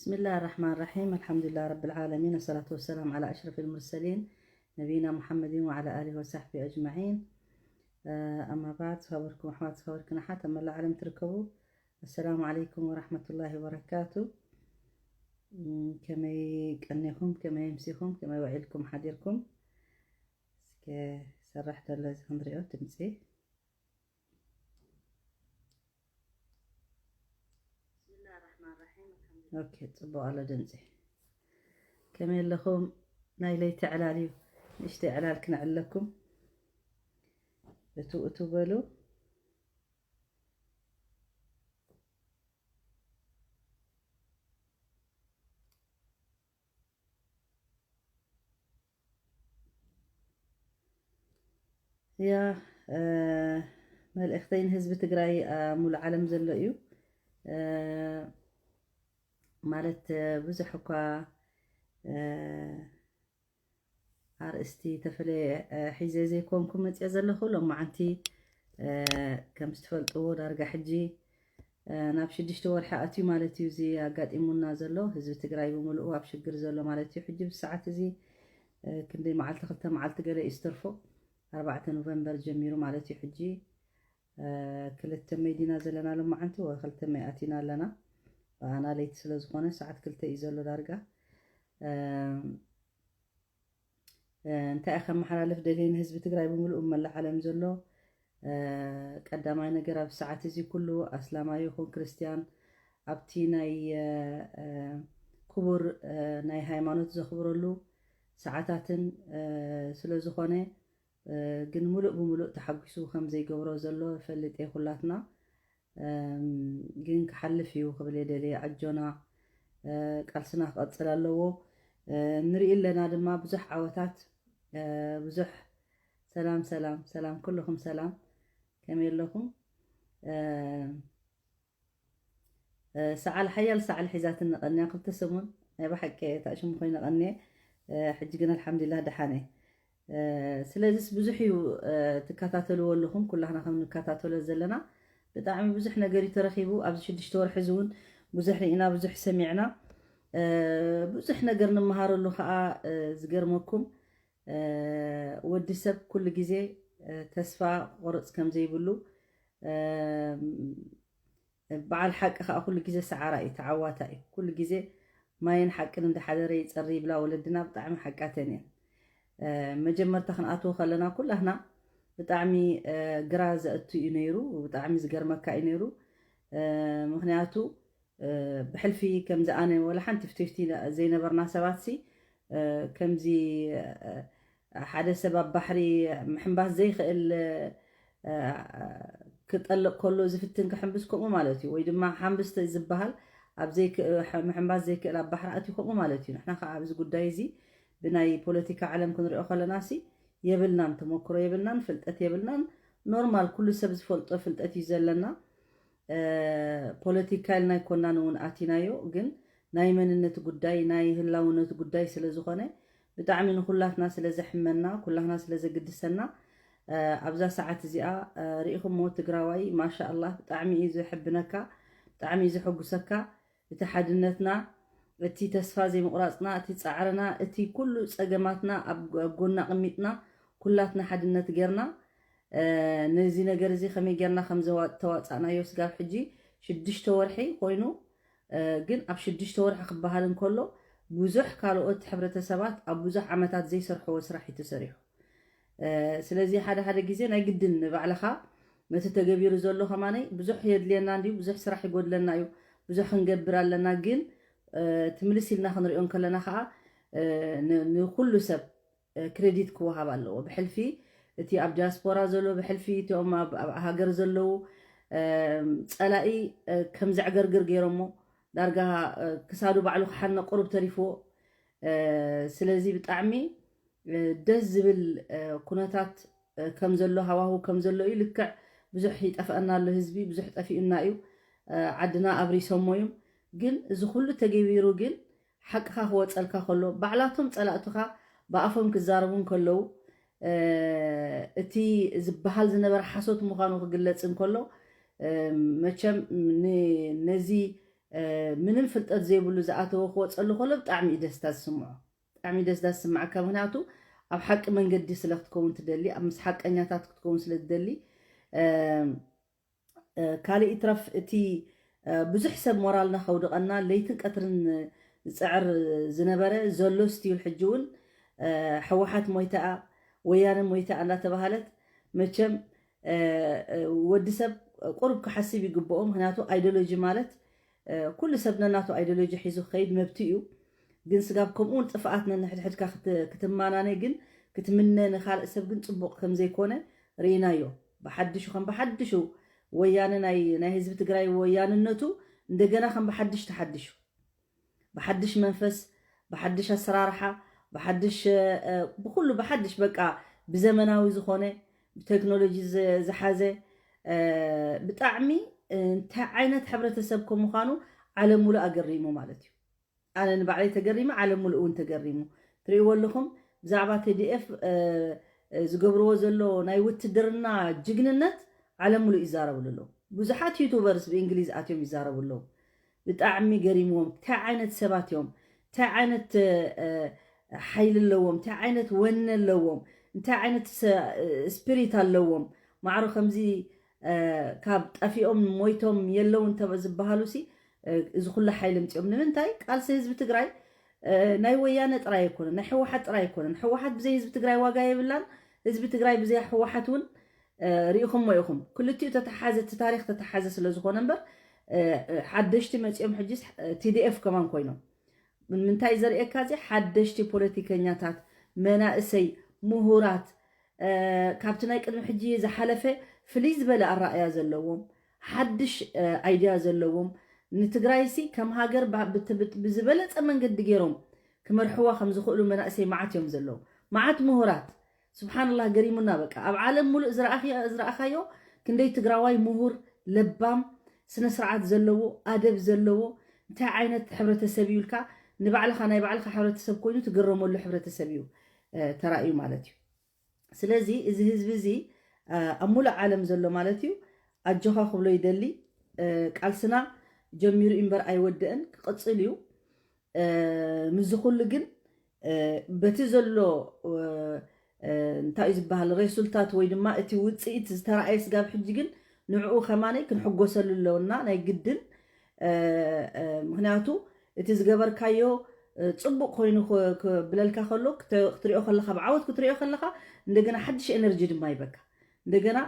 بسم الله الرحمن الرحيم. الحمد لله رب العالمين، والصلاة والسلام على أشرف المرسلين نبينا محمد وعلى آله وصحبه أجمعين. آه، أما بعد، ዝኸበርኩም ኣሕዋት፣ ዝኸበርክን ኣሓት ኣብ መላእ ዓለም ትርከቡ፣ السلام عليكم ورحمة الله وبركاته. እም፣ ከመይ ቀኒኹም፣ ከመይ ኣምሲኹም፣ ከመይ ውዒልኩም ሓዲርኩም? እስከ ሰርሕ ዘሎ እዚ ክንሪኦ ድምፂ። ኦኬ፣ ጽቡቕ ኣሎ ድምፂ። ከመይ ኣለኹም? ናይ ለይቲ ዕላል እዩ። ንእሽተይ ዕላል ክነዕለኩም። እቱ እቱ በሉ። ያ፣ እ፣ መልእኽተይ ንህዝቢ ትግራይ ኣብ ሙሉእ ዓለም ዘሎ እዩ። እ፣ ማለት፣ እ፣ ብዙሕ እኳ፣ እ፣ ኣርእስቲ ተፈለየ፣ እ፣ ሒዘ ዘይኮንኩ መፅየ ዘለኹ፣ ሎማዓንቲ፣ እ፣ ከም ዝትፈልጥዎ ዳርጋ ሕጂ፣ እ፣ ናብ ሽዱሽተ ወርሒ ኣትዩ ማለት እዩ። እዚ ኣጋጢሙና ዘሎ ህዝቢ ትግራይ ብምሉኡ ኣብ ሽግር ዘሎ ማለት እዩ። ሕጂ ብሰዓት እዚ፣ እ፣ ክንደይ መዓልቲ፣ ክልተ መዓልቲ ገለ እዩ ዝተርፎ፣ ኣርባዕተ ኖቨምበር ጀሚሩ ማለት እዩ። ሕጂ፣ እ፣ ክልተ መይ ዲና ዘለና ሎማዓንቲ? ወ-፣ ክልተ መይ ኣቲና ኣለና። ብኣና ለይቲ ስለ ዝኾነ ሰዓት ክልተ እዩ ዘሎ ዳርጋ። እ፣ እ፣ እንታይ እየ ከመሓላልፍ ደልየ ንህዝቢ ትግራይ ብምሉእ መላእ ዓለም ዘሎ? እ፣ ቀዳማይ ነገር፣ ኣብ ሰዓት እዚ ኩሉ ኣስላማይ ይኹን ክርስትያን ኣብቲ ናይ፣ እ፣ እ፣ ክቡር፣ እ፣ ናይ ሃይማኖት ዘኽብረሉ ሰዓታትን፣ እ፣ ስለ ዝኾነ፣ እ፣ ግን ሙሉእ ብምሉእ ተሓጒሱ ከም ዘይገብሮ ዘሎ ፈልጥ እየ ኩላትና። እም፣ ግን ክሓልፍ እዩ ክብል እየ ደልየ። ኣጆና፣ እ፣ ቃልስና ክቐጽል ኣለዎ። እ፣ ንርኢ ኣለና ድማ ብዙሕ ዓወታት፣ እ፣ ብዙሕ። ሰላም፣ ሰላም፣ ሰላም፣ ኩልኹም ሰላም። ከመይ ኣለኹም? እ፣ እ፣ ሰዓል፣ ሓያል ሰዓል ሒዛትኒ ቀንያ ክልተ ሰሙን። ናይ ብሓቂ እየ፣ እታ ሽሙ ኮይነ ቀንየ። እ፣ ሕጂ ግን ኣልሓምዱሊላህ ደሓን እየ። እ፣ ስለዚስ ብዙሕ እዩ፣ እ፣ ትከታተልዎ ኣለኹም፣ ኩላህና ከም ንከታተሎ ዘለና። ብጣዕሚ ብዙሕ ነገር እዩ ተረኺቡ። ኣብዚ ሽዱሽተ ወርሒ እዚ እውን ብዙሕ ርኢና፣ ብዙሕ ሰሚዕና። እ፣ ብዙሕ ነገር ንምሃረሉ ከዓ፣ እ፣ ዝገርመኩም፣ እ፣ ወዲ ሰብ ኩሉ ግዜ፣ እ፣ ተስፋ ክቆርፅ ከም ዘይብሉ፣ እ፣ በዓል ሓቂ ከዓ ኩሉ ግዜ ሰዓራ እዩ፣ ተዓዋታ እዩ። ኩሉ ግዜ ማይን ሓቅን እንዳሓደረ ይፀሪ ይብላ ወለድና፣ ብጣዕሚ ሓቃተን እየን። እ፣ መጀመርታ ክንኣትዎ ከለና ኩላህና ብጣዕሚ፣ እ፣ ግራ ዘእቱ እዩ ነይሩ፣ ብጣዕሚ ዝገርመካ እዩ ነይሩ። እ፣ ምኽንያቱ፣ እ፣ ብሕልፊ ከምዚ ኣነ ወላ ሓንቲ ፍትፍቲ ዘይነበርና ሰባት ሲ፣ እ፣ ከምዚ፣ እ፣ ሓደ ሰብ ኣብ ባሕሪ ምሕንባስ ዘይኽእል፣ እ፣ ክጠልቕ ከሎ ዝፍትን ክሕንብስ ከምኡ ማለት እዩ። ወይ ድማ ሓንብስ ዝበሃል ኣብ ዘይክ-፣ ምሕንባስ ዘይክእል ኣብ ባሕሪ ኣትዩ ከምኡ ማለት እዩ። ንሕና ከዓ ኣብዚ ጉዳይ እዚ ብናይ ፖለቲካ ዓለም ክንሪኦ ከለና ሲ የብልናን፣ ተመክሮ የብልናን፣ ፍልጠት የብልናን። ኖርማል ኩሉ ሰብ ዝፈልጦ ፍልጠት እዩ ዘለና። እ፣ ፖለቲካ ኢልና ኣይኮናን እውን ኣቲናዮ፣ ግን ናይ መንነት ጉዳይ፣ ናይ ህላውነት ጉዳይ ስለ ዝኾነ ብጣዕሚ ንኩላትና ስለ ዘሕመና፣ ኩላትና ስለ ዘግድሰና፣ እ፣ ኣብዛ ሰዓት እዚኣ፣ እ፣ ርኢኹሞ ትግራዋይ ማሻ ኣላህ ብጣዕሚ እዩ ዘሕብነካ፣ ብጣዕሚ እዩ ዘሐጉሰካ። እቲ ሓድነትና፣ እቲ ተስፋ ዘይምቑራፅና፣ እቲ ፃዕርና፣ እቲ ኩሉ ፀገማትና ኣብ፣ ኣብ ጎና ኣቐሚጥና ኩላትና ሓድነት ጌርና፣ እ፣ ነዚ ነገር እዚ ከመይ ጌርና ከም ዘዋ-፣ ተዋፃእናዮ ስጋብ ሕጂ ሽዱሽተ ወርሒ ኮይኑ፣ እ፣ ግን ኣብ ሽዱሽተ ወርሒ ክበሃል እንከሎ ብዙሕ ካልኦት ሕብረተሰባት ኣብ ብዙሕ ዓመታት ዘይሰርሕዎ ስራሕ እዩ ተሰሪሑ። እ፣ ስለዚ ሓደ ሓደ ግዜ ናይ ግድን ንባዕልኻ ነቲ ተገቢሩ ዘሎ ከማነይ ብዙሕ የድልየና እንድዩ፣ ብዙሕ ስራሕ ይጎድለና እዩ፣ ብዙሕ ክንገብር ኣለና። ግን፣ እ፣ ትምልስ ኢልና ክንሪኦ እንከለና ከዓ፣ እ፣ ን-፣ ንኩሉ ሰብ፣ እ፣ ክሬዲት ክወሃብ ኣለዎ። ብሕልፊ እቲ ኣብ ዲያስፖራ ዘሎ፣ ብሕልፊ እቲኦም ኣብ፣ ኣብ ሃገር ዘለዉ፣ እ፣ ጸላኢ፣ እ፣ ከም ዘዕገርግር ገይሮሞ ዳርጋ፣ እ፣ ክሳዱ ባዕሉ ክሓነ ቁሩብ ተሪፍዎ። እ፣ ስለዚ ብጣዕሚ፣ እ፣ ደስ ዝብል፣ እ፣ ኩነታት፣ እ፣ ከም ዘሎ፣ ሃዋሁ ከም ዘሎ እዩ። ልክዕ ብዙሕ ይጠፍአና ኣሎ ህዝቢ፣ ብዙሕ ጠፊኡና እዩ። እ፣ ዓድና ኣብሪሶሞ እዮም። ግን እዚ ኩሉ ተገቢሩ ግን ሓቅኻ ክወፀልካ ከሎ፣ ባዕላቶም ፀላእትኻ ብኣፎም ክዛረቡ እንከለዉ፣ እ፣ እቲ ዝበሃል ዝነበረ ሓሶት ምዃኑ ክግለጽ እንከሎ፣ እ፣ መቸም ን-፣ ነዚ ምንም ፍልጠት ዘይብሉ ዝኣተወ ክወፀሉ ከሎ ብጣዕሚ እዩ ደስታ ዝስምዖ። ብጣዕሚ ደስታ ዝስምዓካ፣ ምክንያቱ ኣብ ሓቂ መንገዲ ስለ ክትከውን ትደሊ፣ ኣብ ምስ ሓቀኛታት ክትከውን ስለ ትደሊ። ካልእ ይትረፍ እቲ ብዙሕ ሰብ ሞራልና ከውድቐና ለይትን ቀትርን ዝፅዕር ዝነበረ ዘሎ ስቲል ሕጂ እውን ሕወሓት ሞይታኣ ወያነ ሞይታኣ እንዳተባሃለት መቸም ወዲ ሰብ ቁሩብ ክሓስብ ይግብኦ። ምክንያቱ ኣይዲዮሎጂ ማለት ኩሉ ሰብ ነናቱ ኣይዲዮሎጂ ሒዙ ክኸይድ መብት እዩ። ግን ስጋብ ከምኡውን ጥፍኣት ነንሕድሕድካ ክትማናነ ግን ክትምነ ንካልእ ሰብ ግን ፅቡቕ ከምዘይኮነ ርኢናዮ። ብሓድሹ ከም ብሓድሹ ወያነ ናይ ህዝቢ ትግራይ ወያንነቱ እንደገና ከም ብሓድሽ ተሓድሹ ብሓድሽ መንፈስ ብሓድሽ ኣሰራርሓ ብሓድሽ ብኩሉ ብሓድሽ በቃ ብዘመናዊ ዝኾነ ብቴክኖሎጂ ዝሓዘ ብጣዕሚ እንታይ ዓይነት ሕብረተሰብ ከም ምዃኑ ዓለም ሙሉእ ኣገሪሙ ማለት እዩ። ኣነ ንባዕለይ ተገሪመ፣ ዓለም ሙሉእ እውን ተገሪሙ። ትርእይዎ ኣለኹም ብዛዕባ ቲ ዲ ኤፍ ዝገብርዎ ዘሎ ናይ ውትድርና ጅግንነት ዓለም ሙሉእ ይዛረብሉ ኣለዉ። ብዙሓት ዩቱበርስ ብእንግሊዝ ኣትዮም ይዛረቡ ኣለዉ። ብጣዕሚ ገሪምዎም። እንታይ ዓይነት ሰባት እዮም? እንታይ ዓይነት ሓይሊ ኣለዎም? እንታይ ዓይነት ወነ ኣለዎም? እንታይ ዓይነት ስፒሪት ኣለዎም? ማዕሮ ከምዚ ካብ ጠፊኦም ሞይቶም የለውን ዝበሃሉ ሲ እዚ ኩሉ ሓይሊ ምፅኦም ንምንታይ? ቃልሲ ህዝቢ ትግራይ ናይ ወያነ ጥራይ ኣይኮነን፣ ናይ ህወሓት ጥራይ ኣይኮነን። ህወሓት ብዘይ ህዝቢ ትግራይ ዋጋ የብላን። ህዝቢ ትግራይ ብዘይ ህወሓት እውን ርኢኹሞ ኢኹም። ክልቲኡ ተተሓዘ፣ እቲ ታሪክ ተተሓዘ ስለ ዝኾነ እምበር ሓደሽቲ መፂኦም ሕጂ ቲ ዲ ኤፍ ከማን ኮይኖም ምንታይ ዘርእየካ እዚ ሓደሽቲ ፖለቲከኛታት መናእሰይ ምሁራት ካብቲ ናይ ቅድሚ ሕጂ ዝሓለፈ ፍልይ ዝበለ ኣረኣእያ ዘለዎም ሓድሽ ኣይድያ ዘለዎም ንትግራይሲ ከም ሃገር ብዝበለፀ መንገዲ ገይሮም ክመርሕዋ ከም ዝኽእሉ መናእሰይ መዓት እዮም ዘለዉ። መዓት ምሁራት ስብሓንላህ ገሪሙና። በቃ ኣብ ዓለም ሙሉእ ዝረኣኻዮ ክንደይ ትግራዋይ ምሁር ለባም ስነ ስርዓት ዘለዎ ኣደብ ዘለዎ እንታይ ዓይነት ሕብረተሰብ እዩ ኢልካ ንባዕልኻ ናይ ባዕልኻ ሕብረተሰብ ኮይኑ ትግረመሉ ሕብረተሰብ እዩ ተራእዩ ማለት እዩ። ስለዚ እዚ ህዝቢ እዚ ኣብ ሙሉእ ዓለም ዘሎ ማለት እዩ ኣጆኻ ክብሎ ይደሊ። ቃልስና ጀሚሩ እምበር ኣይወደእን፣ ክቕፅል እዩ። ምስዚ ኩሉ ግን በቲ ዘሎ እንታይ እዩ ዝበሃል ሬሱልታት ወይ ድማ እቲ ውፅኢት ዝተረኣየ ስጋብ ሕጂ ግን ንዕኡ ከማነይ ክንሕጎሰሉ ኣለውና ናይ ግድን። ምክንያቱ እቲ ዝገበርካዮ ፅቡቅ ኮይኑ ክብለልካ ከሎ ክትሪኦ ከለካ ብዓወት ክትሪኦ ከለካ እንደገና ሓድሽ ኤነርጂ ድማ ይበካ። እንደገና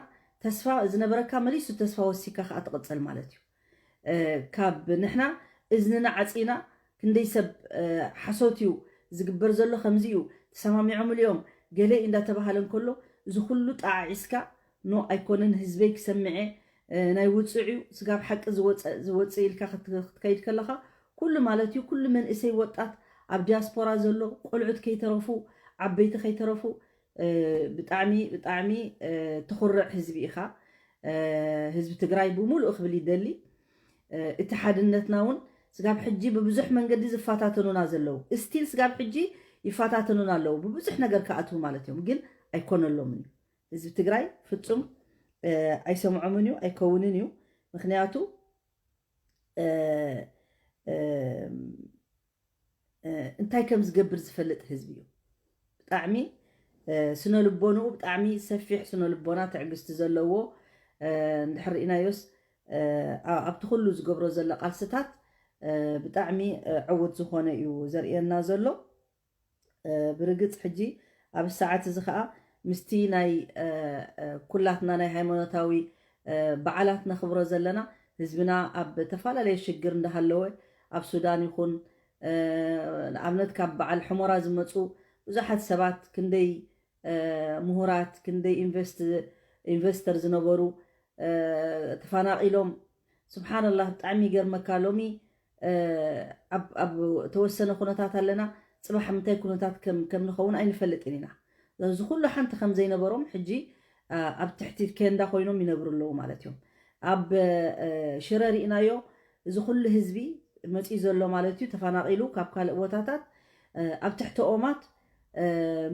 ተስፋ ዝነበረካ መሊሱ ተስፋ ወሲካ ከዓ ትቕፅል ማለት እዩ። ካብ ንሕና እዝንና ዓፂና ክንደይ ሰብ ሓሶት እዩ ዝግበር ዘሎ ከምዚ እዩ ተሰማሚዖምሉ እዮም ገለ እዩ እንዳተባሃለ እንከሎ እዚ ኩሉ ጣዓዒስካ ኖ ኣይኮነን ህዝበይ ክሰምዐ ናይ ውፅዕ እዩ ስጋብ ሓቂ ዝወፅእ ኢልካ ክትከይድ ከለካ ኩሉ ማለት እዩ ኩሉ መንእሰይ ወጣት ኣብ ዲያስፖራ ዘሎ ቆልዑት ከይተረፉ ዓበይቲ ከይተረፉ ብጣዕሚ ብጣዕሚ ትኹርዕ ህዝቢ ኢኻ። ህዝቢ ትግራይ ብምሉእ ክብል ይደሊ። እቲ ሓድነትና እውን ስጋብ ሕጂ ብብዙሕ መንገዲ ዝፈታተኑና ዘለዉ ስቲል ስጋብ ሕጂ ይፈታተኑና ኣለዉ ብብዙሕ ነገር ክኣትዉ ማለት እዮም ግን ኣይኮነሎምን እዩ። ህዝቢ ትግራይ ፍፁም ኣይሰምዖምን እዩ ኣይከውንን እዩ። ምክንያቱ እንታይ ከም ዝገብር ዝፈልጥ ህዝቢ እዩ። ብጣዕሚ ስነ ልቦንኡ ብጣዕሚ ሰፊሕ ስነ ልቦና ትዕግስቲ ዘለዎ እንድሕር ርኢናዮስ ኣብቲ ኩሉ ዝገብሮ ዘሎ ቃልስታት ብጣዕሚ ዕውት ዝኾነ እዩ ዘርእየና ዘሎ። ብርግፅ ሕጂ ኣብ ሰዓት እዚ ከዓ ምስቲ ናይ ኩላትና ናይ ሃይማኖታዊ በዓላት ነኽብሮ ዘለና ህዝብና ኣብ ተፈላለየ ሽግር እንዳሃለወ ኣብ ሱዳን ይኹን ንኣብነት ካብ በዓል ሕሞራ ዝመፁ ብዙሓት ሰባት ክንደይ ምሁራት ክንደይ ኢንቨስተር ዝነበሩ ተፈናቒሎም ስብሓንላህ ብጣዕሚ ይገርመካ ሎሚ ኣብ ተወሰነ ኩነታት ኣለና ፅባሕ ምንታይ ኩነታት ከም ንኸውን ኣይንፈልጥን ኢና እዚ ኩሉ ሓንቲ ከም ዘይነበሮም ሕጂ ኣብ ትሕቲ ኬንዳ ኮይኖም ይነብሩ ኣለዉ ማለት እዮም ኣብ ሽረ ርኢናዮ እዚ ኩሉ ህዝቢ መፂኡ ዘሎ ማለት እዩ ተፈናቒሉ ካብ ካልእ ቦታታት ኣብ ትሕቲ ኦማት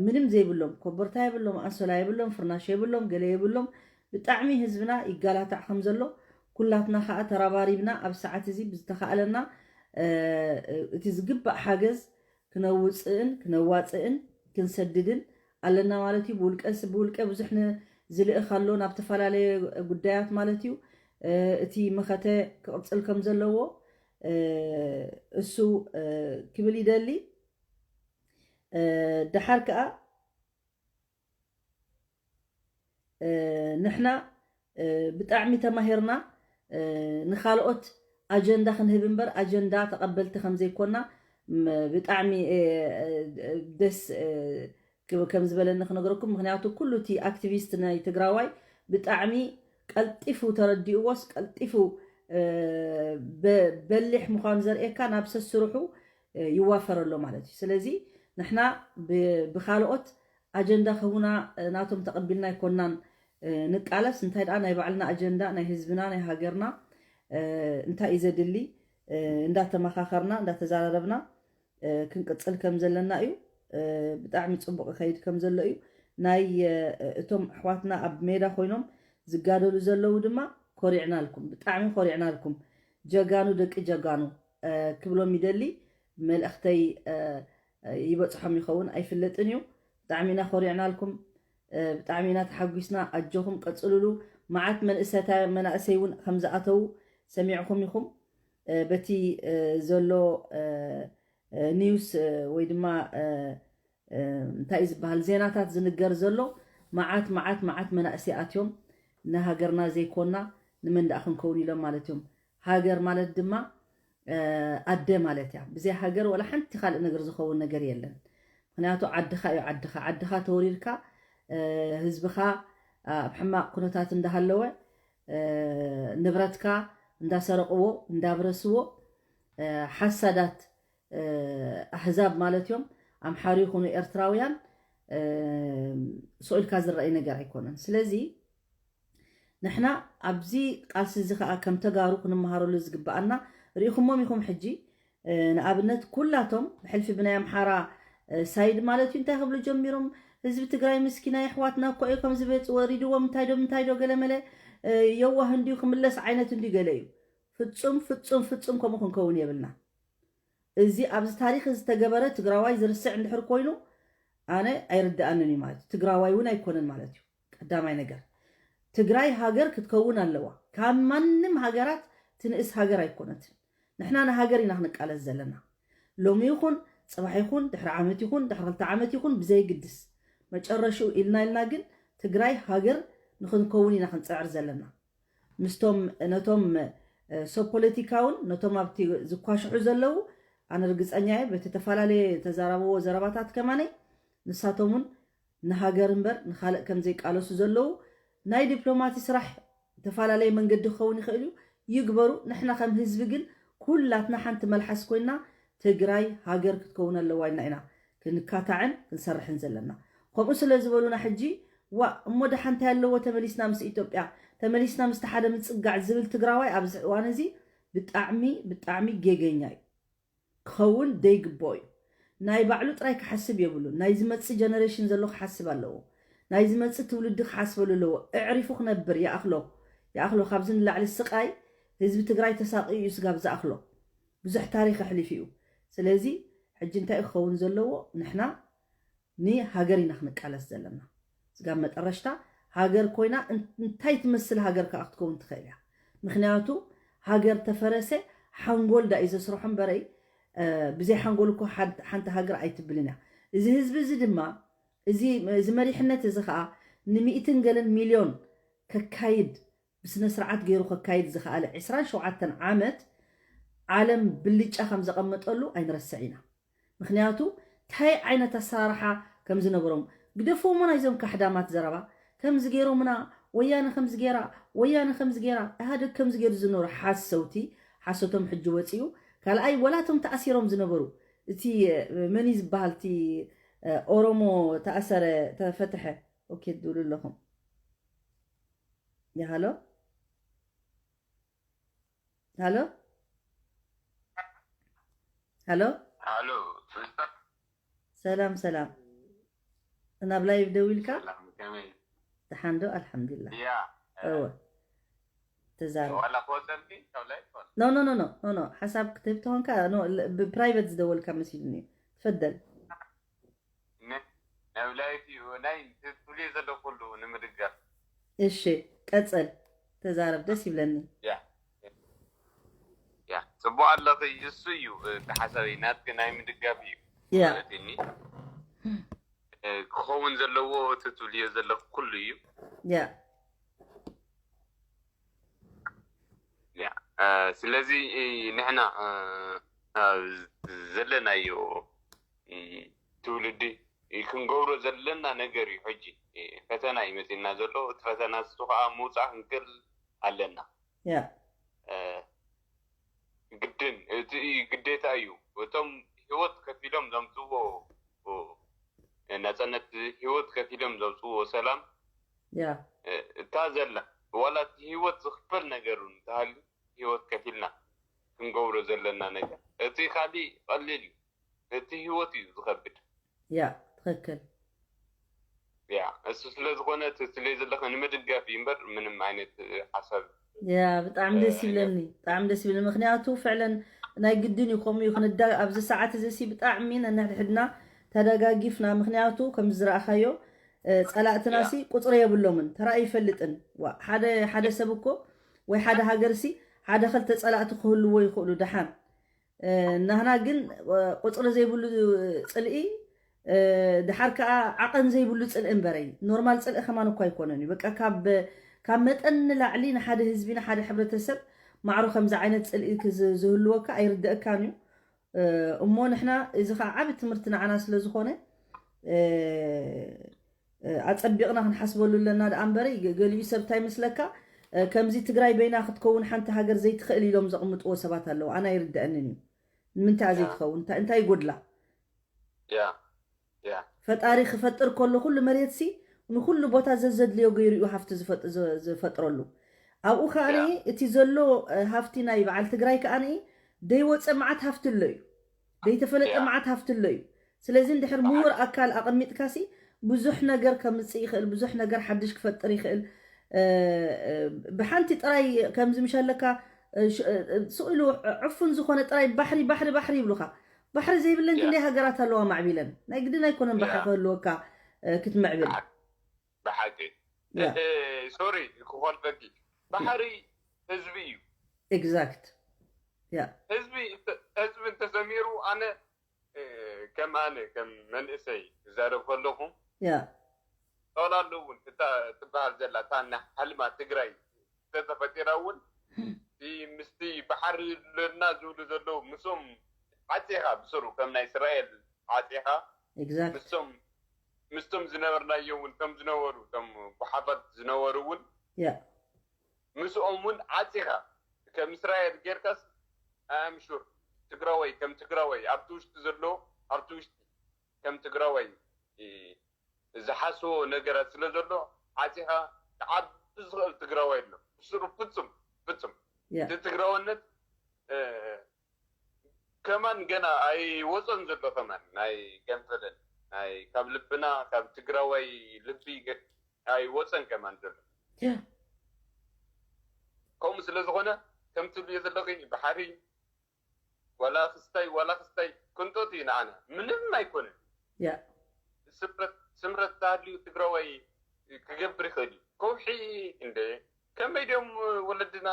ምንም ዘይብሎም ኮቦርታ የብሎም ኣንሶላ የብሎም ፍርናሽ የብሎም ገለ የብሎም ብጣዕሚ ህዝብና ይጋላታዕ ከም ዘሎ ኩላትና ከዓ ተራባሪብና ኣብ ሰዓት እዚ ብዝተኻእለና እቲ ዝግባእ ሓገዝ ክነውፅእን ክነዋፅእን ክንሰድድን ኣለና ማለት እዩ። ብውልቀ ብውልቀ ብዙሕ ዝልእኽ ኣሎ ናብ ዝተፈላለየ ጉዳያት ማለት እዩ። እቲ መኸተ ክቕፅል ከም ዘለዎ እሱ ክብል ይደሊ። ደሓር ከዓ ንሕና ብጣዕሚ ተማሂርና ንካልኦት ኣጀንዳ ክንህብ እምበር ኣጀንዳ ተቐበልቲ ከምዘይኮና ብጣዕሚ ደስ ከም ዝበለኒ ክነግረኩም። ምክንያቱ ኩሉ እቲ ኣክቲቪስት ናይ ትግራዋይ ብጣዕሚ ቀልጢፉ ተረዲእዎስ ቀልጢፉ በሊሕ ምዃኑ ዘርእየካ ናብ ሰስርሑ ይዋፈር ኣሎ ማለት እዩ። ስለዚ ንሕና ብካልኦት ኣጀንዳ ክህቡና ናቶም ተቐቢልና ኣይኮናን ንቃለስ፣ እንታይ ደኣ ናይ ባዕልና ኣጀንዳ ናይ ህዝብና ናይ ሃገርና እንታይ እዩ ዘድሊ እንዳተመኻኸርና እንዳተዛራረብና ክንቅፅል ከም ዘለና እዩ። ብጣዕሚ ፅቡቕ ይኸይድ ከም ዘሎ እዩ። ናይ እቶም ኣሕዋትና ኣብ ሜዳ ኮይኖም ዝጋደሉ ዘለዉ ድማ ኮሪዕናልኩም፣ ብጣዕሚ ኮሪዕናልኩም። ጀጋኑ ደቂ ጀጋኑ ክብሎም ይደሊ። መልእኽተይ ይበፅሖም ይኸውን ኣይፍለጥን እዩ። ብጣዕሚ ኢና ኮሪዕናልኩም፣ ብጣዕሚ ኢና ተሓጒስና። ኣጆኹም ቀፅሉሉ። መዓት መንእሰታ መናእሰይ እውን ከም ዝኣተዉ ሰሚዕኹም ኢኹም። በቲ ዘሎ ኒውስ ወይ ድማ እንታይ እዩ ዝበሃል ዜናታት ዝንገር ዘሎ መዓት መዓት መዓት መናእሰይ ኣትዮም ንሃገርና ዘይኮና ንመን ደኣ ክንከውን ኢሎም ማለት እዮም። ሃገር ማለት ድማ ኣደ ማለት እያ። ብዘይ ሃገር ወላ ሓንቲ ካልእ ነገር ዝኸውን ነገር የለን። ምክንያቱ ዓድኻ እዩ ዓድኻ። ዓድኻ ተወሪርካ ህዝብኻ ኣብ ሕማቕ ኩነታት እንዳሃለወ ንብረትካ እንዳሰረቕዎ እንዳብረስዎ ሓሳዳት ኣህዛብ ማለት እዮም ኣምሓሩ ይኹኑ ኤርትራውያን ስቕ ኢልካ ዝረኣይ ነገር ኣይኮነን። ስለዚ ንሕና ኣብዚ ቃልሲ እዚ ከዓ ከም ተጋሩ ክንመሃረሉ ዝግበኣና ርኢኹሞም ኢኹም። ሕጂ ንኣብነት ኩላቶም ብሕልፊ ብናይ ኣምሓራ ሳይድ ማለት እዩ እንታይ ክብሉ ጀሚሮም፣ ህዝቢ ትግራይ ምስኪና የሕዋትና እኮ እዩ ከምዚ ቤፅ ወሪድዎም እንታይ ዶ ምንታይ ዶ ገለመለ የዋህ እንዲዩ ክምለስ ዓይነት እንዲዩ ገለ እዩ። ፍፁም ፍፁም ፍፁም ከምኡ ክንከውን የብልና። እዚ ኣብዚ ታሪክ ዝተገበረ ትግራዋይ ዝርስዕ እንድሕር ኮይኑ ኣነ ኣይርድኣንን እዩ ማለት እዩ። ትግራዋይ እውን ኣይኮነን ማለት እዩ። ቀዳማይ ነገር ትግራይ ሃገር ክትከውን ኣለዋ። ካብ ማንም ሃገራት ትንእስ ሃገር ኣይኮነትን። ንሕና ንሃገር ኢና ክንቃለስ ዘለና። ሎሚ ይኹን ፅባሕ ይኹን ድሕሪ ዓመት ይኹን ድሕሪ ክልተ ዓመት ይኹን ብዘይግድስ መጨረሽኡ ኢልና ኢልና ግን ትግራይ ሃገር ንክንከውን ኢና ክንፅዕር ዘለና። ምስቶም ነቶም ሰብ ፖለቲካ እውን ነቶም ኣብቲ ዝኳሽሑ ዘለዉ ኣነ ርግፀኛ እየ በቲ ተፈላለየ ተዛረብዎ ዘረባታት ከማነይ ንሳቶም እውን ንሃገር እምበር ንኻልእ ከም ዘይቃለሱ ዘለዉ ናይ ዲፕሎማሲ ስራሕ ዝተፈላለየ መንገዲ ክኸውን ይኽእል እዩ ይግበሩ። ንሕና ከም ህዝቢ ግን ኩላትና ሓንቲ መልሓስ ኮይና ትግራይ ሃገር ክትከውን ኣለዋ ኢልና ኢና ክንካታዕን ክንሰርሕን ዘለና። ከምኡ ስለ ዝበሉና ሕጂ ዋ እሞ ደሓ እንታይ ኣለዎ ተመሊስና ምስ ኢትዮጵያ ተመሊስና ምስቲ ሓደ ምፅጋዕ ዝብል ትግራዋይ ኣብዚ እዋን እዚ ብጣዕሚ ብጣዕሚ ጌገኛ እዩ ክኸውን ደይግብኦ እዩ። ናይ ባዕሉ ጥራይ ክሓስብ የብሉን። ናይ ዝመፅእ ጀነሬሽን ዘሎ ክሓስብ ኣለዎ። ናይ ዝመፅእ ትውልዲ ክሓስበሉ ኣለዎ። እዕሪፉ ክነብር ይኣኽሎ ይኣኽሎ ካብዚ ንላዕሊ ስቃይ ህዝቢ ትግራይ ተሳቅዩ እዩ ስጋብ ዝኣኽሎ ብዙሕ ታሪክ ኣሕሊፉ እዩ። ስለዚ ሕጂ እንታይ ክኸውን ዘለዎ ንሕና ንሃገር ኢና ክንቃለስ ዘለና። ስጋብ መጠረሽታ ሃገር ኮይና እንታይ ትመስል ሃገር ከዓ ክትከውን ትኽእል እያ። ምክንያቱ ሃገር ተፈረሰ ሓንጎል ዳ እዩ ዘስርሖ እምበረይ ብዘይ ሓንጎል እኮ ሓንቲ ሃገር ኣይትብልን እያ። እዚ ህዝቢ እዚ ድማ እዚ መሪሕነት እዚ ከዓ ንሚእትን ገለን ሚልዮን ከካይድ ብስነ ስርዓት ገይሩ ከካይድ ዝኸኣለ ዕስራን ሸውዓተን ዓመት ዓለም ብልጫ ከም ዘቐመጠሉ ኣይንረስዕ ኢና። ምክንያቱ እንታይ ዓይነት ኣሰራርሓ ከም ዝነበሮም ግደፍዎ እሞ ናይዞም ካሕዳማት ዘረባ ከምዚ ገይሮምና ወያነ ከምዚ ገይራ ወያነ ከምዚ ገይራ ኢህኣደግ ከምዚ ገይሩ ዝነበሩ ሓሰውቲ ሓሶቶም ሕጂ ወፂኡ ካልኣይ ወላቶም ተኣሲሮም ዝነበሩ እቲ መን እዩ ዝበሃል እቲ ኦሮሞ ተኣሰረ ተፈትሐ ኦኬ ትብሉ ኣለኹም ሃሎ ሃሎ ሃሎ ሃሎ ሰላም ሰላም ናብ ላይቭ ደው ኢልካ ደሓን ዶ ኣልሓምዱላ እወ ተዛረብ። ዋላ ክወፀልኪ ካብ ላይፍ ይኮን ኖ ኖ ኖ ኖ ኖ ኖ ሓሳብ ክትህብ ተኾንካ ኖ ል- ብፕራይቬት ዝደወልካ መሲሉኒ። ትፈደል። ን- ናብ ላይፍ እዩ ናይ ትብልዮ ዘሎ ኩሉ ንምድጋፍ። እሺ፣ ቀጽል፣ ተዛረብ፣ ደስ ይብለኒ። ያ ያ ጽቡቅ ኣለኺ። እሱ እዩ እቲ ሓሳበይ ናትኪ ናይ ምድጋፍ እዩ ያ ማለት እኒ እ፣ ክኸውን ዘለዎ እቲ ትብልዮ ዘለኹ ኩሉ እዩ። ያ ያ እ፣ ስለዚ እ፣ ንሕና እ፣ ኣብ ዘለናዮ እ፣ ትውልዲ እ፣ ክንገብሮ ዘለና ነገር እዩ። ሕጂ እ፣ ፈተና እዩ መፂና ዘሎ። እቲ ፈተና ንሱ ከዓ ምውፃእ ክንክእል ኣለና። ያ እ፣ ግድን እቲ እዩ፣ ግዴታ እዩ። እቶም ህይወት ከፊሎም ዘምፅዎ እ፣ ናፃነት፣ ህይወት ከፊሎም ዘምፅዎ ሰላም ያ እ፣ እታ ዘላ ዋላ እቲ ህይወት ዝኽፈል ነገር እውን እንተሃልዩ ህይወት ከፊልና ክንገብሮ ዘለና ነገር እቲ ካሊእ ቀሊል እዩ። እቲ ህይወት እዩ ዝኸብድ። ያ ትኽክል። ያ እሱ ስለ ዝኾነ እቲ ስለ ዘለኸ ንምድጋፍ እዩ እምበር ምንም ዓይነት እ፣ ሓሳብ ያ ብጣዕሚ ደስ ይብለኒ፣ ብጣዕሚ ደስ ይብለኒ። ምክንያቱ ፍዕለን ናይ ግድን እዩ ከምኡ እዩ ክንዳ ኣብዚ ሰዓት እዚ ሲ ብጣዕሚ ነንሕድሕድና ተደጋጊፍና። ምክንያቱ ከም ዝረኣኻዮ እ፣ ጸላእትና ሲ ቁፅሪ የብሎምን፣ ተራ ይፈልጥን። ዋ፣ ሓደ ሓደ ሰብ እኮ ወይ ሓደ ሃገር ሲ ሓደ ክልተ ጸላእቲ ክህልዎ ይኽእሉ ደሓን። እ፣ ናህና ግን እ፣ ቁፅሪ ዘይብሉ ፅልኢ እ፣ ድሓር ከዓ ዓቐን ዘይብሉ ፅልኢ እምበረይ። ኖርማል ፅልኢ ከማን እኳ ኣይኮነን እዩ። በቃ ካብ ካብ መጠን ንላዕሊ ንሓደ ህዝቢ ንሓደ ሕብረተሰብ ማዕሮ ከምዚ ዓይነት ፅልኢ ክዝ- ዝህልወካ ኣይርደእካን እዩ። እ፣ እሞ ንሕና እዚ ከዓ ዓብ ትምህርቲ ንዓና ስለ ዝኾነ እ፣ እ፣ ኣጸቢቕና ክንሓስበሉ ኣለና ደኣ እምበረይ ገ- ገሊኡ ሰብ እንታይ ይመስለካ እ፣ ከምዚ ትግራይ በይና ክትከውን ሓንቲ ሃገር ዘይትኽእል ኢሎም ዘቕምጥዎ ሰባት ኣለዉ። ኣነ ኣይርደአንን እዩ። ንምንታይ ዘይትኸውን እንታይ እንታይ ይጎድላ? ያ ያ ፈጣሪ ክፈጥር ከሎ ኩሉ መሬት ሲ ንኩሉ ቦታ ዘዘድልዮ ገይሩ እዩ ሃፍቲ ዝፈጥ- ዝ- ዝፈጥረሉ። ኣብኡ ከኣ እቲ ዘሎ እ፣ ሃፍቲ ናይ በዓል ትግራይ ከኣ ደይወፀ መዓት ሃፍቲ ኣሎ እዩ። ዘይተፈለጠ መዓት ሃፍቲ ኣሎ እዩ። ስለዚ እንድሕር ምሁር ኣካል ኣቐሚጥካ ሲ ብዙሕ ነገር ከምፅእ ይኽእል፣ ብዙሕ ነገር ሓድሽ ክፈጥር ይኽእል። እ፣ እ፣ ብሓንቲ ጥራይ ከምዚ ምሸለካ እ፣ ሽ- እ፣ እ፣ ስቕ ኢሉ ዕ- ዕፉን ዝኾነ ጥራይ ባሕሪ ባሕሪ ባሕሪ ይብሉኻ። ባሕሪ ዘይብለን ክንደይ ሃገራት ኣለዋ ማዕቢለን። ናይ ግድን ኣይኮነን ባሕሪ ክህልወካ እ፣ ክትምዕብል። ብሓቂ ያ እ፣ ሶሪ ክኾልፈኪ ባሕሪ ህዝቢ እዩ። ኤግዛክት ያ ህዝቢ ህዝቢ እንተሰሚሩ ኣነ እ፣ ከም ኣነ ከም መንእሰይ ክዛረብ ከለኹ ያ ጠቕላሉ እውን እታ ትበሃል ዘላ እታ ሓልማ ትግራይ ተተፈጢራ እውን እቲ ምስቲ ባሕሪ ኣለና ዝብሉ ዘለዉ ምስኦም ዓፂኻ ብስሩ ከም ናይ እስራኤል ዓፂኻ ኤግዛክት ምስቶም ምስቶም ዝነበርናዮ እውን ከም ዝነበሩ እቶም ጉሓፋት ዝነበሩ እውን ያ ምስኦም እውን ዓፂኻ ከም እስራኤል ጌርካስ ኣምሹር ትግራዋይ ከም ትግራዋይ ኣብቲ ውሽጢ ዘሎ ኣብቲ ውሽጢ ከም ትግራዋይ እ፣ ዝሓስቦ ነገራት ስለ ዘሎ ዓፂኻ ክዓቢ ዝኽእል ትግራዋይ ኣሎ ብስሩ ፍፁም ፍፁም ያ እቲ ትግራዋነት እ፣ ከማን ገና ኣይወፀን ዘሎ ከማን ናይ ገንፈለን ናይ ካብ ልብና ካብ ትግራዋይ ልቢ ገ- ኣይወፀን ከማን ዘሎ ያ ከምኡ ስለ ዝኾነ ከም ትብልዮ ዘለኺ ባሕሪ ዋላ ክስታይ ዋላ ክስታይ ቅንጦት እዩ ንዓና ምንም ኣይኮነን ያ ስምረት ስምረት ተሃልዩ ትግራዋይ ክገብር ይኽእል እዩ ከውሒ እንደ ከመይ ድዮም ወለድና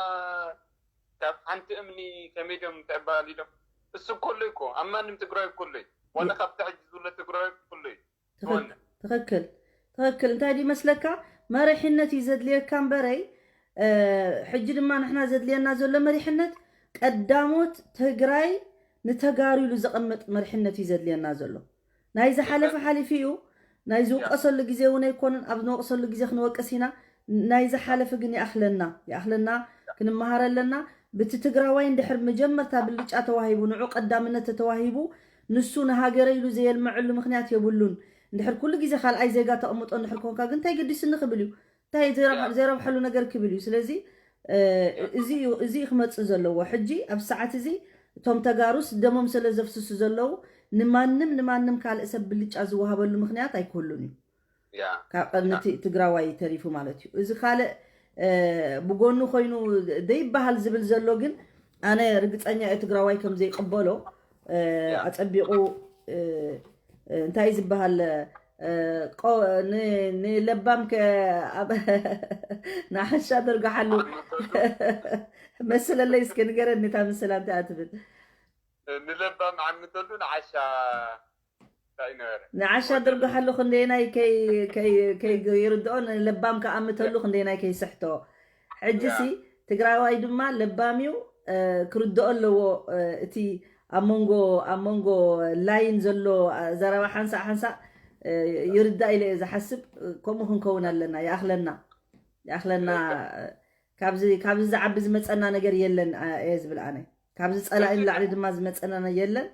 ካብ ሓንቲ እምኒ ከመይ ድዮም እንታይ ይበሃል ኢሎም እሱ ኮሎ እኮ ኣብ ማንም ትግራይ ኮሎ እዩ ዋላ ካብቲ ሕጂ ዝብሎ ትግራይ ኮሎ እዩ ትኽክል ትኽክል ትኽክል እንታይ ድዩ መስለካ መሪሕነት እዩ ዘድልየካ እምበረይ እ፣ ሕጂ ድማ ንሕና ዘድልየና ዘሎ መሪሕነት ቀዳሞት ትግራይ ንተጋሩ ኢሉ ዘቐምጥ መሪሕነት እዩ ዘድልየና ዘሎ ናይ ዝሓለፈ ሓሊፉ እዩ ናይ ዝውቀሰሉ ግዜ እውን ኣይኮንን ኣብ ንወቅሰሉ ግዜ ክንወቅስ ኢና ናይ ዝሓለፈ ግን ይኣኽለና ይኣኽለና ክንመሃር ኣለና ብቲ ትግራዋይ እንድሕር መጀመርታ ብልጫ ተዋሂቡ ንዑ ቀዳምነት ተተዋሂቡ ንሱ ንሃገረ ኢሉ ዘየልምዐሉ ምክንያት የብሉን እንድሕር ኩሉ ግዜ ካልኣይ ዜጋ ተቕምጦ እንድሕር ኮንካ ግን እንታይ ገዲስኒ ክብል እዩ እንታይ ዘይረብሐሉ ነገር ክብል እዩ ስለዚ እዚ እዩ ክመፅእ ዘለዎ ሕጂ ኣብ ሰዓት እዚ እቶም ተጋሩስ ደሞም ስለ ዘፍስሱ ዘለዉ ንማንም ንማንም ካልእ ሰብ ብልጫ ዝወሃበሉ ምክንያት ኣይክህሉን እዩ ካብ ቀንቲ ትግራዋይ ተሪፉ ማለት እዩ እዚ ካልእ እ፣ ብጎኑ ኮይኑ ዘይበሃል ዝብል ዘሎ ግን ኣነ ርግጸኛ እየ ትግራዋይ ከም ዘይቅበሎ፣ እ፣ ያ ኣጸቢቑ፣ እ፣ እ፣ እንታይ እዩ ዝበሃል፣ እ፣ ቆ- ን- ንለባም ከ ኣብ ንዓሻ ደርግሓሉ ዓሚተሉ መስለለይ እስከ ንገረኒ እታ ምስላ እንታይ እያ ትብል? ንለባም ዓምተሉ ንዓሻ እንታይ ነበረ ንዓሻ ወደሉ ድርግሐሉ ክንደየናይ ከይ- ከይ- ከይርድኦ ንለባም ከኣምተሉ ክንደየናይ ከይስሕቶ። ሕጂ ያ ሲ ትግራዋይ ድማ ለባም እዩ፣ እ፣ ክርድኦ ኣለዎ። እ፣ እቲ ኣብ መንጎ ኣብ መንጎ ላይን ዘሎ፣ እ፣ ዘረባ ሓንሳእ ሓንሳእ፣ እ፣ ይርዳእ ኢለ እየ ዝሓስብ። እ፣ ከምኡ ክንከውን ኣለና። ይኣኽለና ይኣኽለና። ትክክል እ፣ ካብዚ ካብዚ ዝዓቢ ዝመፀና ነገር የለን፣ እ፣ እየ ዝብል ኣነ። ካብዚ ፀላኢ እዚ ንላዕሊ ድማ ዝመፀና የለን።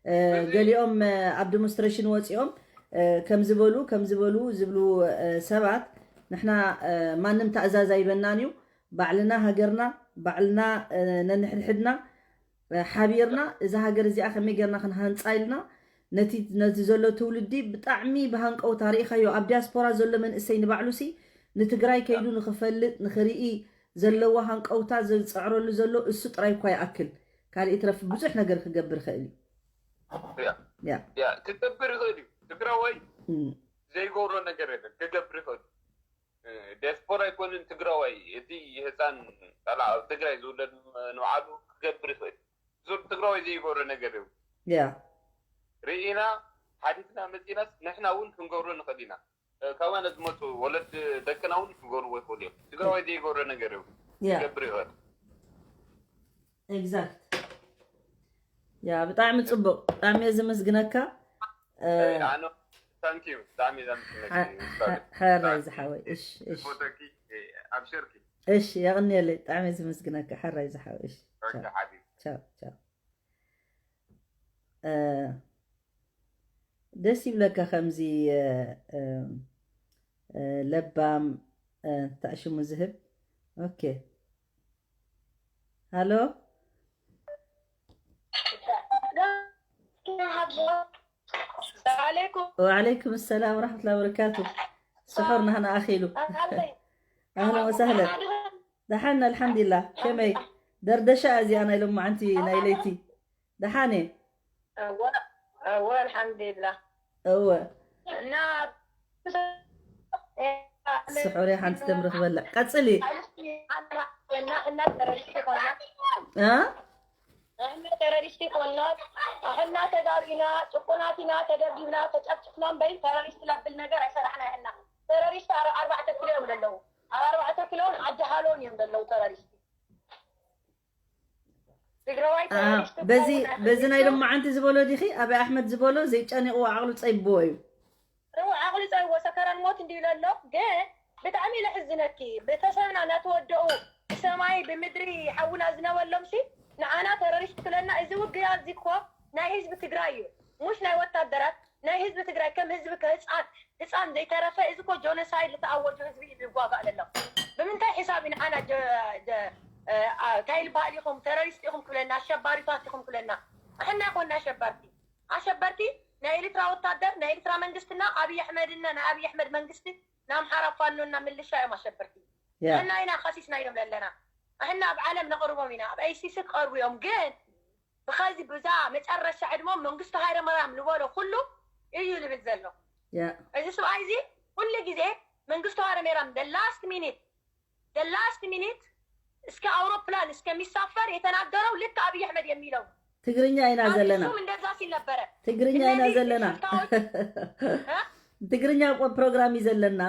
እ፣ እዚ ገሊኦም፣ እ፣ ኣብ ዲሞንስትሬሽን ወፂኦም፣ እ፣ ከም ዝበሉ ከም ዝበሉ ዝብሉ፣ እ፣ ሰባት ንሕና፣ እ፣ ማንም ታእዛዝ ኣይበናን እዩ። ባዕልና ሃገርና ባዕልና፣ እ፣ ነንሕድሕድና፣ እ፣ ሓቢርና እዛ ሃገር እዚኣ ከመይ ጌርና ክንሃንፃ ኢልና ነቲ ነቲ ዘሎ ትውልዲ ብጣዕሚ ብሃንቀውታ ርኢኻዮ። ኣብ ዲያስፖራ ዘሎ መንእሰይ ንባዕሉሲ ንትግራይ ከይዱ ንኽፈልጥ ንኽርኢ ዘለዎ ሃንቀውታ ዝፅዕረሉ ዘሎ እሱ ጥራይ እኳ ይኣክል፣ ካልእ ይትረፍ ብዙሕ ነገር ክገብር ይኽእል እዩ። ያ ያ ያ ክገብር ይኽእል እዩ። ትግራዋይ እም፣ ዘይገብሮ ነገር የለን። ክገብር ይኽእል እዩ። እ፣ ዲያስፖራ ኣይኮንን ትግራዋይ፣ እቲ ህፃን ጣላ ኣብ ትግራይ ዝውለድ ንባዕሉ ክገብር ይኽእል እዩ። ዞ- ትግራዋይ ዘይገብሮ ነገር እዩ። ያ ርኢና ሓዲግና መፂናስ ንሕና እውን ክንገብሮ ንኽእል ኢና። እ፣ ካባና ዝመፁ ወለድ ደቅና እውን ክገብርዎ ይኽእሉ እዮም። ትግራዋይ ዘይገብሮ ነገር እዩ። ያ ክገብር ይኽእል። ኤግዛክት። ያ ብጣዕሚ ፅቡቅ፣ ብጣዕሚ እየ ዝምስግነካ። እ፣ ኣነ ታንኪዩ ብጣዕሚ እየ ዘመስግነኪ ሓ- ኡስታዝ። ሓ- ሓራይ ብጣዕሚ ዝሓወይ። እሽ እሽ ዝፈተኪ፣ ኣብሽርኪ። እሽ፣ የቕንየለይ፣ ብጣዕሚ እየ ዝምስግነካ ሓራይ ዝሓወይ። እሽ፣ ኦኬ ቻው ሓቢቢ። ቻው ቻው። እ፣ ደስ ይብለካ ከምዚ፣ እ፣ እ፣ እ፣ ለባም፣ እ፣ ታእሽሙ ዝህብ። ኦኬ። ሃሎ። ሰላም ዓለይኩም። ወዓለይኩም ሰላም ወራሕመቱላሂ ወበረካቱ። ስሑር ናህና ኣኺሉ። ኣህለይ። ኣህለን ወሰህለን። ደሓን ኣልሓምዱሊላህ። ከመይ ደርደሻ እዚኣ ናይ ሎማዓንቲ ናይ ለይቲ? ደሓን እየ። እወ፣ እወ፣ ኣልሓምዱሊላህ። እወ። እና ስሑር እየ ሓንቲ ተምሪ ክበልዕ። ቀፅሊ። እና፣ እና ተረዲእቲ ኮና፣ እ? እሕና ተረሪስቲ ኮና፣ እሕና ተጋሪና፣ ጭቁናት ኢና፣ ተደብዲብና፣ ተጨፍጭፍና እምበይ ተረሪስቲ ለብል ነገር ኣይሰራሕና። እሕና ተረሪስቲ ኣር-፣ ኣርባዕተ ኪሎ እዮም ዘለዉ። ኣብ ኣርባዕተ ኪሎን ዓዲ ሃሎን እዮም ዘለዉ ተረሪስቲ። ትግራዋይ አ፣ ተረሪስቲ በዚ ክኸውን በዚ ናይ ኣይኽእልን። ሎማዓንቲ ዝበሎ ዲኺ? ኣብይ ኣሕመድ ዝበሎ ዘይጨኒቕዎ ዓቕሉ ፀይብዎ እዩ። እው ዓቕሊ ፀይዎ ሰከራን ሞት እንዲዩ ዘሎ። ግን ብጣዕሚ ለሕዝነኪ፣ ቤተሰብና እናተወደኡ ብሰማይ ብምድሪ ሓውና ዝነበሎም ሲ ንዓና ተረሪስት ክለና። እዚ ውግያ እዚ እኮ ናይ ህዝቢ ትግራይ እዩ፣ ሙሽ ናይ ወታደራት፣ ናይ ህዝቢ ትግራይ። ከም ህዝቢ ከህፃን ህፃን ዘይተረፈ፣ እዚ እኮ ጆኖሳይድ ዝተኣወጁ ህዝቢ እዩ ዝዋጋእ ዘሎ። ብምንታይ ሒሳብ እዩ ንዓና ጀ- ጀ- እ፣ አ- እንታይ ይልበሃል ኢኹም፣ ተረሪስት ኢኹም ክብለና፣ ኣሸባሪታት ኢኹም ክብለና? ኣሕና ይኮንና ኣሸበርቲ። ኣሸበርቲ ናይ ኤርትራ ወታደር፣ ናይ ኤርትራ መንግስትና ኣብይ ኣሕመድና፣ ናይ ኣብይ ኣሕመድ መንግስቲ ንኣምሓራ ፋኖና ምልሻ እዮም ኣሸበርቲ። ያ ኣሕና ኢና ከሲስና እዮም ዘለና። ኣሕና ኣብ ዓለም ነቕርቦም ኢና፣ ኣብ ኣይሲሲ ክቐርቡ እዮም። ግን ብኸዚ ብዛ መጨረሻ ዕድሞም መንግስቱ ሃይለማርያም ዝበሎ ኩሉ እዩ ዝብል ዘሎ። ያ እዚ ሰብኣይ እዚ ኩሉ ግዜ መንግስቱ ሃይለማርያም the last minute the last minute እስከ አውሮፕላን እስከሚሳፈር የተናገረው ልክ አብይ አህመድ የሚለው ትግርኛ ኢና አሁን ዘለና። እሱም እንደዛ ሲል ነበረ። ትግርኛ ኢና እነዚህ ዘለና። ሽፍታዎች እ? ትግርኛ እኮ ፕሮግራም እዩ ዘለና።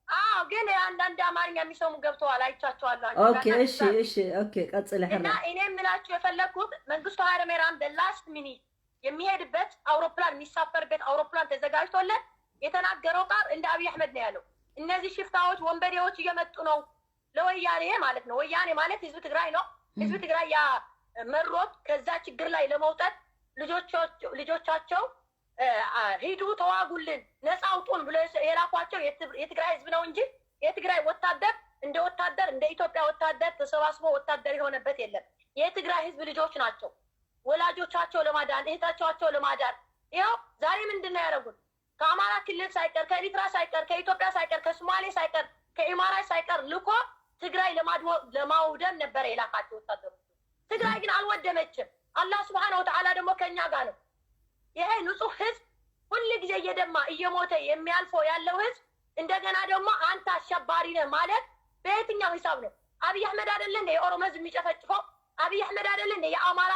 አዎ፣ ግን አንዳንድ አማርኛ የሚሰሙ ገብተዋል፣ አይቻቸዋለሁ። አንድ ኦኬ፣ ጋና እሺ፣ ህፃን እሺ፣ ኦኬ፣ ቀጽል እና ሕራ። እኔ የምላችሁ የፈለግኩት መንግስቱ ኃይለማርያም the last minute የሚሄድበት አውሮፕላን የሚሳፈርበት አውሮፕላን ተዘጋጅቶለት የተናገረው ቃል እንደ አብይ አህመድ ነው ያለው። እነዚህ ሽፍታዎች ወንበዴዎች እየመጡ ነው ለወያኔ ማለት ነው። ወያኔ ማለት ህዝብ ትግራይ ነው። ህዝብ ትግራይ ያ መሮት ከዛ ችግር ላይ ለመውጣት ልጆቻቸው ልጆቻቸው እ፣ አ፣ ሂዱ ተዋጉልን ነፃ አውጡን ብሎ የስ- የላኳቸው የትብ- የትግራይ ህዝብ ነው እንጂ የትግራይ ወታደር እንደ ወታደር እንደ ኢትዮጵያ ወታደር ተሰባስቦ ወታደር የሆነበት የለም። የትግራይ ህዝብ ልጆች ናቸው። ወላጆቻቸው ለማዳን እህቶቻቸው ለማዳን ይኸው ዛሬ ምንድን ነው ያደረጉት? ከአማራ ክልል ሳይቀር ከኤሪትራ ሳይቀር ከኢትዮጵያ ሳይቀር ከሶማሌ ሳይቀር ከኢማራት ሳይቀር ልኮ ትግራይ ለማድወ- ለማውደም ነበረ የላካቸው ወታደሮች። ትግራይ ግን አልወደመችም። አላህ ስብሐነ ወተዓላ ደግሞ ከኛ ጋር ነው። ይሄ ንጹህ ህዝብ ሁል ጊዜ እየደማ እየሞተ የሚያልፈው ያለው ህዝብ እንደገና ደግሞ አንተ አሸባሪ ነህ ማለት በየትኛው ሂሳብ ነው? አብይ አህመድ አይደለ እንደ የኦሮሞ ህዝብ የሚጨፈጭፈው? አብይ አህመድ አይደለ እንደ የአማራ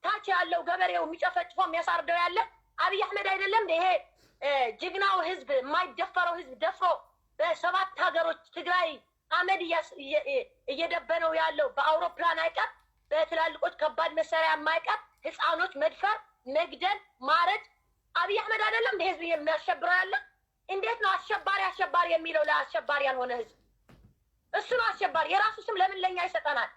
ታች ያለው ገበሬው የሚጨፈጭፈው የሚያሳርደው ያለ? አብይ አህመድ አይደለም እንደ ይሄ እ፣ ጅግናው ህዝብ የማይደፈረው ህዝብ ደፍሮ በሰባት ሀገሮች ትግራይ አመድ እያስ- እየ- እየ- እየደበነው ያለው በአውሮፕላን አይቀር በትላልቆች ከባድ መሳሪያ የማይቀር ህፃኖች መድፈር፣ መግደል፣ ማረድ አብይ አህመድ አይደለም እንደ ህዝብ የሚያሸብረው ያለ? እንዴት ነው አሸባሪ አሸባሪ የሚለው ለአሸባሪ ያልሆነ ህዝብ? እሱ ነው አሸባሪ። የራሱ ስም ለምን ለኛ ይሰጠናል?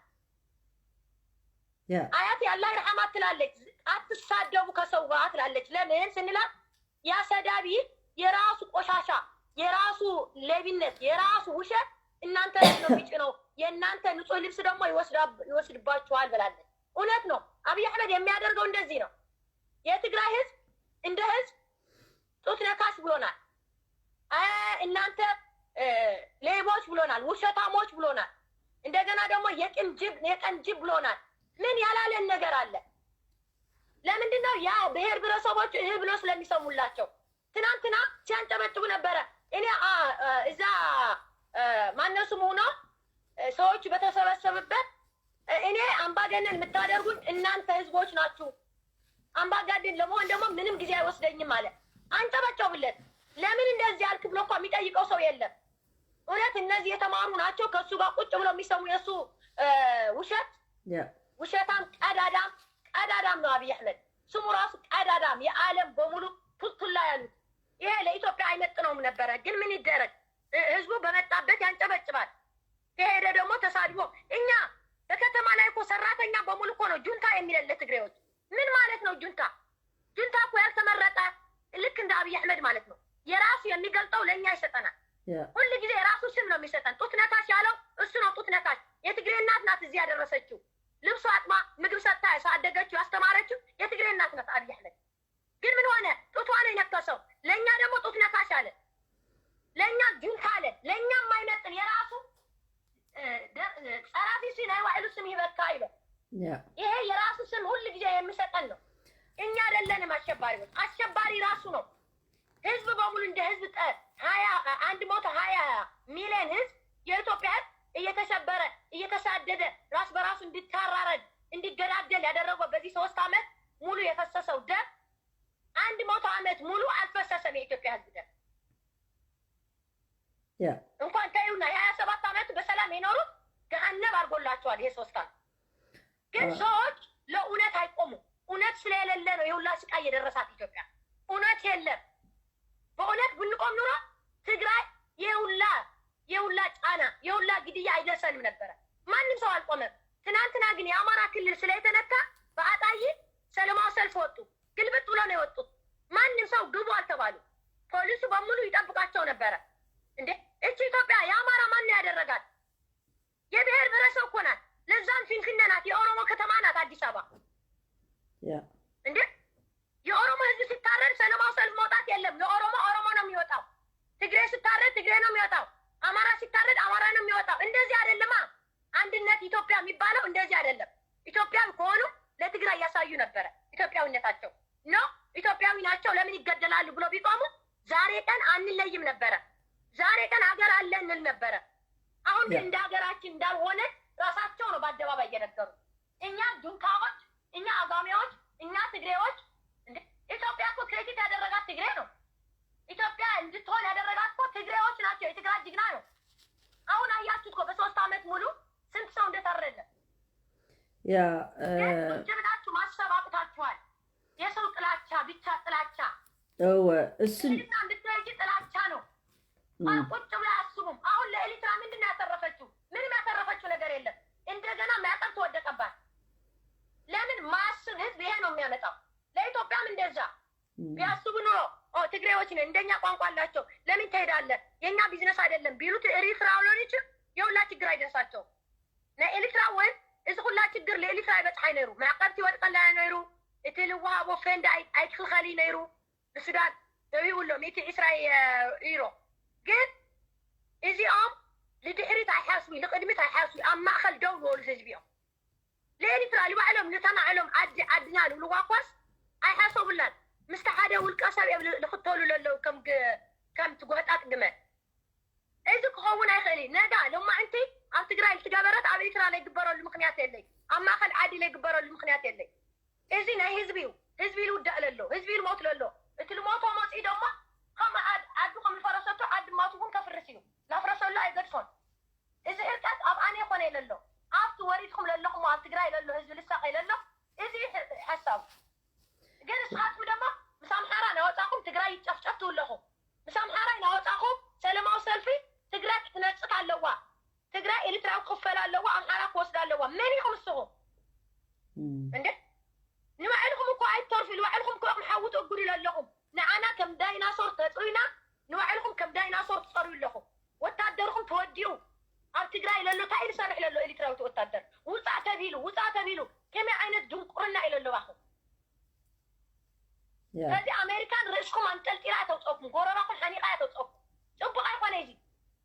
ያ አያት የአላህ ይርሐማት ትላለች። አትሳደቡ ከሰው ጋር ትላለች። ለምን ስንላት ያ ሰዳቢ የራሱ ቆሻሻ፣ የራሱ ሌብነት፣ የራሱ ውሸት እናንተ ላይ ነው የሚጭነው። የእናንተ ንጹህ ልብስ ደግሞ ይወስዳ- ይወስድባችኋል ብላለች። እውነት ነው። አብይ አህመድ የሚያደርገው እንደዚህ ነው። የትግራይ ህዝብ እንደ ህዝብ ጡት ነካሽ ብሎናል። አ፣ እናንተ እ፣ ሌቦች ብሎናል፣ ውሸታሞች ብሎናል። እንደገና ደግሞ የቂም ጅብ የቀን ጅብ ብሎናል። ምን ያላለን ነገር አለ? ለምንድን ነው ያ ብሔር ብሔረሰቦች እህ ብሎ ስለሚሰሙላቸው? ትናንትና ሲያንጨበጭቡ ነበረ። እኔ አ፣ አ፣ እዛ አ፣ ማነው ስሙ ሆኖ እ፣ ሰዎች በተሰበሰቡበት እ፣ እኔ አምባገነን የምታደርጉኝ እናንተ ህዝቦች ናችሁ። አምባገነን ለመሆን ደግሞ ምንም ጊዜ አይወስደኝም አለ። አንጨበጨቡለት። ለምን እንደዚህ አልክ ብሎ እኮ የሚጠይቀው ሰው የለም። እውነት እነዚህ የተማሩ ናቸው። ከእሱ ጋር ቁጭ ብለው የሚሰሙ የእሱ እ፣ ውሸት ያ ውሸታም ቀዳዳም ቀዳዳም ነው አብይ አህመድ። ስሙ ራሱ ቀዳዳም የዓለም በሙሉ ቱልቱላ ያሉት። ይሄ ለኢትዮጵያ አይመጥነውም ነበረ። ግን ምን ይደረግ? እ፣ ህዝቡ በመጣበት ያንጨበጭባል። ከሄደ ደግሞ ተሳድቦ እኛ በከተማ ላይ እኮ ሰራተኛ በሙሉ እኮ ነው ጁንታ የሚለን ለትግሬዎች። ምን ማለት ነው ጁንታ? ጁንታ እኮ ያልተመረጠ ልክ እንደ አብይ አህመድ ማለት ነው። የራሱ የሚገልጠው ለእኛ ይሰጠናል። ያ ሁል ጊዜ የራሱ ስም ነው የሚሰጠን። ጡት ነካሽ ያለው እሱ ነው። ጡት ነካሽ የትግሬ እናት ናት እዚህ ያደረሰችው። ልብሱ አጥባ ምግብ ሰጥታ ያሳደገችው ያስተማረችው የትግሬ እናት ናት አብይ አህመድ። ግን ምን ሆነ? ጡቷ ነው የነከሰው። ለእኛ ደግሞ ጡት ነካሽ አለ። ለእኛ ጁንታ አለ። ለእኛ የማይመጥን የራሱ እ፣ ደ- እ፣ ጸራፊ ሲ ናይ ባዕሉ ስም ይበካ ይበል። ያ ይሄ የራሱ ስም ሁል ጊዜ የሚሰጠን ነው። እኛ አይደለንም አሸባሪዎች። አሸባሪ ራሱ ነው። ህዝብ በሙሉ እንደ ህዝብ ጠ- ሀያ አንድ መቶ ሀያ ሚሊዮን ህዝብ የኢትዮጵያ ህዝብ እየተሸበረ እየተሳደደ ራስ በራሱ እንዲታራረድ እንዲገዳደል ያደረገው በዚህ ሶስት ዓመት ሙሉ የፈሰሰው ደም አንድ መቶ ዓመት ሙሉ አልፈሰሰም። የኢትዮጵያ ህዝብ ደም ያ እንኳን ተይውና የሀያ ሰባት ዓመት በሰላም የኖሩት ገሃነብ አድርጎላቸዋል። ይሄ ሶስት ዓመት ግን አዎ። ሰዎች ለእውነት አይቆሙም። እውነት ስለሌለ ነው የሁላ ስቃይ የደረሳት ኢትዮጵያ። እውነት የለም። በእውነት ብንቆም ኑሮ ትግራይ የሁላ የሁላ ጫና የሁላ ግድያ አይደርሰንም ነበረ። ማንም ሰው አልቆመም። ትናንትና ግን የአማራ ክልል ስለተነካ በአጣዬ ሰላማዊ ሰልፍ ወጡ። ግልብጥ ብሎ ነው የወጡት። ማንም ሰው ግቡ አልተባሉ። ፖሊሱ በሙሉ ይጠብቃቸው ነበረ። እንዴ እቺ ኢትዮጵያ የአማራ ማን ነው ያደረጋት? የብሔር ብሔረሰብ እኮ ናት። ለዛም ፊንፊኔ ናት። የኦሮሞ ከተማ ናት አዲስ አበባ። ያ እንዴ የኦሮሞ ህዝብ ሲታረድ ሰላማዊ ሰልፍ መውጣት የለም። ለኦሮሞ ኦሮሞ ነው የሚወጣው። ትግሬ ሲታረድ ትግሬ ነው የሚወጣው። አማራ ሲታረድ አማራ ነው የሚወጣው። እንደዚህ አይደለማ። አንድነት ኢትዮጵያ የሚባለው እንደዚህ አይደለም። ኢትዮጵያዊ ከሆኑ ለትግራይ ያሳዩ ነበረ ኢትዮጵያዊነታቸው። ኖ ኢትዮጵያዊ ናቸው ለምን ይገደላሉ ብሎ ቢቆሙ ዛሬ ቀን አንለይም ነበረ። ዛሬ ቀን ሀገር አለ እንል ነበረ። አሁን ግን ያ። እንደ ሀገራችን እንዳልሆነ ራሳቸው ነው በአደባባይ እየነገሩ። እኛ ጁንታዎች፣ እኛ አጋሜዎች፣ እኛ ትግሬዎች እንዴ ኢትዮጵያ እኮ ክሬዲት ያደረጋት ትግሬ ነው። ኢትዮጵያ እንድትሆን ያደረጋት እኮ ትግሬዎች ናቸው። የትግራይ ጅግና ነው። አሁን አያችሁት እኮ በሶስት ዓመት ሙሉ ስንት ሰው እንደታረደ። ያ እ፣ ግን ቁጭ ብላችሁ ማሰብ አቅቷችኋል። የሰው ጥላቻ ብቻ ጥላቻ እወ እሱን እና እንድትሄጂ ጥላቻ ነው። እም፣ ቁጭ ብላ አስቡም። አሁን ለኤሊትራ ምንድን ነው ያተረፈችው? ምንም ያተረፈችው ነገር የለም። እንደገና ማዕቀብ ተወደቀባት። ለምን ማስብ ህዝብ ይሄ ነው የሚያመጣው። ለኢትዮጵያም እንደዛ እም፣ ቢያስቡ ኑሮ ኦ ትግሬዎች ነን እንደኛ ቋንቋ አላቸው ለምን ትሄዳለህ የኛ ቢዝነስ አይደለም ቢሉት ኤሪትራውያኖች የሁላ ችግር አይደርሳቸው። ናይ ኤሪትራ እውን እዚ ኩላ ችግር ለኤሪትራ ይበፅሓ ነይሩ። ማዕቀብ ትወድቀላ ነይሩ። እቲ ልወሃቦ ፈንድ ኣይ- ኣይክልኸል እዩ ነይሩ። ንሱዳን ተውሂቡ ኣሎ ሚእቲ ዕስራ ዩሮ። ግን እዚኦም ንድሕሪት ኣይሓስቡ፣ ንቕድሚት ኣይሓስቡ፣ ኣብ ማእኸል ደው ዝበሉ ህዝቢ እዮም። ንኤሪትራ ንባዕሎም ንተናዕሎም ዓዲ ዓድና ዝብልዋ እኳስ ኣይሓሰቡላን። ምስቲ ሓደ ውልቀ ሰብ እዮም ዝኽተሉ ዘለዉ ከም ግ- ከም ትጓጣጥ ግመል። እዚ ክኸውን ኣይኽእል እዩ። ነጋ ሎማዕንቲ ኣብ ትግራይ ዝትገበረት ኣብ ኤሪትራ ዘይግበረሉ ምኽንያት የለይ፣ ኣብ ማእኸል ዓዲ ዘይግበረሉ ምኽንያት የለይ። እዚ ናይ ህዝቢ እዩ። ህዝቢ ይውዳእ ለሎ፣ ህዝቢ ይልሞት ለሎ። እቲ ልሞቶ መፅኡ ደሞ ከም ዓድ- ዓዱ ከም ዝፈረሰቶ ዓዲ ማቱ እውን ከፍርስ እዩ። ላፍረሰሉ ኣይገድፎን። እዚ ህርቀት ኣብ ኣነ ይኾነ ለሎ፣ ኣብቲ ወሪድኩም ለለኹም ኣብ ትግራይ ለሎ ህዝቢ ልሳቀ ለሎ። እዚ እዩ ሕ- ሓሳቡ። ግን ንስኻትኩም ደሞ ምስ ኣምሓራ ናወፃኹም ትግራይ ይጨፍጨፍ ትብለኹም። ምስ ኣምሓራ ናወፃኹም ሰለማዊ ሰልፊ ትግራይ ክትነፅት ኣለዋ፣ ትግራይ ኤሪትራዊ ክኽፈል ኣለዋ፣ ኣምሓራ ክወስዳ ኣለዋ። መን ኢኹም ንስኹም እንደ ንባዕልኹም እኮ ኣይትተርፉ፣ ንባዕልኹም እኮ ኢኹም ሓዊ ትእጉዱ ዘለኹም። ንዓና ከም ዳይናሶር ተፅሩይና፣ ንባዕልኹም ከም ዳይናሶር ትፀርዩ ኣለኹም። ወታደርኹም ተወዲኡ ኣብ ትግራይ ለሎ እንታይ እዩ ዝሰርሕ ለሎ? ኤሪትራዊ ወታደር ውፃእ ተቢሉ፣ ውፃእ ተቢሉ፣ ከመይ ዓይነት ድንቁርና እዩ ለሎ ባኹም? ያ ከዚ ኣሜሪካን ርእስኩም ኣንጠልጢላ እያ ተውፀኩም፣ ጎረራኩም ሓኒቃ እያ ተውፀኩም። ፅቡቅ ኣይኮነ እዚ።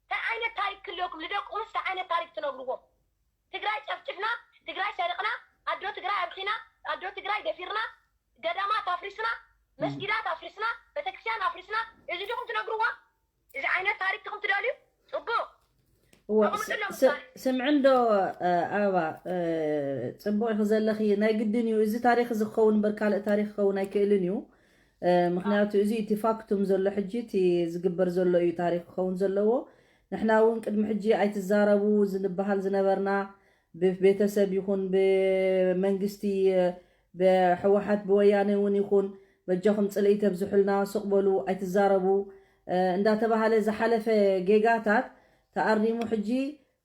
እንታይ ዓይነት ታሪክ ክልዮኩም ንደቅኹምስ እንታይ ዓይነት ታሪክ ትነግርዎም? ትግራይ ጨፍጭፍና፣ ትግራይ ሰሪቕና፣ ኣዶ ትግራይ ኣብኺና፣ ኣዶ ትግራይ ደፊርና፣ ገዳማት ኣፍሪስና፣ መስጊዳት ኣፍሪስና፣ ቤተክርስትያን ኣፍሪስና። እዚ ዲኹም ትነግርዋ? እዚ ዓይነት ታሪክ ዲኹም ትደልዩ? ፅቡቅ እወ ኣቐምጥሎም ስ- ታሪክ። ስምዕንዶ ኣበባ፣ ፅቡቅ ኢኺ ዘለኺ። ናይ ግድን እዩ እዚ ታሪክ እዚ ክኸውን እምበር ካልእ ታሪክ ክኸውን ኣይክእልን እዩ። ምክንያቱ እዚ እቲ ፋክቱም ዘሎ ሕጂ እቲ ዝግበር ዘሎ እዩ ታሪክ ክኸውን ዘለዎ። ንሕና እውን ቅድሚ ሕጂ ኣይትዛረቡ ዝንበሃል ዝነበርና ብቤተሰብ ይኹን ብመንግስቲ ብህወሓት ብወያነ እውን ይኹን በጃኹም ፅልኢ ተብዝሑልና ስቕ በሉ ኣይትዛረቡ እንዳተባሃለ ዝሓለፈ ጌጋታት ተኣሪሙ ሕጂ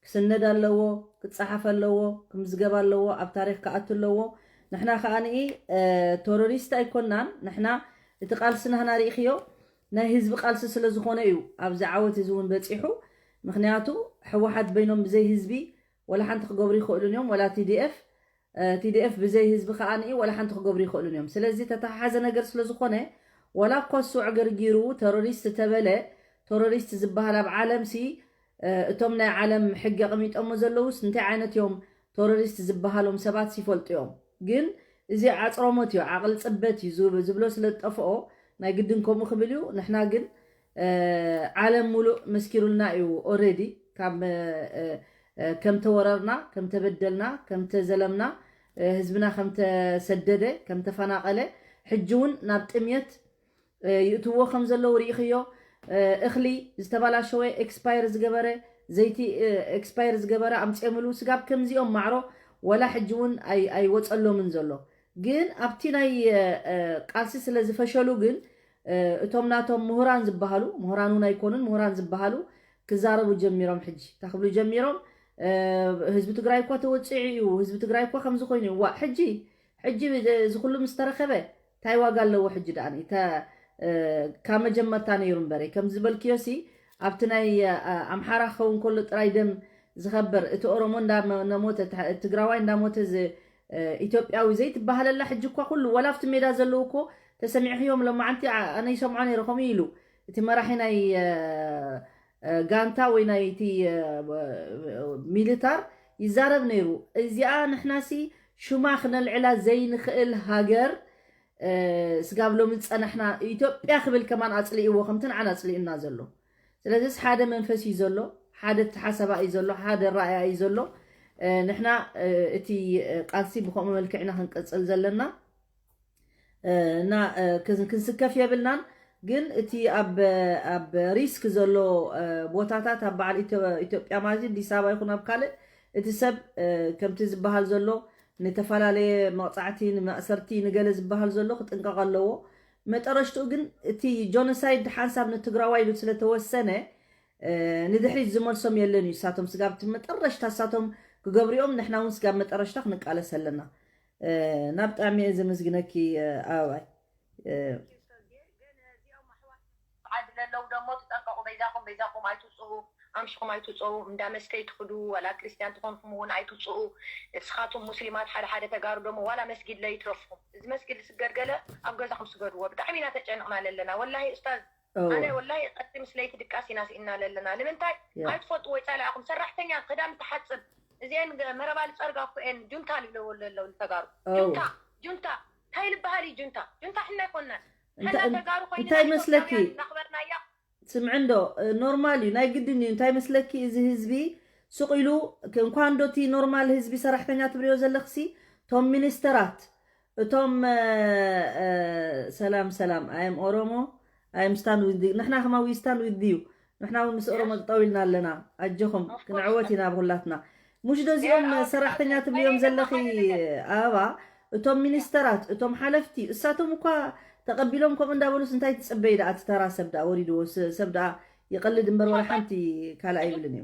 ክስነድ ኣለዎ፣ ክፀሓፍ ኣለዎ፣ ክምዝገብ ኣለዎ፣ ኣብ ታሪክ ክኣቱ ኣለዎ። ንሕና ከዓ ንኢ ተሮሪስት ኣይኮናን። ንሕና እቲ ቃልሲ ናህና ርኢኽዮ ናይ ህዝቢ ቃልሲ ስለ ዝኾነ እዩ ኣብዚ ዓወት እዚ እውን በፂሑ። ምክንያቱ ህወሓት በይኖም ብዘይ ህዝቢ ወላ ሓንቲ ክገብሩ ይኽእሉን እዮም፣ ወላ ቲዲኤፍ ቲዲኤፍ ብዘይ ህዝቢ ከዓ ንኢ ወላ ሓንቲ ክገብሩ ይኽእሉን እዮም። ስለዚ ተተሓሓዘ ነገር ስለ ዝኾነ ወላ እኳ እሱ ዕገርጊሩ ተሮሪስት ተበለ፣ ተሮሪስት ዝበሃል ኣብ ዓለም ሲ እቶም ናይ ዓለም ሕጊ ኣቐሚጦሞ ዘለውስ እንታይ ዓይነት እዮም ተሮሪስት ዝበሃሎም ሰባት ይፈልጡ እዮም። ግን እዚ ዓፅሮሞት እዩ፣ ዓቕሊ ፅበት እዩ ዝብ- ዝብሎ ስለ ዝጠፍኦ ናይ ግድን ከምኡ ክብል እዩ። ንሕና ግን ዓለም ሙሉእ መስኪሩልና እዩ ኦሬዲ ካብ ከም ተወረርና፣ ከም ተበደልና፣ ከም ተዘለምና፣ ህዝብና ከም ተሰደደ፣ ከም ተፈናቐለ፣ ሕጂ እውን ናብ ጥምየት ይእትዎ ከም ዘለዉ ርኢኽዮ። እኽሊ ዝተባላሸወ፣ ኤክስፓየር ዝገበረ፣ ዘይቲ ኤክስፓየር ዝገበረ ኣምፅኦምሉ። ስጋብ ከምዚኦም ማዕሮ ወላ ሕጂ እውን ኣይ- ኣይወፀሎምን ዘሎ። ግን ኣብቲ ናይ ቃልሲ ስለ ዝፈሸሉ ግን እቶም ናቶም ምሁራን ዝበሃሉ፣ ምሁራን እውን ኣይኮኑን፣ ምሁራን ዝበሃሉ ክዛረቡ ጀሚሮም። ሕጂ እንታይ ክብሉ ጀሚሮም? ህዝቢ ትግራይ እኳ ተወፂዑ እዩ፣ ህዝቢ ትግራይ እኳ ከምዚ ኮይኑ እዩ። ዋ ሕጂ ሕጂ እዚ ኩሉ ምስ ተረኸበ እንታይ ዋጋ ኣለዎ? ሕጂ ደኣ ካብ መጀመርታ ነይሩ እምበረ ከም ዝበልክዮ ሲ ኣብቲ ናይ ኣምሓራ ክኸውን ከሎ ጥራይ ደም ዝኸበር እቲ ኦሮሞ እንዳሞተ ትግራዋይ እንዳሞተ ኢትዮጵያዊ ዘይትበሃለላ ሕጂ እኳ ኩሉ ወላ ኣብቲ ሜዳ ዘለዉ እኮ ተሰሚዕኽዮም ሎማዓንቲ ኣነ ይሰምዖ ነይረ ከምኡ ኢሉ እቲ መራሒ ናይ ጋንታ ወይ ናይ እቲ ሚሊታር ይዛረብ ነይሩ። እዚኣ ንሕናሲ ሹማ ክነልዕላ ዘይንኽእል ሃገር ስጋብ ሎሚ ዝፀናሕና ኢትዮጵያ ክብል ከማን ኣፅሊእዎ ከምቲ ንዓና ኣፅሊኡና ዘሎ። ስለዚስ ሓደ መንፈስ እዩ ዘሎ፣ ሓደ ተሓሰባ እዩ ዘሎ፣ ሓደ ራእያ እዩ ዘሎ። ንሕና እቲ ቃልሲ ብከምኡ መልክዕና ክንቅፅል ዘለና እና ክንስከፍ የብልናን። ግን እቲ ኣብ ኣብ ሪስክ ዘሎ ቦታታት ኣብ በዓል ኢትዮጵያ ማለት ኣዲስ ኣበባ ይኹን ኣብ ካልእ እቲ ሰብ ከምቲ ዝበሃል ዘሎ ንተፈላለየ መቕፃዕቲ ንማእሰርቲ ንገለ ዝበሃል ዘሎ ክጥንቀቕ ኣለዎ። መጠረሽትኡ ግን እቲ ጆኖሳይድ ሓንሳብ ንትግራዋይ ኢሉ ስለተወሰነ ንድሕሪት ዝመልሶም የለን እዩ። እሳቶም ስጋብ እቲ መጠረሽታ እሳቶም ክገብርኦም ንሕና እውን ስጋብ መጠረሽታ ክንቃለስ ኣለና። እና ብጣዕሚ እየ ዘመስግነኪ ኣበባይ። ዓዲ ለለው ደሞ ትጠንቀቁ፣ በይዛኹም በይዛኹም ኣይትውፅኡ፣ ኣምሽኹም ኣይትውፅኡ፣ እንዳ መስተ ይትኽዱ፣ ዋላ ክርስቲያን ትኾንኩም እውን ኣይትውፅኡ። እስኻቱም ሙስሊማት ሓደ ሓደ ተጋሩ ደሞ ዋላ መስጊድ ለይትረፍኩም፣ እዚ መስጊድ ዝስገድ ገለ ኣብ ገዛኹም ስገድዎ። ብጣዕሚ ኢና ተጨንቕና ለለና ወላሂ ኡስታዝ። እወ። ኣነ ወላሂ ቀቲ ምስ ለይቲ ድቃስ ኢና ስኢና ለለና። ንምንታይ ያ። ኣይትፈልጡ ወይ ጸላእኹም ሰራሕተኛ ክዳን ትሓጽብ እዚአን ገ- መረባ ልጸርጋ እኮ እየን ጁንታ ልብለዎ ለለው ንተጋሩ እወ። ጁንታ ጁንታ እንታይ ልበሃል እዩ ጁንታ? ጁንታ ሕና ኣይኮንና ሕና እንታ- ተጋሩ ኮይና እንታይ መስለኪ? እናኽበርናያ ስምዕንዶ ኖርማል እዩ ናይ ግድን እዩ እንታይ መስለኪ እዚ ህዝቢ ሱቕ ኢሉ እንኳን ዶቲ ኖርማል ህዝቢ ሰራሕተኛ ትብልዮ ዘለኽሲ እቶም ሚኒስተራት እቶም እ፣ እ፣ ሰላም ሰላም ኣየም ኦሮሞ ኣየም ስታን ዊዝ ንሕና ከማ ዊ ስታን ዊዝ ዩ ንሕና እውን ምስ ኦሮሞ ጠጠው ኢልና ኣለና ኣጆኹም ክንዕወት ኢና ብኩላትና ሙሽ ዶ እዚኦም ሰራሕተኛ ትብልዮም ዘለኺ ኣበባ እቶም ሚኒስተራት እቶም ሓለፍቲ እሳቶም እኳ ተቐቢሎም ከምኡ እንዳበሉስ እንታይ ትፅበይ ደኣ እቲ ተራ ሰብ ደኣ ወሪድዎ ስ- ሰብ ደኣ ይቐልድ እምበር ወላ ሓንቲ ካልእ ኣይብልን እዩ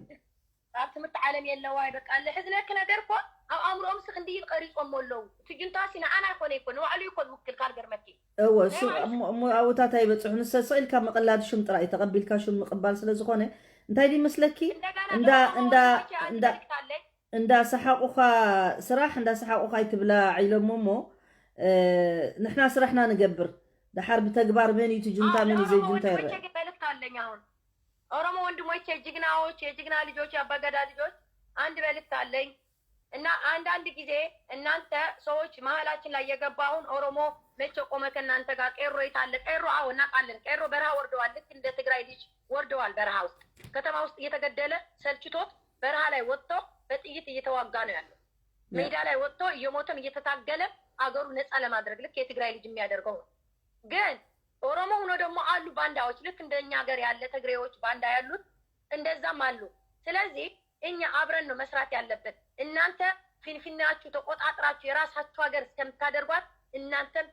ኣብ ትምህርቲ ዓለም የለዋ በቃ ለሕዝነኪ ነገር እኮ ኣብ ኣእምሮኦም ስክ እንዲ ቀሪፆሞ ኣለዉ እቲ ጁንታሲ ንዓና ኣይኮነ ይኮን ንባዕሉ ይኮን ውክል ካልገርመኪ እወ እሱ እሞ እሞ ኣብኡታት ኣይበፅሑ ንሰ ስቕ ኢልካ ምቕላድ ሹም ጥራይ እዩ ተቐቢልካ ሹም ምቕባል ስለ ዝኾነ እንታይ ድዩ መስለኪ እንደገና እንዳ ደግሞ እንዳ ወንድሞቼ፣ አንድ እንዳ መልእክት አለኝ። እንዳሰሓቑኻ ስራሕ እንዳሰሓቑኻ ኣይትብላዕ ኢሎሞ እሞ እ፣ ንሕና ስራሕና ንገብር ደሓር ብተግባር መን እዩ እቲ ጁንታ አዎ፣ መን እዩ ለኦሮሞ ዘይጁንታ ይረአ ወንድሞቼ ግን መልእክት አለኝ። አሁን ኦሮሞ ወንድሞቼ ጅግናዎች፣ የጅግና ልጆች፣ የአባገዳ ልጆች አንድ መልእክት አለኝ እና አንዳንድ ጊዜ እናንተ ሰዎች መሀላችን ላይ የገባውን ኦሮሞ መቼ ቆመ ከእናንተ ጋር ቄሮ የታለ? ቄሮ አዎ እናውቃለን። ቄሮ በረሃ ወርደዋል። ልክ እንደ ትግራይ ልጅ ወርደዋል። በረሃ ውስጥ ከተማ ውስጥ እየተገደለ ሰልችቶት በረሃ ላይ ወጥቶ በጥይት እየተዋጋ ነው ያለው። ሜዳ ላይ ወጥቶ እየሞተም እየተታገለ አገሩ ነፃ ለማድረግ ልክ የትግራይ ልጅ የሚያደርገው ነው። ግን ኦሮሞ ሆኖ ደግሞ አሉ ባንዳዎች፣ ልክ እንደኛ ሀገር ያለ ትግሬዎች ባንዳ ያሉት እንደዛም አሉ። ስለዚህ እኛ አብረን ነው መስራት ያለብን። እናንተ ፊንፊናችሁ ተቆጣጥራችሁ የራሳችሁ ሀገር እስከምታደርጓት እናንተም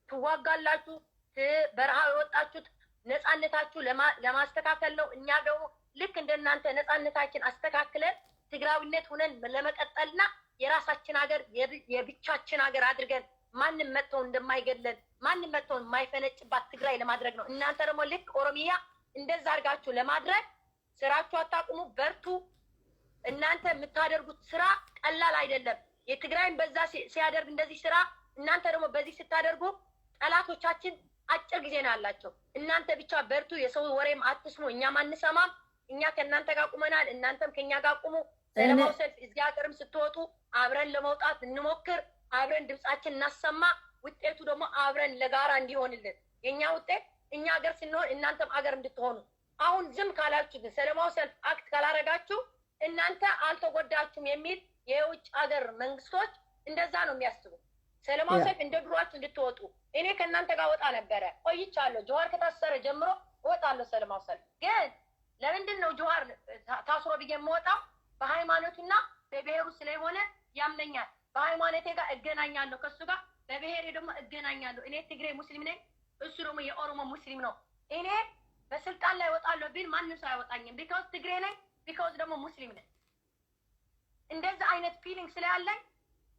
ትዋጋላችሁ። ት- በረሃ የወጣችሁት ነፃነታችሁ ለማ- ለማስተካከል ነው። እኛ ደግሞ ልክ እንደናንተ ነፃነታችን አስተካክለን ትግራዊነት ሁነን ለመቀጠልና የራሳችን ሀገር የብ- የብቻችን ሀገር አድርገን ማንም መጥተው እንደማይገለን ማንም መጥተው የማይፈነጭባት ትግራይ ለማድረግ ነው። እናንተ ደግሞ ልክ ኦሮሚያ እንደዛ አድርጋችሁ ለማድረግ ስራችሁ አታቁሙ፣ በርቱ። እናንተ የምታደርጉት ስራ ቀላል አይደለም። የትግራይም በዛ ሲ- ሲያደርግ እንደዚህ ስራ እናንተ ደግሞ በዚህ ስታደርጉ ጠላቶቻችን አጭር ጊዜ ነው ያላቸው። እናንተ ብቻ በርቱ፣ የሰው ወሬም አትስሙ፣ እኛም አንሰማም። እኛ ከእናንተ ጋር ቁመናል፣ እናንተም ከኛ ጋር ቁሙ። ሰላማዊ ሰልፍ እዚህ ሀገርም ስትወጡ አብረን ለመውጣት እንሞክር፣ አብረን ድምጻችን እናሰማ። ውጤቱ ደግሞ አብረን ለጋራ እንዲሆንልን የእኛ ውጤት እኛ ሀገር ስንሆን እናንተም አገር እንድትሆኑ። አሁን ዝም ካላችሁ ግን ሰላማዊ ሰልፍ አክት ካላረጋችሁ እናንተ አልተጎዳችሁም የሚል የውጭ ሀገር መንግስቶች እንደዛ ነው የሚያስቡ። ሰላማዊ ሰልፍ እንደ ድሯችሁ እንድትወጡ እኔ ከእናንተ ጋር ወጣ ነበረ ቆይቻለሁ። ጀዋር ከታሰረ ጀምሮ እወጣለሁ ሰላማዊ ሰልፍ። ግን ለምንድን ነው ጀዋር ታ- ታስሮ ብዬ የምወጣው? በሃይማኖቱና በብሔሩ ስለሆነ ያምነኛል። በሃይማኖቴ ጋር እገናኛለሁ ከሱ ጋር፣ በብሔሬ ደግሞ እገናኛለሁ። እኔ ትግሬ ሙስሊም ነኝ፣ እሱ ደግሞ የኦሮሞ ሙስሊም ነው። እኔ በስልጣን ላይ እወጣለሁ ቢል ማንም ሰው አይወጣኝም። ቢካውዝ ትግሬ ነኝ፣ ቢካውዝ ደግሞ ሙስሊም ነኝ። እንደዛ አይነት ፊሊንግ ስላለኝ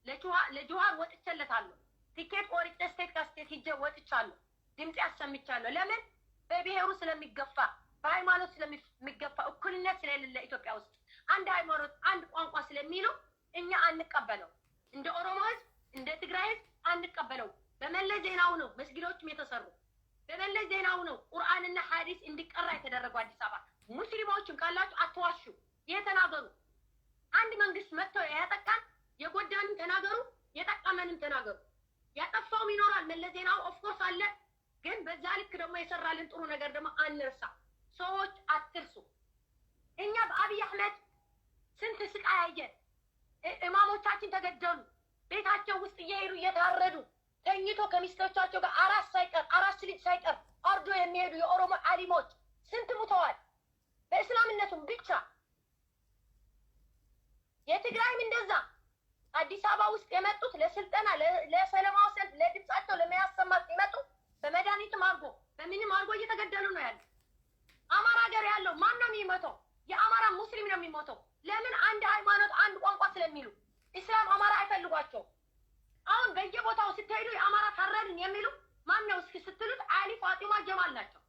ለጁሃ- ለጁሃር ወጥቼለታለሁ። ቲኬት ቆርጬ ስቴት ከስቴት ሂጄ ወጥቻለሁ። ድምፅ ያሰምቻለሁ። ለምን? በብሔሩ ስለሚገፋ፣ በሃይማኖት ስለሚገፋ፣ እኩልነት ስለሌለ ኢትዮጵያ ውስጥ አንድ ሃይማኖት አንድ ቋንቋ ስለሚሉ እኛ አንቀበለው። እንደ ኦሮሞ ህዝብ እንደ ትግራይ ህዝብ አንቀበለው። በመለስ ዜናው ነው መስጊዶችም የተሰሩ። በመለስ ዜናው ነው ቁርአንና ሐዲስ እንዲቀራ የተደረገው አዲስ አበባ። ሙስሊሞችም ካላችሁ አትዋሹ፣ ይሄ ተናገሩ። አንድ መንግስት መጥቶ ያጠቃን የጎዳንም ተናገሩ፣ የጠቀመንም ተናገሩ። ያጠፋውም ይኖራል መለስ ዜናው ኦፍኮርስ አለ። ግን በዛ ልክ ደግሞ የሰራልን ጥሩ ነገር ደግሞ አንርሳ። ሰዎች አትርሱ። እኛ በአብይ አህመድ ስንት ስቃይ አየን። እ- እማሞቻችን ተገደሉ። ቤታቸው ውስጥ እየሄዱ እየታረዱ ተኝቶ ከሚስቶቻቸው ጋር አራስ ሳይቀር አራስ ልጅ ሳይቀር አርዶ የሚሄዱ የኦሮሞ አሊሞች ስንት ሙተዋል። በእስላምነቱም ብቻ የትግራይም እንደዛ አዲስ አበባ ውስጥ የመጡት ለስልጠና ለ- ለሰላማዊ ሰልፍ ለድምጻቸው ለማሰማት ሲመጡ በመድኃኒትም አድርጎ በምንም አድርጎ እየተገደሉ ነው ያሉት። አማራ ሀገር ያለው ማን ነው የሚሞተው? የአማራ ሙስሊም ነው የሚሞተው። ለምን? አንድ ሃይማኖት አንድ ቋንቋ ስለሚሉ። ኢስላም አማራ አይፈልጓቸውም። አሁን በየቦታው ስትሄዱ የአማራ ታረድን የሚሉ ማን ነው እስኪ ስትሉት አሊ ፋጢማ ጀማል ናቸው።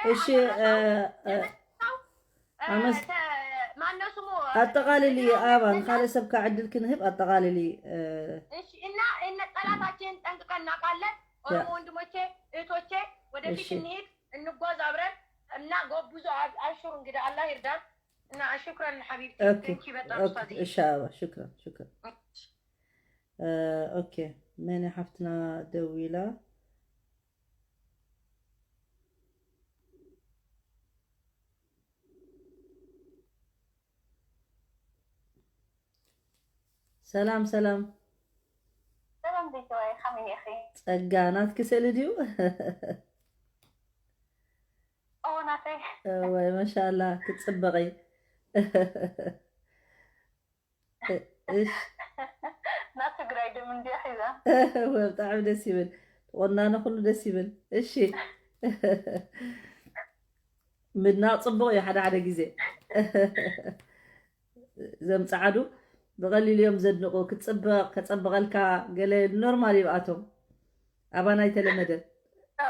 እሺ፣ እ፣ እ፣ አመስ- ማነው ስሙ? ኣጠቓልሊ ኣባ ንካልእ ሰብ ከዓ ዕድል ክንህብ ኣጠቓልሊ እ፣ እሺ። እና እነ ጠላታችንን ጠንቅቀን እናውቃለን። ኦሮሞ ወንድሞቼ እህቶቼ፣ ወደፊት እሺ። እንሄድ። ንጓዝ አብረን እና ጎብዙ። አብሽሩ እንግዲህ አላህ ይርዳን እና ሽኩረን ሐቢብቲ። ኦኬ Thank you በጣም ኦኬ ኡስታዝዬ። እሺ አበባ ሽክረን ሽክረን። እ፣ ኦኬ መን ሓፍትና ደዊላ? ሰላም ሰላም። ሰላም ቤተዋይ ከመይ ኢኺ? ጸጋ ናትኪ ስእሊ ድዩ? ኦ ናተይ ወይ ማሻላ ክትጽበቂ። እሺ ናብ ትግራይ ድም እንዲያ ሒዛ። ወይ ብጣዕሚ ደስ ይብል። ተቆናነ ኩሉ ደስ ይብል። እሺ ምድናቕ ጽቡቕ እዩ ሓደ ሓደ ግዜ። ዘም ጸዓዱ ብቐሊሉ እዮም ዘድንቑ። ክትጽበቕ ከጸብቐልካ ገለ ኖርማል ይብኣቶም። ኣባና ኣይተለመደን። ኦ፣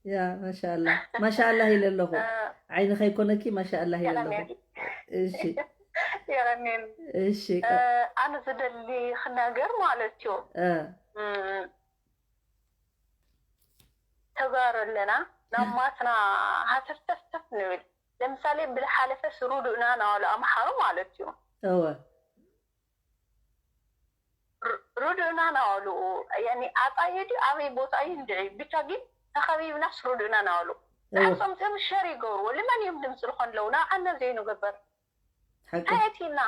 ያ ማሻላ ማሻላ ኢለ ኣለኹ። እ፣ ዓይኒ ከይኮነኪ ማሻላ ኢለ ኣለኹ። የቐንየል እሺ የቐንየል። እሺ እ፣ ኣነ ዝደሊ ክናገር ማለት እዩ። እ፣ እም፣ ተጋሩ ኣለና ናብ ማትና ሃተፍተፍተፍ ንብል። ለምሳሌ ብዝሓለፈስ ሩዱእና ናበሉ ኣምሓሩ ማለት እዩ። እወ ር- ሩዱእና ናበሉ ያኒ ኣጣየ ድዩ ኣበይ ቦታ እዩ እንድዒ ብቻ ግን ተኸቢብናስ ሩዱእና ናበሉ እወ ንዓሶም ሸር ይገብርዎ ልመን እዮም ድምፂ ዝኾን ኣለዉ ናብ ዓና ዘይንገበር ሓቂ እንታይ ኣቲና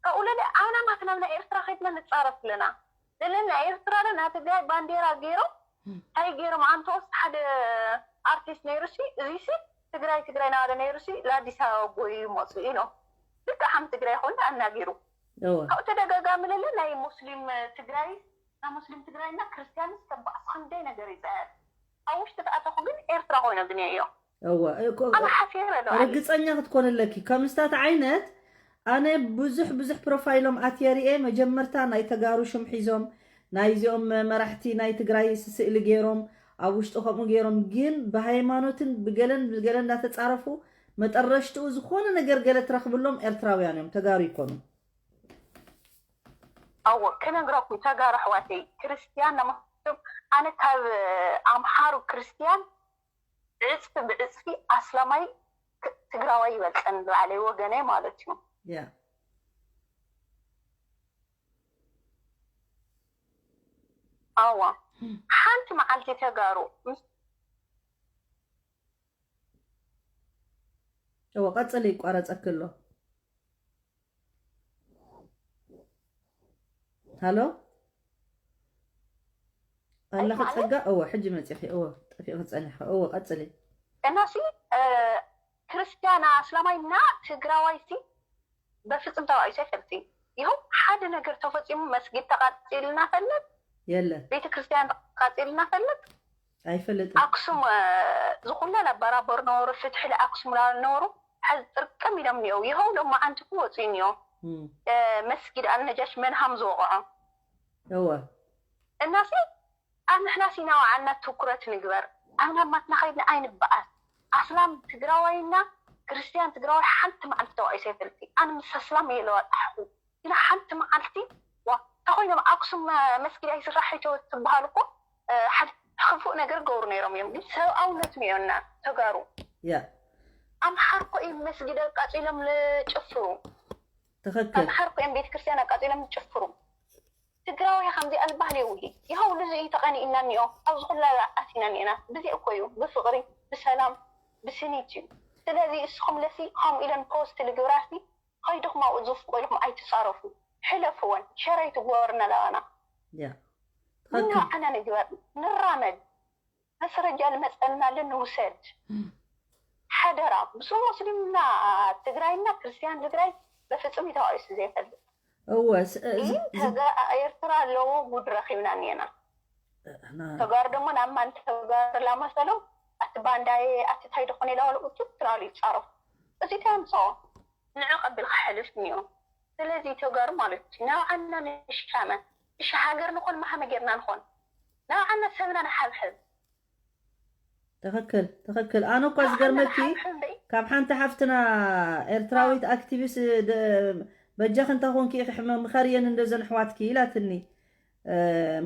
ካብኡ ለለ ኣምና ማትና ናይ ኤርትራ ከድና ንፃረፍ ኣለና ለለ ናይ ኤርትራ ለ ናይ ትግራይ ባንዴራ ገይሮም እንታይ ገይሮም ኣንተወስ ሓደ ኣርቲስት ነይሩ ሲ እዚ ሲ ትግራይ ትግራይ ናበለ ነይሩ ሲ ለኣዲስ ኣበባ ጎዩ ይመፁ ኢሎም ልክዕ ከም ትግራይ ኮይኑ ኣናጊሩ እወ ካብኡ ተደጋጋሚ ለለ ናይ ሙስሊም ትግራይ ናይ ሙስሊም ትግራይና ክርስቲያንስ ተባዕስ ክንደይ ነገር ይፀያየር ኣብ ውሽጢ ተኣተኹ ግን ኤርትራ ኮይኖ ግን እዮም እወ እኮ ኣነ ሓፊረ ዶ ርግፀኛ ክትኮን ኣለኪ። ከም ስታት ዓይነት ኣነ ብዙሕ ብዙሕ ፕሮፋይሎም ኣትየ ርኤ። መጀመርታ ናይ ተጋሩ ሽም ሒዞም ናይዚኦም መራሕቲ ናይ ትግራይ ስእሊ ገይሮም ኣብ ውሽጢ ከምኡ ገይሮም፣ ግን ብሃይማኖትን ብገለን ብገለን እንዳተፃረፉ መጠረሽትኡ ዝኾነ ነገር ገለ ትረኽብሎም ኤርትራውያን እዮም፣ ተጋሩ ይኮኑ። ኣዎ ክነግረኩም ተጋሩ ኣሕዋተይ ክርስትያን ናማቶም ኣነ ካብ ኣምሓሩ ክርስትያን ብዕፅፊ ብዕፅፊ ኣስላማይ ክ- ትግራዋይ ይበልፀን ንባዕለይ ወገነይ ማለት እዩ ያ ኣዋ ሓንቲ መዓልቲ ተጋሩ ምስ እወ ቀፅሊ ይቋረፀኪ ኣሎ። ሃሎ ኣለኺ ማለት? ፀጋ? እወ ሕጂ መፂኺ። እወ ጠፊእኺ ፀኒሕኺ። እወ ቀፅሊ። እናሲ ክርስቲያና ኣስላማይና ትግራዋይ ሲ በፍፅም ተባኢሱ ኣይፈልጥን ይኸው ሓደ ነገር ተፈፂሙ መስጊድ ተቃፂልና ፈልጥ የለ ቤተ ክርስቲያን ተቃፂልና ፈልጥ ኣይፈልጥን። ኣክሱም ዝኩላ ላባራበር ነበሩ ፍትሒ ለኣክሱም ላሉ ነበሩ ሕዚ ጥርቅም ኢሎም እኒኦ ይኸው ሎም መዓንቲ ክወፁ እኒኦ እም፣ መስጊድ ኣልነጃሽ መንሃም ዝወቕዖ እወ እናሲ ኣብ ንሕና ሲና ዋዓና ትኩረት ንግበር ኣብ ናማትና ከይድና ኣይንበኣስ ኣስላም ትግራዋይና ክርስትያን ትግራዋይ ሓንቲ መዓልቲ ተባኢሱ ኣይፈልጥ ኣነ ምስ ኣስላም እየ ለዋጣሕኹ ግና ሓንቲ መዓልቲ ዋ እንተኮይኖም ኣክሱም መስጊድ ኣይስራሕ ይተወት ትበሃል እኮ ሓደ ክፉእ ነገር ገብሩ ነይሮም እዮም ግን ሰብኣውነት ሚዮና ተጋሩ ያ ኣምሓር ኮ እዮም መስጊድ ኣቃፂሎም ልጭፍሩ ትኽክል ኣምሓር ኮ እዮም ቤተክርስትያን ኣቃፂሎም ልጭፍሩ ትግራዊ ከምዚ ኣልባህል የውሂ ይኸው ልዚ እዩ ተቐኒእና እኒኦ ኣብዚ ኩላ ኣቲና እኒና ብዚ እኮ እዩ ብፍቕሪ ብሰላም ብስኒት እዩ ስለዚ እስኹም ለሲ ከምኡ ኢለን ፖስት ልግብራሲ ከይድኹም ኣብኡ ዝፍቆ ኢልኩም ኣይትፃረፉ ሕለፍወን ሸረይ ትግበርና ለባና ያ ትኽክል ንንባዕና ንግበር ንራመድ መስረጃ ልመፀና ልንውሰድ ሓደራ ብስም ሙስሊምና ትግራይና ክርስቲያን ትግራይ በፍፁም ተባኢሱ ዘይፈልጥ እወ ስ- እ- ይህ ዝ- ዝ- ተጋ- ኤርትራ ኣለዎ ጉድ ረኪብና እኒና ና- ተጋሩ ደግሞ ናብ ማን ተጋሩ ላመሰሎም ኣቲ ባንዳየ ኣቲ ታይ ደኾነ ኢላ በሉ ቁጭ ትላሉ ይፃረፉ እዚ ተምፅኦ ንዑ ቀቢል ክሕልፍ እኒኦ ስለዚ ተጋሩ ማለት እዩ ናብ ዓና ንሻመ እሺ ሃገር ንኾን መሃመ ጌርና ንኾን ናብ ዓና ሰብና ንሓብሕብ ትኽክል ትኽክል። ኣነ እኳ ዝገርመኪ ካብ ሓንቲ ሓፍትና ኤርትራዊት ኣክቲቪስት ደ- በጃኺ እንተ ኮንኪ ኢኺ ሕመ- ምኸርየን እንደዘን ኣሕዋትኪ ኢላትኒ።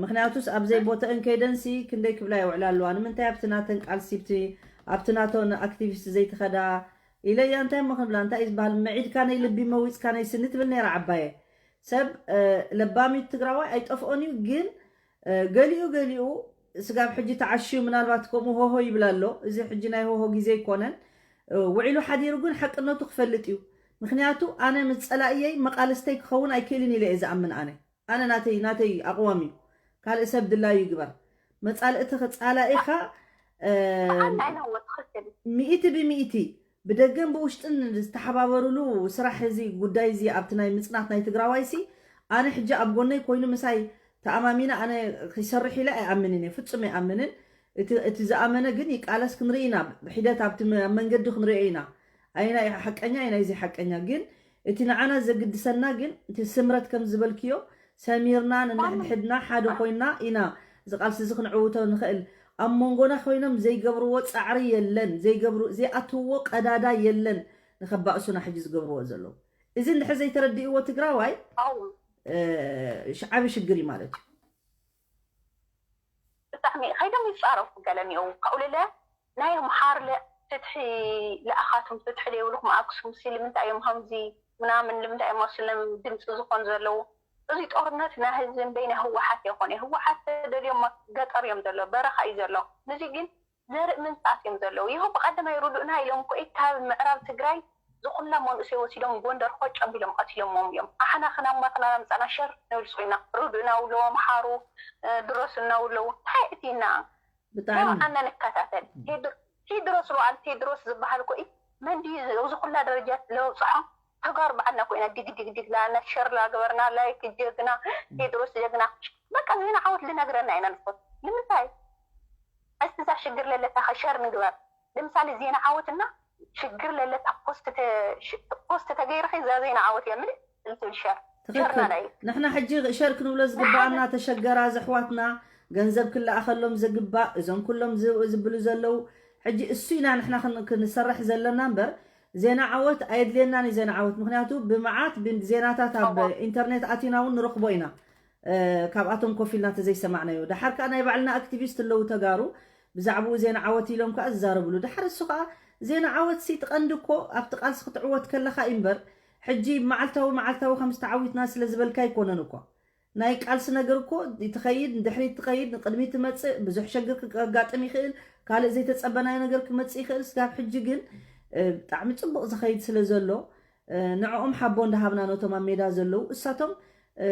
ምክንያቱስ ኣብ ዘይቦተአን ከይደንሲ ክንደይ ክብላ ይውዕላ ኣለዋ። ንምንታይ ኣብቲ ናተን ቃልሲ ኣብቲ ናተን ኣክቲቪስት ዘይትኸዳ ኢለ እያ። እንታይ እሞ ክንብላ እንታይ እዩ ዝበሃል? መዒድካ ናይ ልቢ መዊፅካ ናይ ስኒ ትብል ነይራ ዓባየ። ሰብ ለባሚት ትግራዋይ ኣይጠፍኦን እዩ። ግን ገሊኡ ገሊኡ ስጋብ ሕጂ ተዓሽዩ ምናልባት ከምኡ ሆሆ ይብል ኣሎ። እዚ ሕጂ ናይ ሆሆ ግዜ ኣይኮነን። ውዒሉ ሓዲሩ ግን ሓቅነቱ ክፈልጥ እዩ። ምክንያቱ ኣነ ምስ ፀላእየይ መቃለስተይ ክኸውን ኣይክእልን ኢለ እየ ዝኣምን። ኣነ ኣነ ናተይ ናተይ ኣቕዋም እዩ። ካልእ ሰብ ድላዩ ይግበር። መጻልእቲ ጸላኢኻ ብሓንዳ ኢና እወ ትኽክል እዩ። ሚእቲ ብሚእቲ ብደገን ብውሽጥን ዝተሓባበሩሉ ስራሕ እዚ ጉዳይ እዚ ኣብቲ ናይ ምጽናት ናይ ትግራዋይ ሲ ኣነ ሕጂ ኣብ ጎነይ ኮይኑ ምሳይ ተኣማሚነ ኣነ ክሰርሕ ኢለ ኣይኣምንን እየ፣ ፍጹም ኣይኣምንን። እቲ እቲ ዝኣመነ ግን ይቃለስ ክንርኢ ኢና፣ ብሒደት ኣብቲ መ- መንገዲ ክንሪኦ ኢና። ኣይና ሓቀኛ ኣይና እዚ ሓቀኛ ግን እቲ ንዓና ዘግድሰና ግን እቲ ስምረት ከም ዝበልክዮ ሰሚርና ንንሕድሕድና ሓደ ኮይና ኢና እዚ ቃልሲ እዚ ክንዕውቶ ንኽእል። ኣብ መንጎና ኮይኖም ዘይገብርዎ ፃዕሪ የለን፣ ዘይገብሩ ዘይኣትውዎ ቀዳዳ የለን። ንከባእሱና ሕጂ ዝገብርዎ ዘለዉ እዚ እንድሕር ዘይተረድእዎ ትግራዋይ ኣው እ፣ ሽ- ዓቢ ሽግር እዩ ማለት እዩ። ብጣዕሚ ከይዶም ይፃረፉ ገለሚኡ ካብኡ ልለ ናይ ምሓር ለ ፍትሒ ለኣኻትም ፍትሒ ለይብልኩም ኣክሱም ሲ ልምንታይ እዮም ከምዚ ምናምን ልምንታይ እዮም ኣስለም ድምፂ ዝኾን ዘለዉ እዚ ጦርነት ናይ ህዝቢ እምበይ ናይ ህወሓት የኮነ ህወሓት ተደልዮም ገጠር እዮም ዘሎ በረኻ እዩ ዘሎ ንዚ ግን ዘርኢ ምንፃት እዮም ዘለዉ ይኸው ብቀደማይ ርዱእና ኢሎም ኮይ ካብ ምዕራብ ትግራይ ዝኩላ መንእሰይ ወሲዶም ጎንደር ኮጭ ኣቢሎም ቀቲሎሞም እዮም ኣሓና ክናማትና ምፃና ሸር ንብል ስኢና ርዱእና ውለዎም ሓሩ ድረሱና ውለዉ እንታይ እቲና ብጣዕሚ ኣና ንከታተል ቴድሮስ ሉዓል ቴድሮስ ዝበሃል ኮይ መን ድዩ እዚ ኩላ ደረጃ ለውፅሖ ተጋሩ በዓልና ኮይና ዲግ ዲግ ዲግ ላና ሸር ላገበርና ላይክ ጀግና ቴድሮስ ጀግና በቃ ዜና ዓወት ልነግረና ኢና ንፎት ንምንታይ እስቲ እዛ ሽግር ለለታ ሸር ንግበር ለምሳሌ ዜና ዓወትና ሽግር ለለታ ፖስት ተ- ሽ- ፖስት ተገይርኺ እዛ ዜና ዓወት እያ ምልእ እንትብል ሸር ሸርና ትኽክል ናይ ንሕና ሕጂ ሸር ክንብሎ ዝግባኣና ተሸገራ ዘሕዋትና ገንዘብ ክለኣኸሎም ዘግባእ እዞም ኩሎም ዝ- ዝብሉ ዘለዉ ሕጂ እሱ ኢና ንሕና ክን- ክንሰርሕ ዘለና እምበር ዜና ዓወት ኣየድልየናን እዩ ዜና ዓወት ምክንያቱ ብመዓት ብ- ዜናታት ኣብ እዎ። ኢንተርኔት ኣቲና እውን ንረኽቦ ኢና እ፣ ካብኣቶም ኮፍ ኢልና ተዘይሰማዕናዮ ደሓር ከዓ ናይ ባዕልና ኣክቲቪስት ኣለዉ ተጋሩ ብዛዕባኡ ዜና ዓወት ኢሎም ከዓ ዝዛረብሉ ደሓር እሱ ከዓ ዜና ዓወት ሲ ትቐንዲ እኮ ኣብቲ ቃልሲ ክትዕወት ከለካ እዩ እምበር ሕጂ መዓልታዊ መዓልታዊ ከም ዝተዓዊትና ስለ ዝበልካ ኣይኮነን እኮ ናይ ቃልሲ ነገር እኮ ትኸይድ ንድሕሪት ትኸይድ ንቅድሚት ትመፅእ ብዙሕ ሸግር ከጋጥም ይኽእል ካልእ ዘይተፀበናዮ ነገር ክመፅእ ይኽእል ስጋብ ሕጂ ግን እ፣ ብጣዕሚ ፅቡቅ ዝኸይድ ስለ ዘሎ እ፣ ንዕኦም ሓቦ እንዳሃብና ነቶም ኣብ ሜዳ ዘለዉ እሳቶም እ፣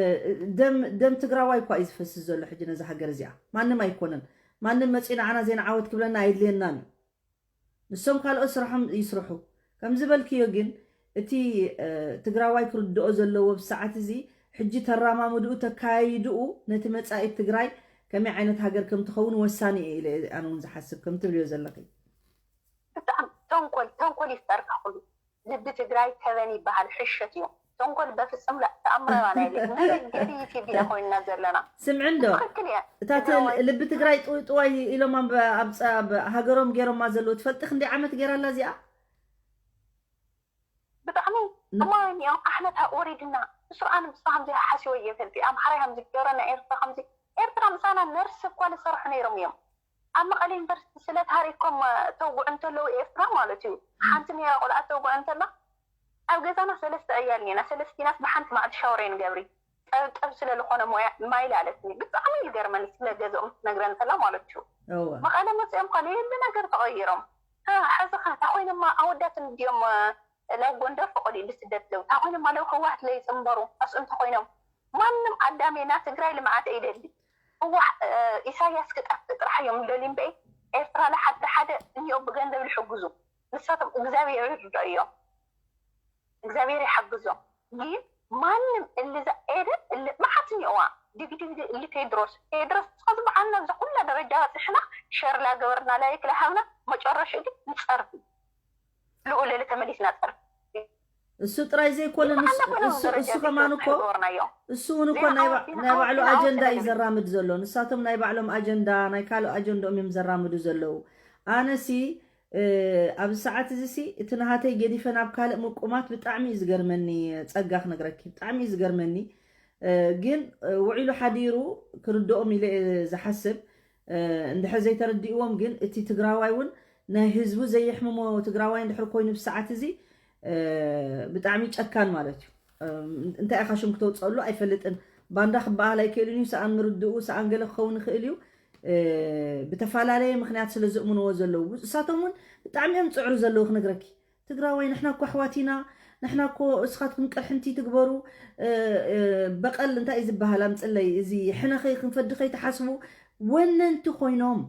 ደም ደም ትግራዋይ እኳ እዩ ዝፈስስ ዘሎ ሕጂ ነዛ ሃገር እዚኣ ማንም ኣይኮነን ማንም መፂኡ ንዓና ዜና ዓወት ክብለና ኣይድልየናን እዩ ንሶም ካልኦት ስራሖም ይስርሑ ከም ዝበልክዮ ግን እቲ እ፣ ትግራዋይ ክርድኦ ዘለዎ ብሰዓት እዚ ሕጂ ተራማምድኡ ተካያይድኡ ነቲ መፃኢ ትግራይ ከመይ ዓይነት ሃገር ከም ትኸውን ወሳኒ እዩ ኢለ ኣነ እውን ዝሓስብ ከም ትብልዮ ዘለኺ ብጣዕሚ ተንኮል ተንኮል ይፍጠርካ ኩሉ ልቢ ትግራይ ተበን ይበሃል ሕሸት እዩ ተንኮል በፍፅም ላ- ተኣምረና ናይ መነገዲ ቲቪ ኮይንና ዘለና ስምዕንዶ ትኽክል እያ እታ ት- ትግራዋይ ልቢ ትግራይ ጥውጥዋይ ኢሎም ኣብ- ኣብ ጸ- ኣብ ሃገሮም ገይሮማ ዘለዉ ትፈልጢ ክንደይ ዓመት ገይራ ኣላ እዚኣ ብጣዕሚ እሞ እዮም ኣሕመድ ወሪድና እሱ ኣነ ምስ ከምዚ ሓሲቦ እየ ፈልጢ ኣምሓራይ ከምዚ ገረና ኤርትራ ከምዚ ኤርትራ ምሳና ነርስ እኳ ዝሰርሑ ነይሮም እዮም ኣብ መቐለ ዩኒቨርሲቲ ስለ ታሪኮም ተውግዑ እንተለዉ ኤርትራ ማለት እዩ ሓንቲ ነይራ ቆልዓ ተውግዑ እንተላ ኣብ ገዛና ሰለስተ ዕያል ኔና ሰለስቲናስ ብሓንቲ መዓልቲ ሻወር ንገብሪ ጠብጠብ ስለ ዝኾነ ሞያ ማይ ላለትኒ ብጣዕሚ ዝገርመኒ ስለ ገዝኦም ትነግረን እንተላ ማለት እዩ እወ መቐለ መፅኦም ከ ንየሉ ነገር ተቐይሮም ሓዚ ከ እንታይ ኮይኖማ ኣወዳት እንድዮም ናይ ጎንደር ፈቐዱ ኢሉ ስደት ለው እንታይ ኮይኖማ ለው ህወሓት ለይፅንበሩ ኣስኡ እንተኮይኖም ማንም ኣዳሜ ና ትግራይ ልምዓት ኣይደሊ ህወሓ ኢሳያስ ክጠፍእ ጥራሕ እዮም ደልዩ እምበይ ኤርትራ ለሓደ ሓደ እኒኦ ብገንዘብ ልሕግዙ ንሳቶም እግዚኣብሔር ይርዶ እዮም እግዚኣብሔር ይሓግዞም ግን ማንም እልዛ ኤደ እል መዓት እኒኦዋ ድግድግዲ እሊ ቴድሮስ ቴድሮስ እስኸዚ በዓልና እዚ ኩላ ደረጃ በፅሕና ሸር ላገበርና ላይክ ላሃብና መጨረሽኡ ግን ንፀርፊ ልኡ ለለ ተመሊስና ፀርፊ እሱ ጥራይ ዘይኮነ ንሱ- እሱ እሱ ከማን እኮ እሱ እውን እኮ ናይ ባ- ናይ ባዕሉ ኣጀንዳ እዩ ዘራምድ ዘሎ ንሳቶም ናይ ባዕሎም ኣጀንዳ ናይ ካልእ ኣጀንዳኦም እዮም ዘራምዱ ዘለዉ ኣነሲ እ፣ ኣብዚ ሰዓት እዚ ሲ እቲ ናሃተይ ገዲፈ ናብ ካልእ ምቁማት ብጣዕሚ እዩ ዝገርመኒ ጸጋ ክነግረኪ ብጣዕሚ እዩ ዝገርመኒ ግን ውዒሉ ሓዲሩ ክርድኦም ኢለ ዝሓስብ። እንድሕር ዘይተረዲእዎም ግን እቲ ትግራዋይ እውን ናይ ህዝቡ ዘየሕምሞ ትግራዋይ እንድሕር ኮይኑ ብሰዓት እዚ ብጣዕሚ ጨካን ማለት እዩ። እንታይ ኢኻ ሽም ክተውፀሉ ኣይፈልጥን። ባንዳ ክበሃል ኣይክእልን እዩ። ሰኣን ምርድኡ ሰኣን ገለ ክኸውን ይኽእል እዩ። ብተፈላለየ ምክንያት ስለ ዝእምንዎ ዘለዉ እሳቶም እውን ብጣዕሚ እዮም ፅዕሩ ዘለዉ ክነግረኪ። ትግራዋይ ንሕና እኮ ኣሕዋት ኢና፣ ንሕና እኮ እስኻትኩም ቅርሕንቲ ትግበሩ፣ በቐል እንታይ እዩ ዝበሃል ኣምፅለይ፣ እዚ ሕነ ኸይ ክንፈዲ ከይትሓስቡ ወነንቲ ኮይኖም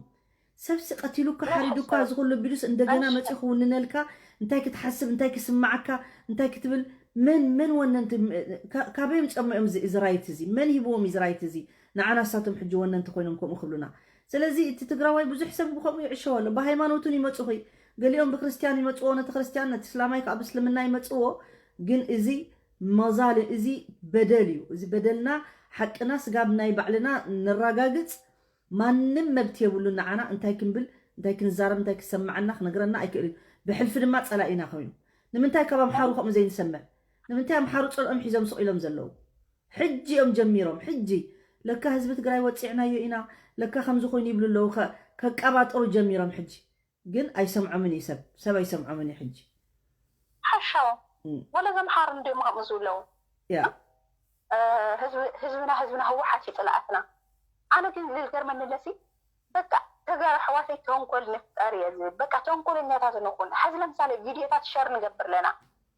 ሰብሲ ቀቲሉካ ሓሪዱካ እዚ ኩሉ ቢሉስ እንደገና መፂኡ ክውንነልካ እንታይ ክትሓስብ እንታይ ክስማዓካ እንታይ ክትብል መን መን ወነንቲ ካበዮም ፀምኦም እዚ ራይት እዚ መን ሂብዎም እዚ ራይት እዚ ንዓና ሳቶም ሕጂ ወነንቲ ኮይኖም ከምኡ ክብሉና ስለዚ እቲ ትግራዋይ ብዙሕ ሰብ ብከምኡ ይዕሸው ኣሎ ብሃይማኖቱን ይመፁኺ ገሊኦም ብክርስትያን ይመፅዎ ነቲ ክርስትያን ነቲ እስላማይ ከዓ ብእስልምና ይመፅዎ ግን እዚ መዛል እዚ በደል እዩ እዚ በደልና ሓቅና ስጋብ ናይ ባዕልና ነራጋግፅ ማንም መብት የብሉ ንዓና እንታይ ክንብል እንታይ ክንዛረብ እንታይ ክሰማዓና ክነግረና ኣይክእልን ብሕልፊ ድማ ፀላኢና ኮይኑ ንምንታይ ካብ ኣምሓሩ ከምኡ ዘይንሰምዕ ንምንታይ ኣምሓሩ ፀልኦም ሒዞም ስቕ ኢሎም ዘለዉ ሕጂ እዮም ጀሚሮም ሕጂ ለካ ህዝቢ ትግራይ ወፂዕናዮ ኢና ለካ ከምዚ ኮይኑ ይብሉ ኣለዉ ከቃባጠሩ ጀሚሮም ሕጂ ግን ኣይሰምዖምን እዩ ሰብ ሰብ ኣይሰምዖምን እዩ ሕጂ ሓሻው ወላ ዘምሓሩ እንዲዮም ከምኡ ዝብለዉ ህዝብና ህዝብና ህወሓት እዩ ፅልኣትና ኣነ ግን ልገርመኒ ለሲ በቃ ተጋሩ ኣሕዋተይ ተንኮል ንፍጠር እየ ዝብል በቃ ተንኮለኛታት ንኹን ሕዚ ለምሳሌ ቪድዮታት ሸር ንገብር ኣለና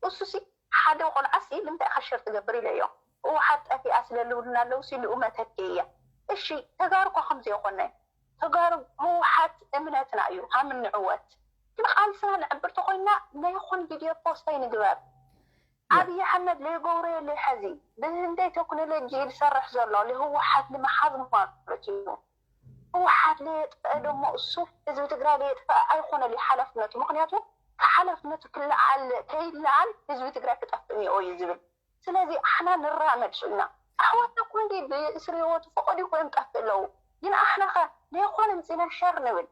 እሱሲ ሓደ ቆልዓሲ ንምንታይ ኢኻ ሸር ትገብር ኢለዮ ህወሓት ጠፊኣ ስለልብሉና ኣለውሲ ልኡ መተኪ እያ እሺ ተጋሩ እኳ ከምዚ የኾነ ተጋሩ ህወሓት እምነትና እዩ ሃም ንዕወት ግን ቃልስና ንዕብር ተኮይንና ናይ ይኹን ቪድዮ ፖስት ኣይንግበር ኣብይ ኣሕመድ ለይገብሮ የለ ሐዚ ብህንደይ ቴክኖሎጂ እዩ ዝሰርሕ ዘሎ ለህወሓት ንምሓዝ ማለት እዩ ህወሓት ለየጥፈአ ደሞ እሱ ህዝቢ ትግራይ ለየጥፈአ ኣይኮነል ሓላፍነቱ ምክንያቱ ሓላፍነቱ ክለዓል ከይለዓል ህዝቢ ትግራይ ክጠፍእ እኒኦ እዩ ዝብል ስለዚ ኣሕና ንራመድ ሽልና ኣሕዋትና እኮ እንዲ ብእስሪ ህይወቱ ፈቀዱ እኮ እዮም ጠፍእ ኣለዉ ግን ኣሕና ከ ለይኮነ ምፅና ሸር ንብል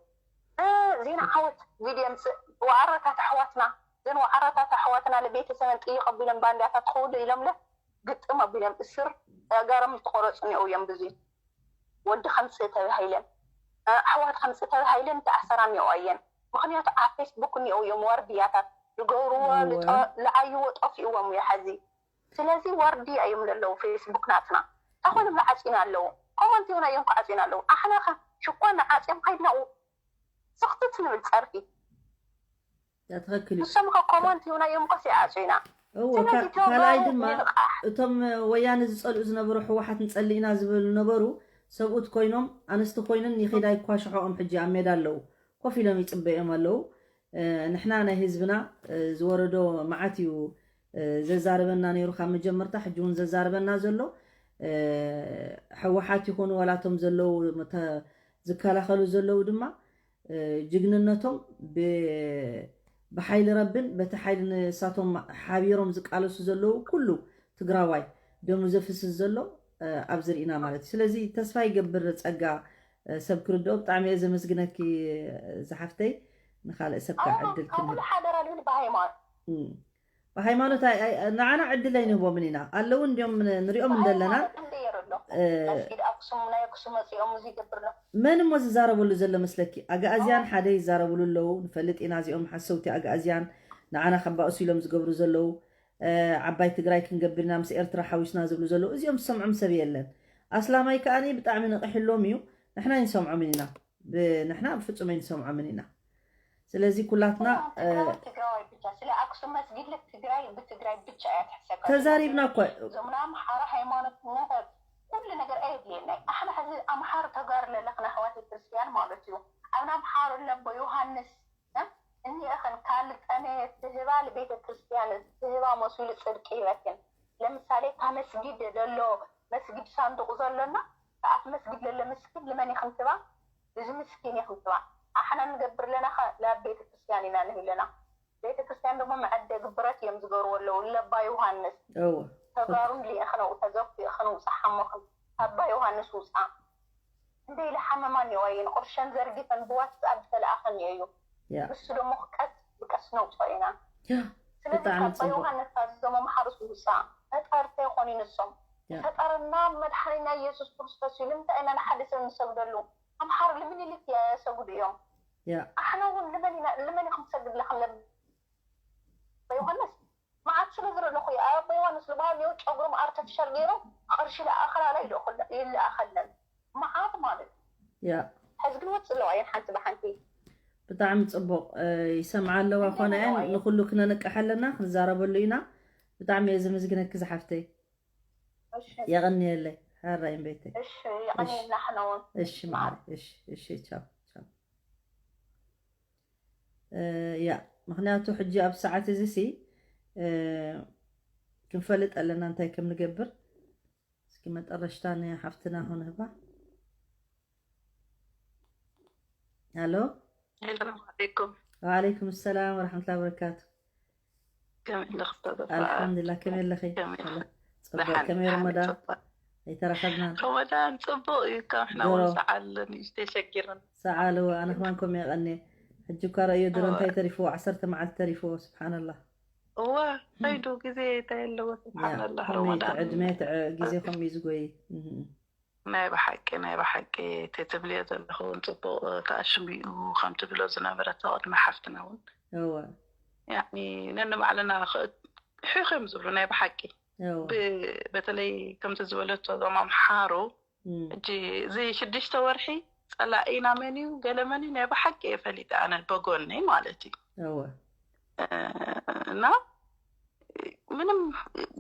ዜና ዓወት ቪድዮ ምፅእ ዋዕረታት ኣሕዋትና ዘን ዋዕረታት ኣሕዋትና ለቤተሰበን ጥይቅ ኣቢሎም ባንዳታት ክውሉ ኢሎም ለ ግጥም ኣቢሎም እስር ጋሮም ዝተቆረፁ እኒኦ እዮም ብዙ ወዲ ከምፅእ ተባሂለን ኣሕዋት ከምፅእ ተባሂለን ተኣሰራ እኒኦ ኣየን ምክንያቱ ኣብ ፌስቡክ እኒኦ እዮም ዋርድያታት ዝገብርዎ ልዓይዎ ጠፊእዎም እዩ ሐዚ ስለዚ ዋርድያ እዮም ለለዉ ፌስቡክ ናትና እንታይ ኮይኖም ንዓፂና ኣለዉ ኮመንት ይሁን እዮም ክዓፂና ኣለዉ ኣሕና ከ ሽኳ ንዓፅዮም ከይድናኡ ስክትት ንብል ፀርፊ ትክክል እዩ ንሶም ከ ኮመንት ይሁን እዮም ከስ ይዓፁ ኢና እዎ ካልኣይ ድማ እቶም ወያነ ዝፀልኡ ዝነበሩ ህወሓት ንፀሊ ኢና ዝብሉ ነበሩ ሰብኡት ኮይኖም ኣንስቲ ኮይነን ይኸዳ ይኳሽሖኦም ሕጂ ኣብ ሜዳ ኣለዉ ኮፍ ኢሎም ይፅበዮም ኣለዉ ንሕና ናይ ህዝብና ዝወረዶ መዓት እዩ ዘዛርበና ነይሩ ካብ መጀመርታ ሕጂ እውን ዘዛርበና ዘሎ ሕወሓት ይኹኑ ዋላቶም ዘለዉ ዝከላኸሉ ዘለዉ ድማ ጅግንነቶም ብሓይሊ ረብን በቲ ሓይሊ ንሳቶም ሓቢሮም ዝቃለሱ ዘለዉ ኩሉ ትግራዋይ ደሙ ዘፍስስ ዘሎ ኣብዚ ርኢና ማለት እዩ ስለዚ ተስፋ ይገብር ፀጋ ሰብ ክርድኦ ብጣዕሚ እየ ዘመስግነኪ ዝሓፍተይ ንካልእ ሰብ ከዓ ዕድል ክንህብ ሓደራ ልብል ብሃይማኖት ብሃይማኖት ንዓና ዕድል ኣይንህቦምን ኢና ኣለዉ እንዲዮም ንሪኦም እንደለና መስጊድ ኣክሱም ናይ ኣክሱም መፂኦም እዚ ይገብር ነው መን እሞ ዝዛረበሉ ዘሎ መስለኪ ኣጋእዝያን ሓደ ይዛረብሉ ኣለዉ ንፈልጥ ኢና እዚኦም ሓሰውቲ ኣጋእዝያን ንዓና ከባእሱ ኢሎም ዝገብሩ ዘለዉ ዓባይ ትግራይ ክንገብር ኢና ምስ ኤርትራ ሓዊስና ዝብሉ ዘለዉ እዚኦም ዝሰምዖም ሰብ የለን ኣስላማይ ከዓኒ ብጣዕሚ ነቂሕሎም እዩ ንሕና ኣይንሰምዖምን ኢና ንሕና ብፍፁም ኣይንሰምዖምን ኢና ስለዚ ኩላትና ትግራዋይ ብቻ ስለ ኣክሱም መስጊድ ትግራይ ብትግራይ ብቻ እያ ትሕሰብ ተዛሪብና እኮ እዞም ንኣምሓራ ሃይማኖትነታት ኩሉ ነገር ኣየድልየናይ ኣሕና ሕዚ ኣምሓር ተጋሩ ለለኽና ኣሕዋት ክርስትያን ማለት እዩ ኣብ ናምሓሩ ለቦ ዮሃንስ እኒእኽን ካልጠነ ትህባ ንቤተ ክርስትያን ትህባ መስሉ ፅድቂ ይበክን ለምሳሌ ካብ መስጊድ ዘሎ መስጊድ ሳንዱቕ ዘሎና ከኣፍ መስጊድ ለለ ምስኪን ልመን ይኽንትባ እዚ ምስኪን ይኽንትባ ኣሕና ንገብር ለና ካብ ቤተ ክርስትያን ኢና ንህብ ለና ቤተ ክርስትያን ደሞ መዐደጊ ብረት እዮም ዝገርዎ ኣለዉ ለባ ዮሃንስ ተጋሩን ሊእኽነው ተዘፊእኽን ውፃ ሓሞኽን ኣባ ዮሃንስ ውፃ እንደ ኢለ ሓመማ እኒኦ ኣየን ቁርሸን ዘርጊፈን ብዋትስኣፕ ዝተለኣኸ እኒኦ እዩ ንሱ ደሞ ቀስ ብቀስ ነውፅኦ ኢና ስለዚ ኣባ ዮሃንስ ታዘዞም ኣምሓሩስ ውፃ ፈጣሪ ተይኾኑ ንሶም ፈጣርና መድሓኒና ኢየሱስ ክርስቶስ እዩ። ንምንታይ ኢና ንሓደ ሰብ ንሰግደሉ? ኣምሓሩ ንምኒልክ ይሰግዱ እዮም። ኣሕና እውን ልመን ኢና፣ ልመን ኢኹም ትሰግድ ለኹም ለበ ዮሃንስ መዓት ስለ ዝረለኹ እዩ። ኣቦ ዮሃንስ ልበሃል ነይሩ፣ ጨጉሮም ኣርተፊሻል ገይሮም ቅርሺ ለኣኸላላ ይልእኹለ-፣ ይለኣኸለን። መዓት ማለት እዩ። ሕዚ ግን ወፅእ ኣለዋ እየን ሓንቲ ብሓንቲ። ብጣዕሚ ፅቡቕ። ይሰምዓ ኣለዋ ኮነ እየን። ንኹሉ ክነንቅሕ ኣለና፣ ክንዛረበሉ ኢና። ብጣዕሚ እየ ዘመስግነኪ ዝሓፍተይ። የቐንየለይ። ሕራይ እምበይተይ። እሺ፣ የቐንየልና ሕና እውን። እሺ ማዕረ። እሺ፣ እሺ፣ ቻው፣ ቻው። ያ፣ ምኽንያቱ ሕጂ ኣብ ሰዓት እዚ ሲ ክንፈልጥ ኣለና እንታይ ከም ንገብር። እስኪ መጠረሽታ ንሓፍትና ክንህባ። ሃሎ። ሰላም ዓለይኩም። ወዓለይኩም ሰላም ወረሕመቱላሂ ወበረካቱ። ከመይ ኣለኺ ኡስታዝ? ኣልሓምዱሊላህ፣ ከመይ ኣለኺ? ከመይ ኣለኺ? ጽቡቕ፣ ደሓን፣ ከመይ ደሓን፣ ረመዳን? ጽቡቕ። ኣይተራኸብናን። ረመዳን ጽቡቕ እዩ፣ ካብ ሕና እውን ድሮ። ሰዓል ንእሽተይ ሸጊርና። ሰዓል፣ እወ፣ ኣነ ከማን ከምኡ የቐንየ። ሕጂ እኳ ረእዮ ድሮ እንታይ ተሪፍዎ፣ ዓሰርተ መዓልቲ ተሪፍዎ፣ ስብሓንላህ። እወ፣ ኸይዱ ግዜ እንታይ ኣለዎ፣ ያ፣ ስብሓንላህ፣ ከመይ ረመዳን። ትዕድመ፣ ትዕ-፣ ግዜ ከምኡ እዩ ዝጎይ። እህ። ናይ ብሓቂ፣ ናይ ብሓቂ፣ እቲ ትብልዮ ዘለኹ እውን ጽቡቕ ተኣሽሙ እዩ፣ ከም ትብሎ ዝነበረት ቅድሚ ሓፍትና እውን። እወ። ያኒ ነንባዕልና ኽ-፣ ሒኽ እዮም ዝብሉ፣ ናይ ብሓቂ። እወ። ብ-፣ በተለይ ከምቲ ዝበለቶ እዞም ኣምሓሩ፣ እም። ሕጂ እዚ ሽዱሽተ ወርሒ ጸላኢና መን እዩ፣ ገለ መን እዩ፣ ናይ ብሓቂ እየ ፈሊጠ፣ ኣነ በጎነይ ማለት እዩ። እወ። እ፣ እና ምንም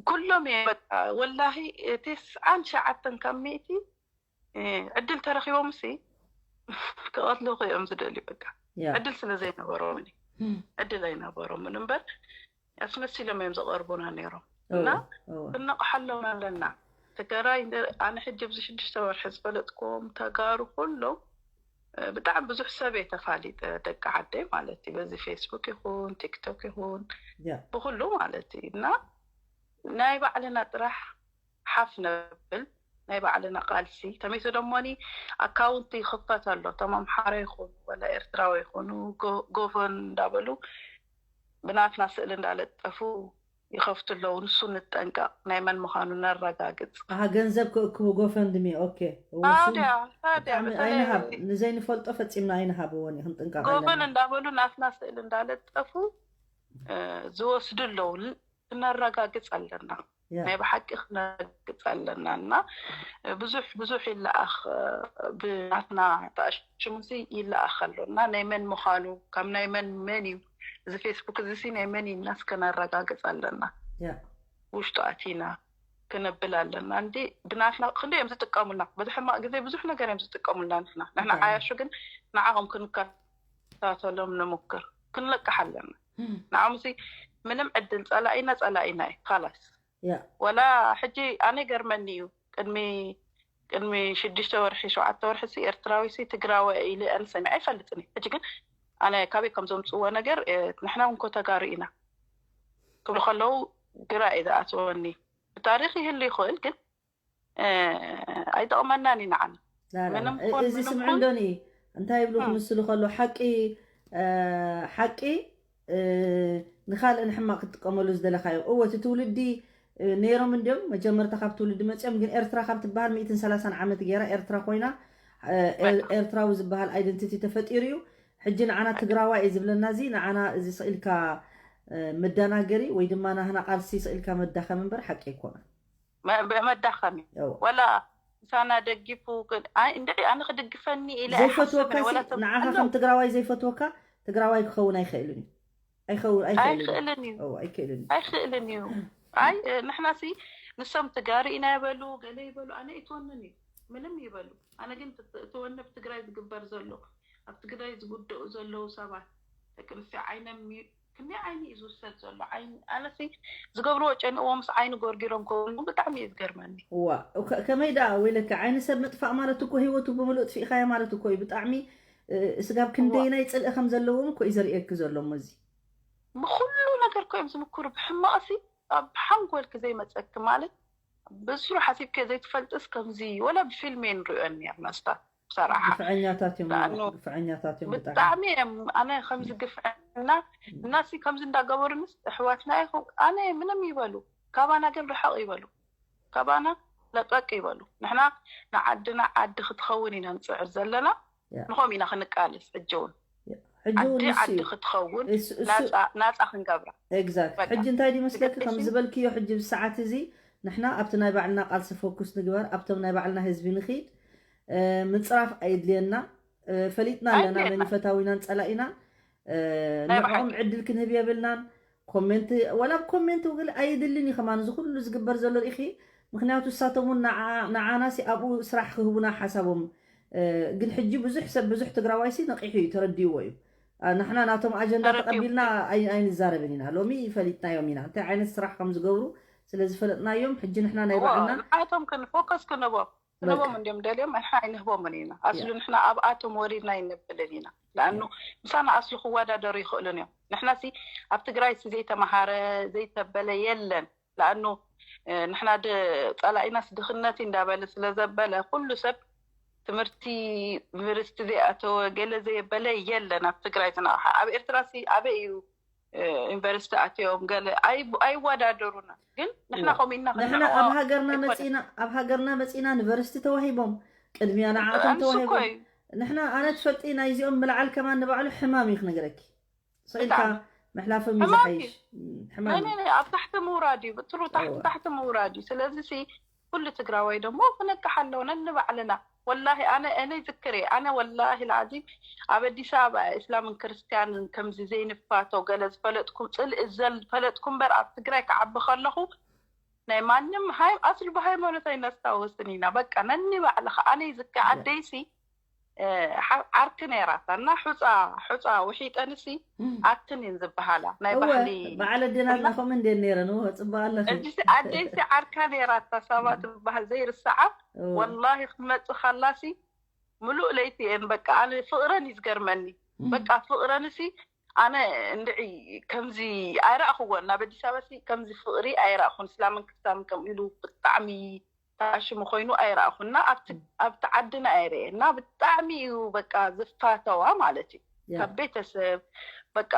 ኩሎም እየ በቃ፣ ወላሂ፣ ተስዓን ሸዓተን ካብ ሚእቲ፣ እ፣ ዕድል ተረኺቦምሲ ክቐትሉኺ እዮም ዝደልዩ። በቃ ያ። ዕድል ስለ ዘይነበሮም እዩ። እም። ዕድል ኣይነበሮምን እምበር፣ ኣስመሲሎም እዮም ዝቐርቡና ነይሮም። እወ፣ እና እወ። ክንነቕሓሎም ኣለና። ትግራይ እንደ-፣ ኣነ ሕጂ ኣብዚ ሽዱሽተ ወርሒ ዝፈለጥኩዎም ተጋሩ ኩሎም፣ እ፣ ብጣዕሚ ብዙሕ ሰብ እየ ተፋሊጠ፣ ደቂ ዓደይ ማለት እዩ። በዚ ፌስቡክ ይኹን፣ ቲክቶክ ይኹን፣ ያ። ብኹሉ ማለት እዩ። እና ናይ ባዕልና ጥራሕ ሓፍ ነብል፣ ናይ ባዕልና ቃልሲ። ተመይተ ደሞኒ ኣካውንቲ ይኽፈት ኣሎ። እቶም ኣምሓራ ይኹኑ፣ ወላ ኤርትራዊ ይኹኑ፣ ጎ-፣ ጎፈን እንዳበሉ ብናትና ስእሊ እንዳለጠፉ ይኸፍቱ ኣለዉ። ንሱ ንጠንቀቕ፣ ናይ መን ምዃኑ ነረጋግጽ። ኣሃ፣ ገንዘብ ክእክቡ ጎፈንድሚ፣ ኦኬ። እወ፣ እሱ ታዲያ፣ ታዲያ፣ ብጣዕሚ በተለይ ኣይንሃብ፣ ንዘይንፈልጦ ፈጺምና ኣይንሃብዎን እዩ፣ ክንጥንቀቕ ኣለና። ጎፈን እንዳበሉ ናትና ስእሊ እንዳለጠፉ፣ እ፣ ዝወስዱ ኣለዉ። ን-፣ ክነረጋግጽ ኣለና። ያ። ናይ ብሓቂ ክነረጋግጽ ኣለና። እና ብዙሕ፣ ብዙሕ ይለኣኽ፣ ብናትና ተኣሽሙሲ ይለኣኽ ኣሎ። እና ናይ መን ምዃኑ፣ ካብ ናይ መን፣ መን እዩ፣ እዚ ፌስቡክ እዚሲ ናይ መን እዩ ኢልናስ ከነረጋግጽ ኣለና። ያ። ውሽጡ ኣቲና ክነብል ኣለና። እንዲ ብናትና ክንደይ እዮም ዝጥቀሙልና? በዚ ሕማቕ ግዜ ብዙሕ ነገር እዮም ዝጥቀሙልና ንሕና። ንሕና ብጣዕሚ። ዓያሹ ግን ንዓኹም ክንከታተሎም ንምክር። ክንለቅሕ ኣለና። እም። ንዓኹምሲ ምንም ዕድል፣ ጸላኢና ጸላኢና እዩ። ካላስ። ያ። ወላ ሕጂ ኣነ ይገርመኒ እዩ። ቅድሚ፣ ቅድሚ ሽዱሽተ ወርሒ፣ ሸውዓተ ወርሒ ሲ ኤርትራዊ ሲ ትግራዊ ኢለ ኣነ ሰሚዐ ኣይፈልጥን እየ። ሕጂ ግን ኣነ ካበይ ከም ዘምጽዎ ነገር፣ እ፣ ንሕና እውን እኮ ተጋሩ ኢና ክብሉ ከለዉ ግራ እዩ ዝኣትወኒ። ብታሪኽ ይህሉ ይኽእል ግን፣ እ፣ ኣይጠቕመናን እዩ ንዓና። ላ፣ ላ፣ ምንም ላ። እ-፣ ኮን እዚ ምንም ስምዑ ኮን። እንዶኒ እንታይ ይብሉ እም። ክምስሉ ከሎ ሓቂ፣ እ፣ ሓቂ፣ እ፣ ንኻልእ ንሕማቕ ክትጥቀመሉ ዝደለኻዮ። እወ፣ እቲ ትውልዲ፣ እ፣ ነይሮም እንድዮም መጀመርታ ካብ ትውልዲ መጺኦም፣ ግን ኤርትራ ካብ ትበሃል ሚእትን ሰላሳን ዓመት ገይራ ኤርትራ ኮይና፣ እ፣ ኤር-፣ በቃ። ኤርትራዊ ዝበሃል ኣይደንቲቲ ተፈጢሩ እዩ። ሕጂ ንዓና ትግራዋይ እዩ ዝብለና እዚ፣ ንዓና እዚ ስኢልካ፣ እ፣ መደናገሪ ወይ ድማ ናህና ቃልሲ ስኢልካ መዳኸሚ እምበር ሓቂ ኣይኮነን። መ-፣ መ-፣ መዳኸሚ። እወ። ወላ ምሳና ደጊፉ ክ-፣ ኣይ፣ እንድዒ ኣነ ክድግፈኒ ኢለ ዘይፈትወካ ኣይሓስብን። ወላ ሲ፣ ተም-፣ ንዓኻ ኣለዉ። ከም ትግራዋይ ዘይፈትወካ ትግራዋይ ክኸውን ኣይኽእልን እዩ። ኣይኸውን፣ ኣይኽእልን እዩ። ኣይኽእልን እዩ። እወ፣ ኣይክእልን እዩ። ኣይክእልን እዩ። ኣይ፣ እ፣ ንሕና ሲ፣ ንሶም ትጋሪ ኢና ይበሉ፣ ገለ ይበሉ፣ ኣነ ኣይትወንን እዩ። ምንም ይበሉ። ኣነ ግን ት-፣ ት-፣ ትወነ ብትግራይ ዝግበር ዘሎ፣ ኣብ ትግራይ ዝጉደኡ ዘለዉ ሰባት፣ ደቂ ኣንስትዮ ዓይነም ሚ-፣ ክንደይ ዓይኒ እዩ ዝውሰድ ዘሎ? ዓይኒ፣ ኣነሲ ዝገብርዎ ጨኒቕዎ ምስ ዓይኒ ጎርጊሮም ክብሉ ብጣዕሚ እዩ ዝገርመኒ። እዋ፣ ከ-፣ ከመይ ደኣ ወይለከ፣ ዓይኒ ሰብ ምጥፋእ ማለት እኮ ህይወቱ ብምሉእ ጥፊእኻዮ ማለት እኮ እዩ። ብጣዕሚ፣ እ፣ ስጋብ እዋ። ክንደይናይ ጽልኢ ከም ዘለዎም እኮ እዩ ዘርእየኪ ዘሎ እሞ እዚ። ብኹሉ ነገር እኮ እዮም ዝምክሩ፣ ብሕማቕሲ ኣብ ሓንጎልኪ ዘይመጸኪ ማለት፣ ብስሩ ሓሲብኪ ዘይትፈልጥስ ከምዚ፣ ወላ ብፊልም እየ ንሪኦ እኒኣ መስታት። ብሰራሓ። ግፍዐኛታት እዮም፣ ደኣኑ ግፍዐኛታት እዮም ብጣዕሚ። ብጣዕሚ እዮም። ኣነ ከምዚ ግፍዐና፣ እናሲ ከምዚ እንዳገበሩንስ ኣሕዋትና ይኹን፣ ኣነ ምንም ይበሉ፣ ካባና ግን ርሕቕ ይበሉ። ካባና ለቀቅ ይበሉ። ንሕና ንዓድና ዓዲ ክትኸውን ኢና ንፅዕር ዘለና። ንኸም ኢና ክንቃለስ። ሕጂ እውን ሕጂ እውን ዓዲ ንሱ ዓዲ እዩ። ክትኸውን እሱ- እሱ- ናፃ- ናፃ ክንገብራ። ኤግዛክት በቃ። ሕጂ እንታይ ድመስለኪ ትገርምሽ ከም ዝበልክዮ ሕጂ ብሰዓት እዚ ንሕና ኣብቲ ናይ ባዕልና ቃልሲ ፎኩስ ንግበር ኣብቶም ናይ ባዕልና ህዝቢ ንኺድ ምፅራፍ ኣይድልየና ፈሊጥና ኣለና ኣይድልየና መን ፈታዊናን ፀላኢናን ናይ ንዕኦም ብሓቂ ዕድል ክንህብ የብልናን ኮሜንት ወላ ኮሜንት ውግል ኣይድልን እዩ ከማን እዚ ኩሉ ዝግበር ዘሎ ርኢኺ ምክንያቱ እሳቶም እውን ንዓ- ንዓናሲ ኣብኡ ስራሕ ክህቡና ሓሳቦም ግን ሕጂ ብዙሕ ሰብ ብዙሕ ትግራዋይሲ ነቂሑ እዩ ተረዲእዎ እዩ ንሕና ናቶም ኣጀንዳ ተረዲኡ ተቐቢልና ኣይ- ኣይንዛረብን ኢና ሎሚ ፈሊጥናዮም ኢና እንታይ ዓይነት ስራሕ ከም ዝገብሩ ስለ ዝፈለጥናዮም ሕጂ ንሕና ናይ እዎ ባዕልና ንዓቶም ክን ፎከስ ክንቦም በቃ ክንቦም እንዲም ደልዮም ንሕና ኣይንህቦምን ኢና ኣስሉ ያ ንሕና ኣብኣቶም ወሪድና ኣይነብልን ኢና ለኣኑ ያ ምሳና ኣስሉ ክወዳደሩ ይኽእሉን እዮም ንሕና ሲ ኣብ ትግራይ ሲ ዘይተመሃረ ዘይተበለ የለን ለኣኑ ንሕና ድ- ፀላኢናስ ድኽነት እንዳበለ ስለ ዘበለ ኩሉ ሰብ ትምህርቲ ዩኒቨርሲቲ ዘይኣተወ ገለ ዘየበለ የለን ኣብ ትግራይ ዝነቕሓ ኣብ ኤርትራ ሲ ኣበይ እዩ ዩኒቨርሲቲ ኣትዮም ገለ ኣይ- ኣይወዳደሩና ግን ንሕና እዋ ከምኡ ኢልና ንሕና ክንዕቆ ኣብ ሃገርና ኣይኮነን መፂና ኣብ ሃገርና መፂና ዩኒቨርሲቲ ተዋሂቦም ቅድሚያ ንዓቶም ኣንሱ እኮ ተዋሂቦም እዩ ንሕና ኣነ ትፈልጢ ናይዚኦም ምልዓል ከማን ንባዕሉ ሕማም እዩ ክነግረኪ ስቕ ኢልካ ብጣዕሚ ምሕላፎም እዩ ሕማም እዩ ዝሓይሽ እም፣ ሕማም ናይ እዩ ናይ ናይ ኣብ ታሕቲ ምውራድ እዩ ብትሩ ታሕቲ እወ ታሕቲ ምውራድ እዩ ስለዚ ሲ ኩሉ ትግራዋይ ደሞ ክነቅሕ ኣለዎ ነንባዕልና ወላሂ ኣነ እኔ ዝክሬ ኣነ ወላሂ ልዓዚም ኣብ ኣዲስ ኣበባ እስላምን ክርስትያንን ከምዚ ዘይንፋተው ገለ ዝፈለጥኩም ፅልኢ ዘል ፈለጥኩም በር ኣብ ትግራይ ክዓቢ ከለኹ ናይ ማንም ሃይ ኣስሉ ብሃይማኖት ኣይነስታወስን ኢና በቃ ነኒ ባዕልኻ ኣነ ይዝከ ያ ዓደይሲ ዓርኪ ነይራታ እና ሑፃ ሑፃ ውሒጠንሲ ኣትን እየን ዝበሃላ ናይ እወ ባህሊ በዓል ኣዴናትና እና ከምኡ እንዴ ነይረን እወ ፅቡቅ ኣለኺ እዚሲ ኣደይሲ ዓርካ ነይራታ ሳባ ትበሃል ዘይርስዓ እወ ወላሂ ክትመፅእ ከላሲ ምሉእ ለይቲ እየን በቃ ኣነ ፍቅረን እዩ ዝገርመኒ በቃ ፍቅረንሲ ኣነ እንድዒ ከምዚ ኣይረእኽዎን ናብ ኣዲስ ኣበባ ሲ ከምዚ ፍቅሪ ኣይረእኹን እስላምን ክርስትያንን ከምኡ ኢሉ ብጣዕሚ ተኣሽሙ ኮይኑ ኣይረእኹን እና ኣብቲ ኣብቲ ዓድና እየ ርኤ እና ብጣዕሚ እዩ በቃ ዝፋተዋ ማለት እዩ ያ ካብ ቤተሰብ በቃ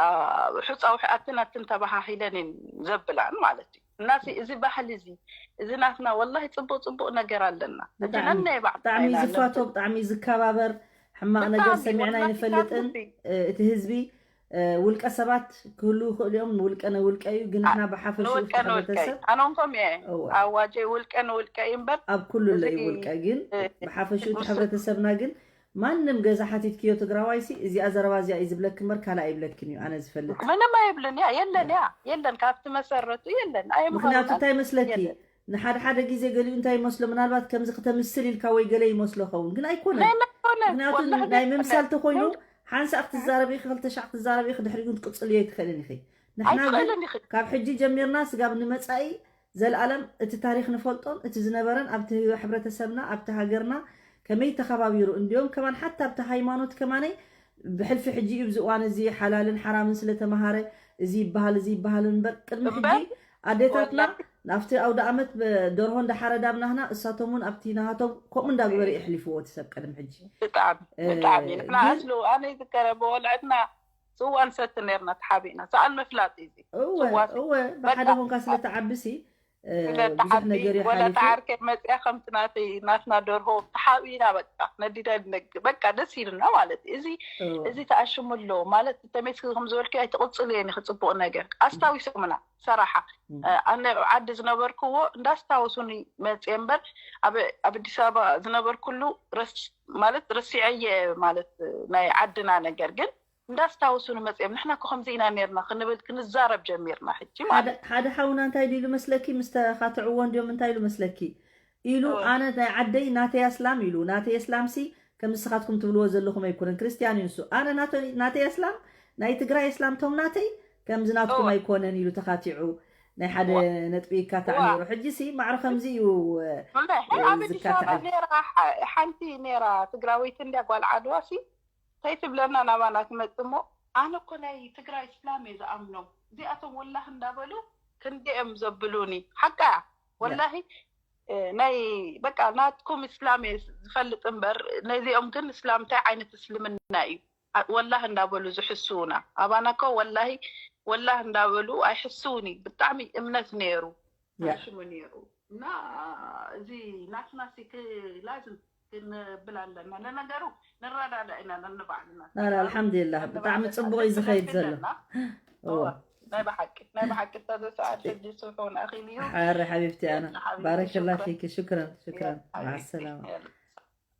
ሑፃ ውሒ ኣትን ኣትን ተባሃሂለን እየን ዘብላን ማለት እዩ እና ሲ- እዚ ባህሊ እዚ እዚ ናትና ወላሂ ፅቡቅ ፅቡቅ ነገር ኣለና ሕጂ ብጣዕሚ ነናይ ባዕልና ብጣዕሚ እዩ ኢና ዝፋቶ ነንተ ብጣዕሚ እዩ ዝከባበር ሕማቕ ነገር ብጣዕሚ ሰሚዕና ወላሂ ካብ ኣይንፈልጥን ልቢ እ፣ እቲ ህዝቢ እ፣ ውልቀ ሰባት ክህልዉ ይኽእሉ እዮም ንውልቀ ንውልቀ እዩ ግን ኣ- ንሕና ብሓፈሽኡ ንውልቀ እቲ ንውልቀ እዩ ሕብረተሰብ ኣነንኮም እየ እወ ኣዋጀይ ውልቀ ንውልቀ እዩ እምበር ኣብ ኩሉ እዚ ለዩ ውልቀ ግን እ፣ ብሓፈሽኡ እቲ ምስ ሕብረተሰብና ግን ማንም ገዛ ሓቲትክዮ ትግራዋይሲ እዚኣ ዘረባ እዚኣ እዩ ዝብለክ እምበር ካልእ ኣይብለክን እዩ ኣነ ዝፈልጥ ምንም ኣይብልን እያ የለን እያ የለን ካብቲ መሰረቱ የለን ምክንያቱ ኣይምሃሩናን እንታይ መስለኪ የለን ንሓደ ሓደ ግዜ ገሊኡ እንታይ ይመስሎ ምናልባት ከምዚ ክተምስል ኢልካ ወይ ገለ ይመስሎ ኸውን ግን ኣይኮነን ለይለኮነ ምክንያቱ ወላሂ ናይ ዘይኮነ ምምሳል ተኮይኑ ሓንሳእ ክትዛረብ ኢኺ ክልተ ሻዕ ክትዛረብ ኢኺ ድሕሪኡ ክትቅፅልዮ ኣይትኽእልን ኢኺ ንሕና ግን ኣይትኽእልን ኢኺ ካብ ሕጂ ጀሚርና ስጋብ ንመፃኢ ዘልኣለም እቲ ታሪክ ንፈልጦን እቲ ዝነበረን ኣብቲ ህበ ሕብረተሰብና ኣብቲ ሃገርና ከመይ ተኸባቢሩ እንዲዮም ከማን ሓታ ኣብቲ ሃይማኖት ከማነይ ብሕልፊ ሕጂ እዩ ብዚ እዋን እዚ ሓላልን ሓራምን ስለተምሃረ እዚ ይበሃል እዚ ይበሃል እምበር ቅድሚ ሕጂ እምበር ኣዴታትና ወላሂ ናብቲ ኣውደ ኣመት ደርሆ እንዳሓረዳ ብናህና እሳቶም እውን ኣብቲ ናሃቶም ከምኡ እንዳግበረ የሕሊፍዎ እቲ ሰብ ቅድሚ ሕጂ ብጣዕሚ እ፣ ብጣዕሚ ንሕና ግን ኣስሉ ኣነ ይዝከረ ብወልዕትና ፅዋ ንሰቲ ነርና ተሓቢእና ሰኣል መፍላጥ እዩ እወ ፅዋ እወ ብሓደ ኮንካ ስለተዓብሲ እ፣ ብዙሕ ስለተዓቢ ነገር እዩ ወላ ሓሊፉ ተዓርከ መፅያ ከምቲ ናተይ ናትና ደርሆ ተሓቢእና በቃ ነዲዳ ንነግ በቃ ደስ ኢሉና ማለት እዩ እዚ እወ እዚ ተኣሽሙ ኣሎ ማለት ተሜስኪ ከም ዝበልክዮ ኣይትቕፅል እየን ክፅቡቕ ነገር ኣስታዊሶምና ሰራሓ እም፣ ኣነ ኣብ ዓዲ ዝነበርክዎ እንዳስታወሱኒ መፅየ እምበር ኣብ ኣብ ኣዲስ ኣበባ ዝነበርኩሉ ረስ- ማለት ረሲዐየ ማለት ናይ ዓድና ነገር ግን እንዳስታወሱኒ መፅዮም ንሕና እኮ ከምዚ ኢና ነርና ክንብል ክንዛረብ ጀሚርና ሕጂ ሓደ ማለት ሓደ ሓውና እንታይ ድሉ መስለኪ ምስ ተኻትዕዎ እንዲዮም እንታይ ኢሉ መስለኪ ኢሉ እወ ኣነ ናይ ዓደይ ናተይ ኣስላም ኢሉ ናተይ ኣስላምሲ ከም ንስኻትኩም ትብልዎ ዘለኹም ኣይኮነን ክርስትያን እዩ ንሱ ኣነ ናተይ ናተይ ኣስላም ናይ ትግራይ ኣስላም ቶም ናተይ ከምዚ ናትኩም እወ ኣይኮነን ኢሉ ተኻቲዑ ናይ ሓደ እወ ነጥቢ ይካታዕ እዋ ነይሩ ሕጂ ሲ ማዕረ ከምዚ እዩ እ፣ እምበይ እ፣ ኣብ ኣዲስ ኣበባ ዝካታዕ ነራ ሓ- ሓንቲ ነራ ትግራወይቲ እንድያ ጓል ዓድዋ ሲ እንታይ ትብለና ናባና ትመጽእ እሞ ኣነ እኮ ናይ ትግራይ እስላም እየ ዝኣምኖም እዚኣቶም ወላሂ እንዳበሉ ክንዲኦም ዘብሉኒ ሓቃ ያ ወላሂ እ፣ ናይ በቃ ናትኩም እስላም እየ ዝፈልጥ እምበር ነዚኦም ግን እስላም እንታይ ዓይነት እስልምና እዩ ኣ- ወላሂ እንዳበሉ ዝሕስውና ኣባና እኮ ወላሂ ወላሂ እንዳበሉ ኣይሕስውን እዩ ብጣዕሚ እምነት ነይሩ ያ ሽሙ ነይሩ እና እዚ ናትና ሲ ክ-፣ ላዝም ክንብል ኣለና። ለነገሩ ንረዳዳእ ኢና ነንባዕልና። ላ፣ ላ፣ ኣልሓምዱሊላህ፣ ብጣዕሚ ጽቡቕ እዩ ዝኸይድ ዘሎ። እዎ። ናይ ብሓቂ፣ ናይ ብሓቂ፣ እታ ሰዓት ሕጂ ስርሑ ንኣኺል እዩ። ሓረ ሓቢብቲ ኣና። የላ ሓቢብቲ፣ ባረከላ ሽክረን። ፊኪ፣ ሽክረን፣ ሽክረን። የላ ሓቢብቲ፣ ማዓሰላማ። የላ።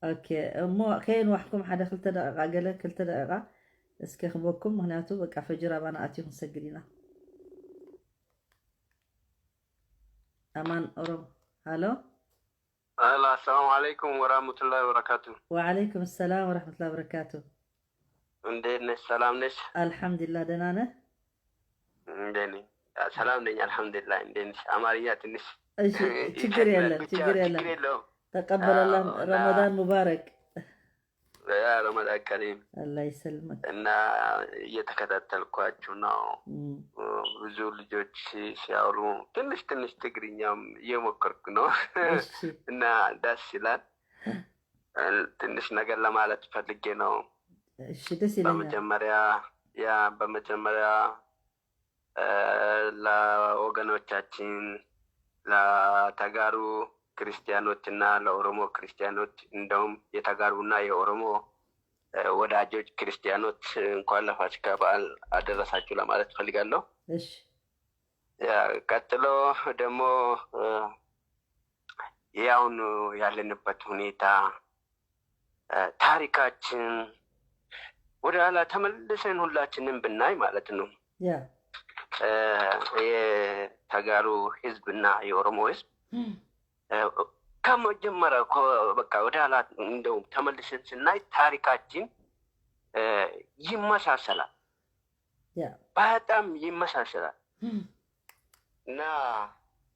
ኦኬ፣ እሞ ከየንዋሕኩም ሓደ ክልተ ደቂቓ፣ ገለ ክልተ ደቂቓ እስከ ክበኩም፣ ምኽንያቱ በቃ ፈጅር ኣባና ኣትዩ ክንሰግድ ኢና። ኣማን ኦሮሞ። ሃሎ። ሄሎ፣ ኣሰላሙ ዓለይኩም ወራህመቱላሂ ወበረካቱ። ወዓለይኩም ሰላም ወራህመቱላሂ ወበረካቱ። እንዴት ነሽ? ሰላም ነሽ? ኣልሓምዱሊላህ፣ ደህና ነህ? እንዴት ነሽ? ሰላም ነኝ፣ አልሐምዱሊላህ። እንዴት ነሽ? አማርኛ ትንሽ እሺ፣ ችግር ይከብዳል። የለም፣ ብቻ ችግር የለም። ችግር የለውም። ተቀበለላህ። አዎ፣ እና ረመዳን ሙባረክ። ያ ረመዳን ከሪም። አላህ ይሰልምክ። እና እየተከታተልኳችሁ ነው። እም፣ ብዙ ልጆች ሲያወሩ ትንሽ ትንሽ ትግርኛም እየሞከርኩ ነው እሺ፣ እና ደስ ይላል። ትንሽ ነገር ለማለት ፈልጌ ነው። እሺ፣ ደስ ይለኛል። በመጀመሪያ ያ በመጀመሪያ እ፣ ለወገኖቻችን ለተጋሩ ክርስቲያኖች እና ለኦሮሞ ክርስቲያኖች እንደውም የተጋሩና የኦሮሞ እ፣ ወዳጆች ክርስቲያኖች እንኳን ለፋሲካ በዓል አደረሳችሁ ለማለት ፈልጋለሁ። እሺ፣ ያ፣ ቀጥሎ ደግሞ እ፣ ያሁኑ ያለንበት ሁኔታ እ፣ ታሪካችን ወደ ኋላ ተመልሰን ሁላችንም ብናይ ማለት ነው ያ እ፣ የተጋሩ ህዝብና የኦሮሞ ህዝብ እ፣ ከመጀመሪያው ከ-፣ በቃ ወደ ኋላ እንደውም ተመልሰን ስናይ ታሪካችን እ፣ ይመሳሰላል፣ ያ በጣም ይመሳሰላል እና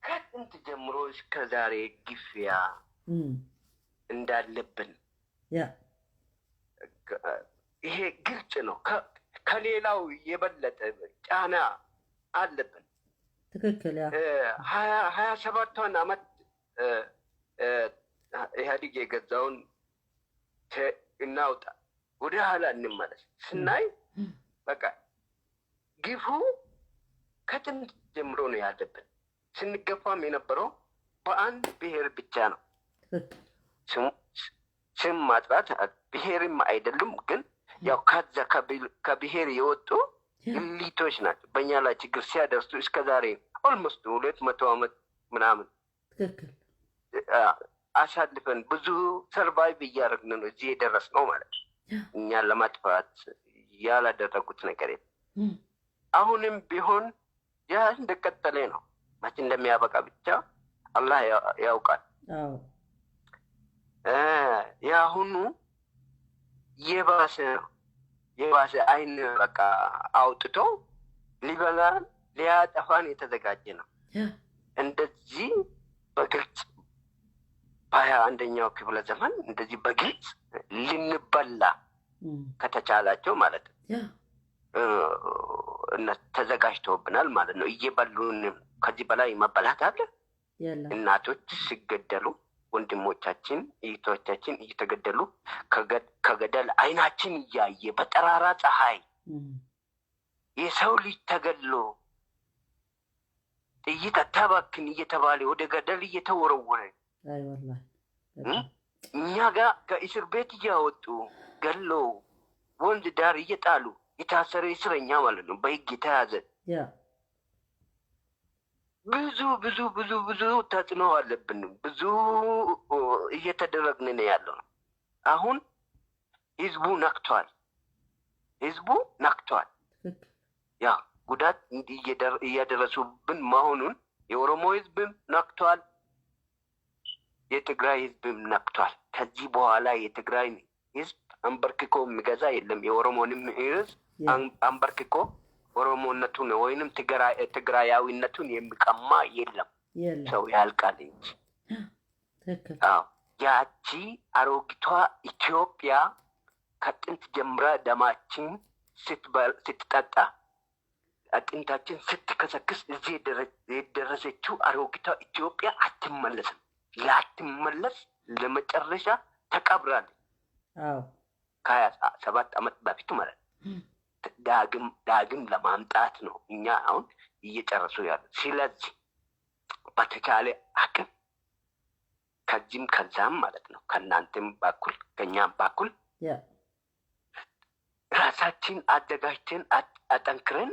ከጥንት ጀምሮ እስከ ዛሬ ግፊያ እም፣ እንዳለብን ያ ይሄ ግልጽ ነው። ከ-፣ ከሌላው የበለጠ ጫና አለብን። ትክክል። ያ እ፣ ሀያ ሀያ ሰባቷን አመት እ፣ እ፣ ኢህአዴግ የገዛውን ተ-፣ እናውጣ፣ ወደ ኋላ እንመለስ ስናይ በቃ ግፉ ከጥንት ጀምሮ ነው ያለብን። ስንገፋም የነበረው በአንድ ብሔር ብቻ ነው። ትክክል። ስም፣ ስም ማጥራት ብሔርም አይደሉም፣ ግን ያው ከዛ ከብ-፣ ከብሔር የወጡ እሊቶች ናቸው በእኛ ላይ ችግር ሲያደርሱ እስከ ዛሬ ኦልሞስት ሁለት መቶ አመት ምናምን ትክክል። አ፣ አሳልፈን ብዙ ሰርቫይቭ እያደረግን ነው እዚህ የደረስነው ማለት ነው። እኛን ለማጥፋት ያላደረጉት ነገር የለም። እም፣ አሁንም ቢሆን ያ እንደቀጠለ ነው። መቼ እንደሚያበቃ ብቻ አላህ ያ-፣ ያውቃል። አዎ እ፣ የአሁኑ የባሰ ነው። የባሰ አይን በቃ አውጥቶ ሊበላን ሊያጠፋን የተዘጋጀ ነው። ያ እንደዚህ በግልጽ በሀያ አንደኛው ክፍለ ዘመን እንደዚህ በግልጽ ልንበላ እም፣ ከተቻላቸው ማለት ነው ያ እ፣ እነ-፣ ተዘጋጅተውብናል ማለት ነው። እየበሉንም ከዚህ በላይ መበላት አለ። የለም። እናቶች ሲገደሉ፣ ወንድሞቻችን እህቶቻችን እየተገደሉ፣ ከገ-፣ ከገደል አይናችን እያየ በጠራራ ፀሐይ እም፣ የሰው ልጅ ተገድሎ ጥይት አታባክን እየተባለ ወደ ገደል እየተወረወረ አይ ወላሂ እም፣ እኛ ጋር ከእስር ቤት እያወጡ ገሎ ወንዝ ዳር እየጣሉ የታሰረ እስረኛ ማለት ነው፣ በህግ የተያዘ ያ ብዙ ብዙ ብዙ ብዙ ተጽዕኖ አለብን። ብዙ እየተደረግን ነው ያለው። አሁን ህዝቡ ነቅቷል። ህዝቡ ነቅቷል። ትክክል። ያ ጉዳት እየደር-፣ እያደረሱብን መሆኑን የኦሮሞ ህዝብም ነቅቷል። የትግራይ ህዝብም ነቅቷል። ከዚህ በኋላ የትግራይ ህዝብ አንበርክኮ የሚገዛ የለም። የኦሮሞንም ህዝብ ያ አን-፣ አንበርክኮ ኦሮሞነቱን ወይንም ትግራይ-፣ ትግራያዊነቱን የሚቀማ የለም። የለም። ሰው ያልቃል እንጂ። ትክክል። አዎ፣ ያቺ አሮጊቷ ኢትዮጵያ ከጥንት ጀምራ ደማችን ስትበል-፣ ስትጠጣ አጥንታችን ስትከሰክስ እዚህ የደረ-፣ የደረሰችው አሮጊቷ ኢትዮጵያ አትመለስም። ላትመለስ ለመጨረሻ ተቀብራለች። አዎ ከሀያ ሰባት ዓመት በፊት ማለት ነው። እም፣ ዳግም፣ ዳግም ለማምጣት ነው እኛ አሁን እየጨረሱ ያሉ። ስለዚህ በተቻለ አቅም ከዚህም ከዛም ማለት ነው። ከእናንተም በኩል ከኛም በኩል ያ ራሳችን አዘጋጅተን አጥ- አጠንክረን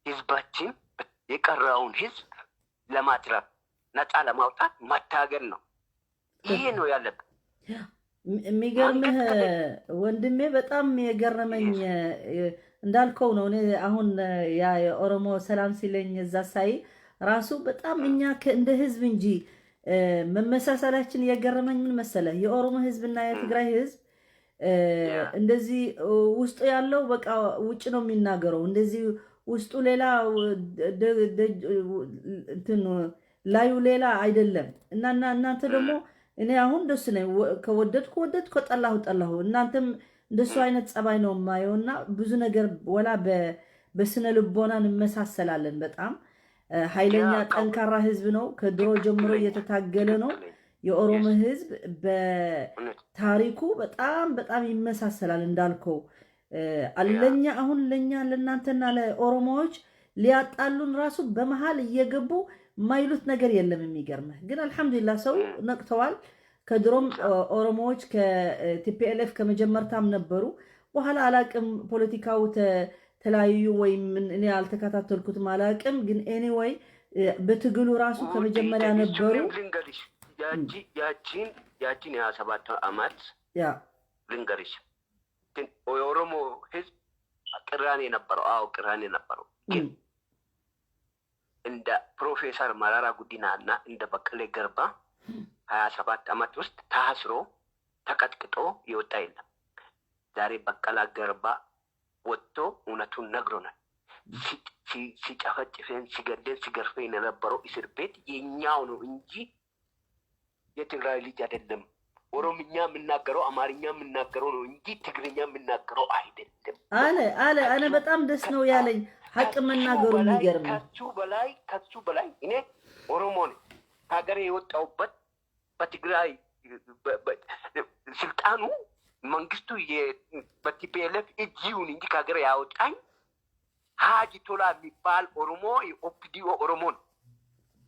ህዝባችን የቀረውን ህዝብ ለማትረፍ ነፃ ለማውጣት መታገል ነው። ይሄ ነው ያለብን። ያ። ም- የሚገርምህ መንግስት ከ- ወንድሜ፣ በጣም የገረመኝ እ፣ እንዳልከው ነው። እኔ አሁን እ፣ ያ የኦሮሞ ሰላም ሲለኝ እዛ ሳይ ራሱ በጣም እኛ ከ- እንደ ህዝብ እንጂ እ፣ መመሳሰላችን የገረመኝ ምን መሰለህ? የኦሮሞ ህዝብና የትግራይ ህዝብ እ፣ ያ እንደዚህ እ፣ ውስጡ ያለው በቃ ውጭ ነው የሚናገረው። እንደዚህ ውስጡ ሌላ እ፣ ደ- ደ- እ፣ እንትን ላዩ ሌላ አይደለም። እና እና እናንተ ደግሞ እኔ አሁን ደስ ነኝ። ወ- ከወደድኩ ወደድኩ፣ ከጠላሁ ጠላሁ። እናንተም እንደሱ አይነት ጸባይ ነው የማየው። እና ብዙ ነገር ወላ በ- በስነ ልቦና እንመሳሰላለን በጣም እ፣ ኃይለኛ ያ ጠንካራ ህዝብ ነው። ከድሮ ጀምሮ እየተታገለ ነው። ትክክል። የኦሮሞ Yes። ህዝብ እውነት በታሪኩ በጣም በጣም ይመሳሰላል እንዳልከው እ፣ ለኛ አሁን ለኛ ለእናንተና ለኦሮሞዎች ሊያጣሉን ራሱ በመሀል እየገቡ የማይሉት ነገር የለም። የሚገርምህ ግን አልሐምዱሊላህ ሰው እም። ነቅተዋል። ከድሮም ያ ኦ- ኦሮሞዎች ከቲፒኤልኤፍ ከመጀመርታም ነበሩ። በኋላ አላቅም ፖለቲካው ተ- ተለያዩ ወይም ምን እኔ አልተከታተልኩትም አላቅም። ግን anyway እ፣ በትግሉ ራሱ ከመጀመሪያ ነበሩ። እሱንም ልንገርሽ ያቺ ያቺን ያቺን የሀያ ሰባት አመት ያ ልንገርሽ ግን የኦሮሞ ህዝብ ቅራኔ ነበረው። አዎ ቅራኔ ነበረው። ግን እም፣ እንደ ፕሮፌሰር መራራ ጉዲና እና እንደ በቀለ ገርባ ሀያ ሰባት አመት ውስጥ ታስሮ ተቀጥቅጦ የወጣ የለም። ዛሬ በቀለ ገርባ ወጥቶ እውነቱን ነግሮናል። ሲ- ሲ- ሲጨፈጭፈን ሲገደን ሲገርፈን የነበረው እስር ቤት የኛው ነው እንጂ የትግራይ ልጅ አይደለም። ኦሮምኛ የምናገረው አማርኛ የምናገረው ነው እንጂ ትግርኛ የምናገረው አይደለም። አለ አለ አነ በጣም ደስ ነው ያለኝ ሀቅ ከሱ መናገሩ በላይ የሚገርም ከሱ በላይ ከሱ በላይ እኔ ኦሮሞ ነኝ። ከሀገር የወጣሁበት በትግራይ በ- በ- ስልጣኑ መንግስቱ የ- በ ቲ ፒ ኤል ኤፍ እጅ ይሁን እንጂ ከሀገር ያወጣኝ ሀጂ ቶላ የሚባል ኦሮሞ የኦፒዲኦ ኦሮሞ ነው።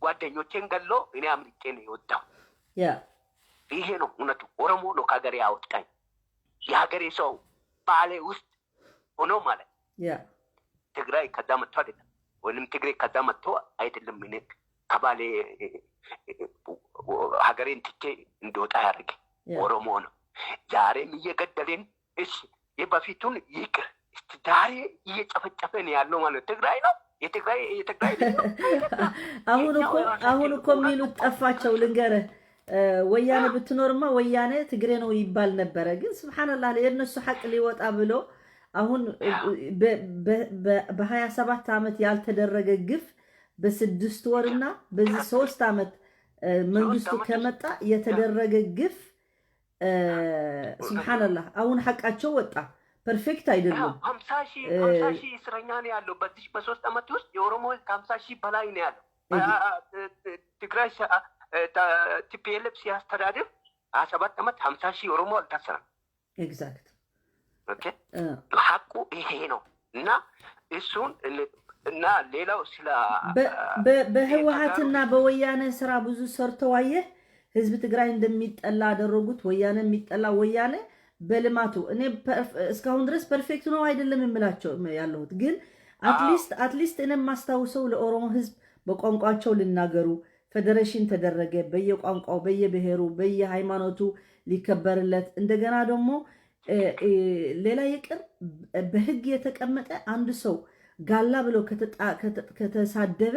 ጓደኞቼን ገሎ እኔ አምልጬ ነው የወጣው። ያ ይሄ ነው እውነቱ። ኦሮሞ ነው ከሀገር ያወጣኝ። የሀገሬ ሰው ባሌ ውስጥ ሆኖ ማለት ያ ትግራይ ከዛ መጥቶ አይደለም ወይም ትግሬ ከዛ መጥቶ አይደለም። እኔ ከባሌ ሀገሬን ትቼ እንደወጣ ያደረገ ያ ኦሮሞ ነው። ዛሬም እየገደልን እሺ የበፊቱን ይቅር እስቲ ዛሬ እየጨፈጨፈን ያለው ማለት ትግራይ ነው። የትግራይ የትግራይ ልጅ ነው። አሁን የኛ እኮ የራሳችን አሁን እኮ እውነት የሚሉት እኮ ጠፋቸው። ልንገርህ እ፣ ወያኔ ብትኖርማ ወያኔ ትግሬ ነው ይባል ነበረ። ግን ስብሓንላህ የእነሱ ሐቅ ሊወጣ ብሎ አሁን እ፣ በ- በ- በ- በሀያ ሰባት ዓመት ያልተደረገ ግፍ በስድስት ወርና በዚህ ሶስት ዓመት እ፣ መንግስቱ ዓመት ውስጥ ከመጣ የተደረገ ግፍ እ፣ ስብሓንላህ አሁን ሐቃቸው ወጣ። ፐርፌክት አይደሉም። ሀምሳ ሺህ እ፣ ሀምሳ ሺህ እስረኛ ነው ያለው በዚህ በሶስት ዓመት ውስጥ የኦሮሞ ህዝብ ከሀምሳ ሺህ በላይ ነው ያለው። እህ። አ- አ- ት- ትግራይ ሸ- አ- እ፣ ተ- ቲ ፒ ኤል ኤፍ ሲያስተዳድር ሀያ ሰባት ዓመት ሀምሳ ሺህ ኦሮሞ አልታሰረም። ኤግዛክት ኦኬ እ፣ ሀቁ ይሄ ነው። እና እሱን እን- እና ሌላው ስለ በ- በ- በህወሀትና በወያኔ ስራ ብዙ ሰርተው አየህ። ህዝብ ትግራይ እንደሚጠላ አደረጉት። ወያኔ የሚጠላ ወያኔ በልማቱ እኔ ፐርፍ- እስካሁን ድረስ ፐርፌክት ነው አይደለም የምላቸው ያለሁት ግን አትሊስት አትሊስት እኔ የማስታውሰው ለኦሮሞ ህዝብ በቋንቋቸው ልናገሩ ፌዴሬሽን ተደረገ። በየቋንቋው በየብሔሩ በየሃይማኖቱ ሊከበርለት እንደገና ደግሞ እ፣ እ፣ ሌላ ይቅር በህግ የተቀመጠ አንድ ሰው ጋላ ብሎ ከተጣ- ከተ- ከተሳደበ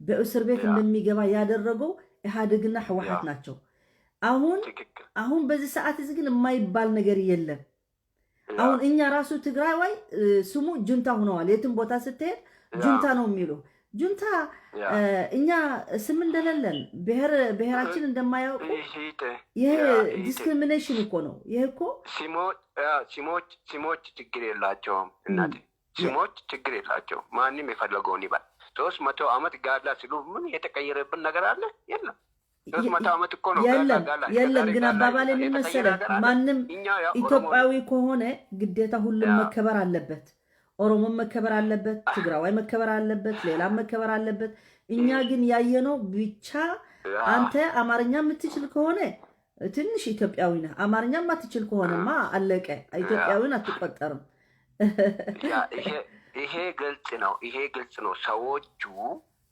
በእስር ቤት ያ። እንደሚገባ ያደረገው ኢህአዴግና ህወሓት ያ። ናቸው። አሁን ትክክል አሁን በዚህ ሰዓት እዚህ ግን የማይባል ነገር የለም። ያ። አሁን እኛ ራሱ ትግራዋይ እ፣ ስሙ ጁንታ ሆነዋል። የትም ቦታ ስትሄድ ያ። ጁንታ ነው የሚሉ ጁንታ ያ። እ፣ እኛ ስም እንደሌለን ብሔር ብሔራችን እንደማያውቁ ይሄ ተ- ይሄ ያ፣ ይሄ ተ- ዲስክሪሚኔሽን እኮ ነው። ይሄ እኮ ሲሞች ያ፣ ሲሞች ሲሞች ችግር የላቸውም እናቴ። ም። ሲሞች ችግር የላቸውም። ማንም የፈለገውን ይበል። ሶስት መቶ ዓመት ጋላ ሲሉ ምን የተቀየረብን ነገር አለ? የለም። ሶስት መቶ ዓመት እኮ ነው ጋላ የለም ጋላ። የለም። እስከዛሬ ግን ጋላ አባባል የተቀየረ የሚመሰለ ነገር አለ? ማንም እኛ ያ ኦሮሞ ኢትዮጵያዊ ከሆነ ግዴታ ሁሉም ያ። መከበር አለበት። ኦሮሞም መከበር አለበት፣ ትግራዋይ መከበር አለበት፣ ሌላም መከበር አለበት። እኛ ግን ያየነው ብቻ አንተ አማርኛ የምትችል ከሆነ ትንሽ ኢትዮጵያዊ ነህ። አማርኛ የማትችል ከሆነማ አለቀ፣ ኢትዮጵያዊን አትቆጠርም። ያ ይሄ ይሄ ግልጽ ነው። ይሄ ግልጽ ነው። ሰዎቹ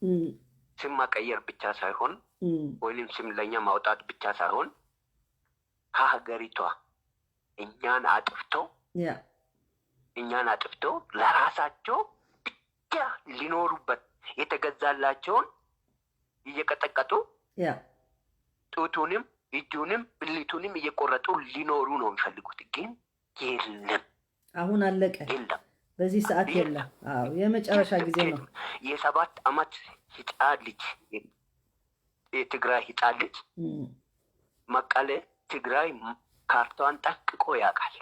እም፣ ስም መቀየር ብቻ ሳይሆን እም፣ ወይም ስም ለኛ ማውጣት ብቻ ሳይሆን ከሀገሪቷ እኛን አጥፍቶ ያ እኛን አጥፍቶ ለራሳቸው ብቻ ሊኖሩበት የተገዛላቸውን እየቀጠቀጡ ያ ጡቱንም እጁንም ብልቱንም እየቆረጡ ሊኖሩ ነው የሚፈልጉት። ግን የለም አሁን አለቀ። የለም። በዚህ ሰዓት የለም። አዎ የመጨረሻ ጊዜ ነው። የሰባት አመት ህፃን ልጅ የትግራይ ህፃን ልጅ እም፣ መቀሌ ትግራይ ካርታዋን ጠንቅቆ ያውቃል።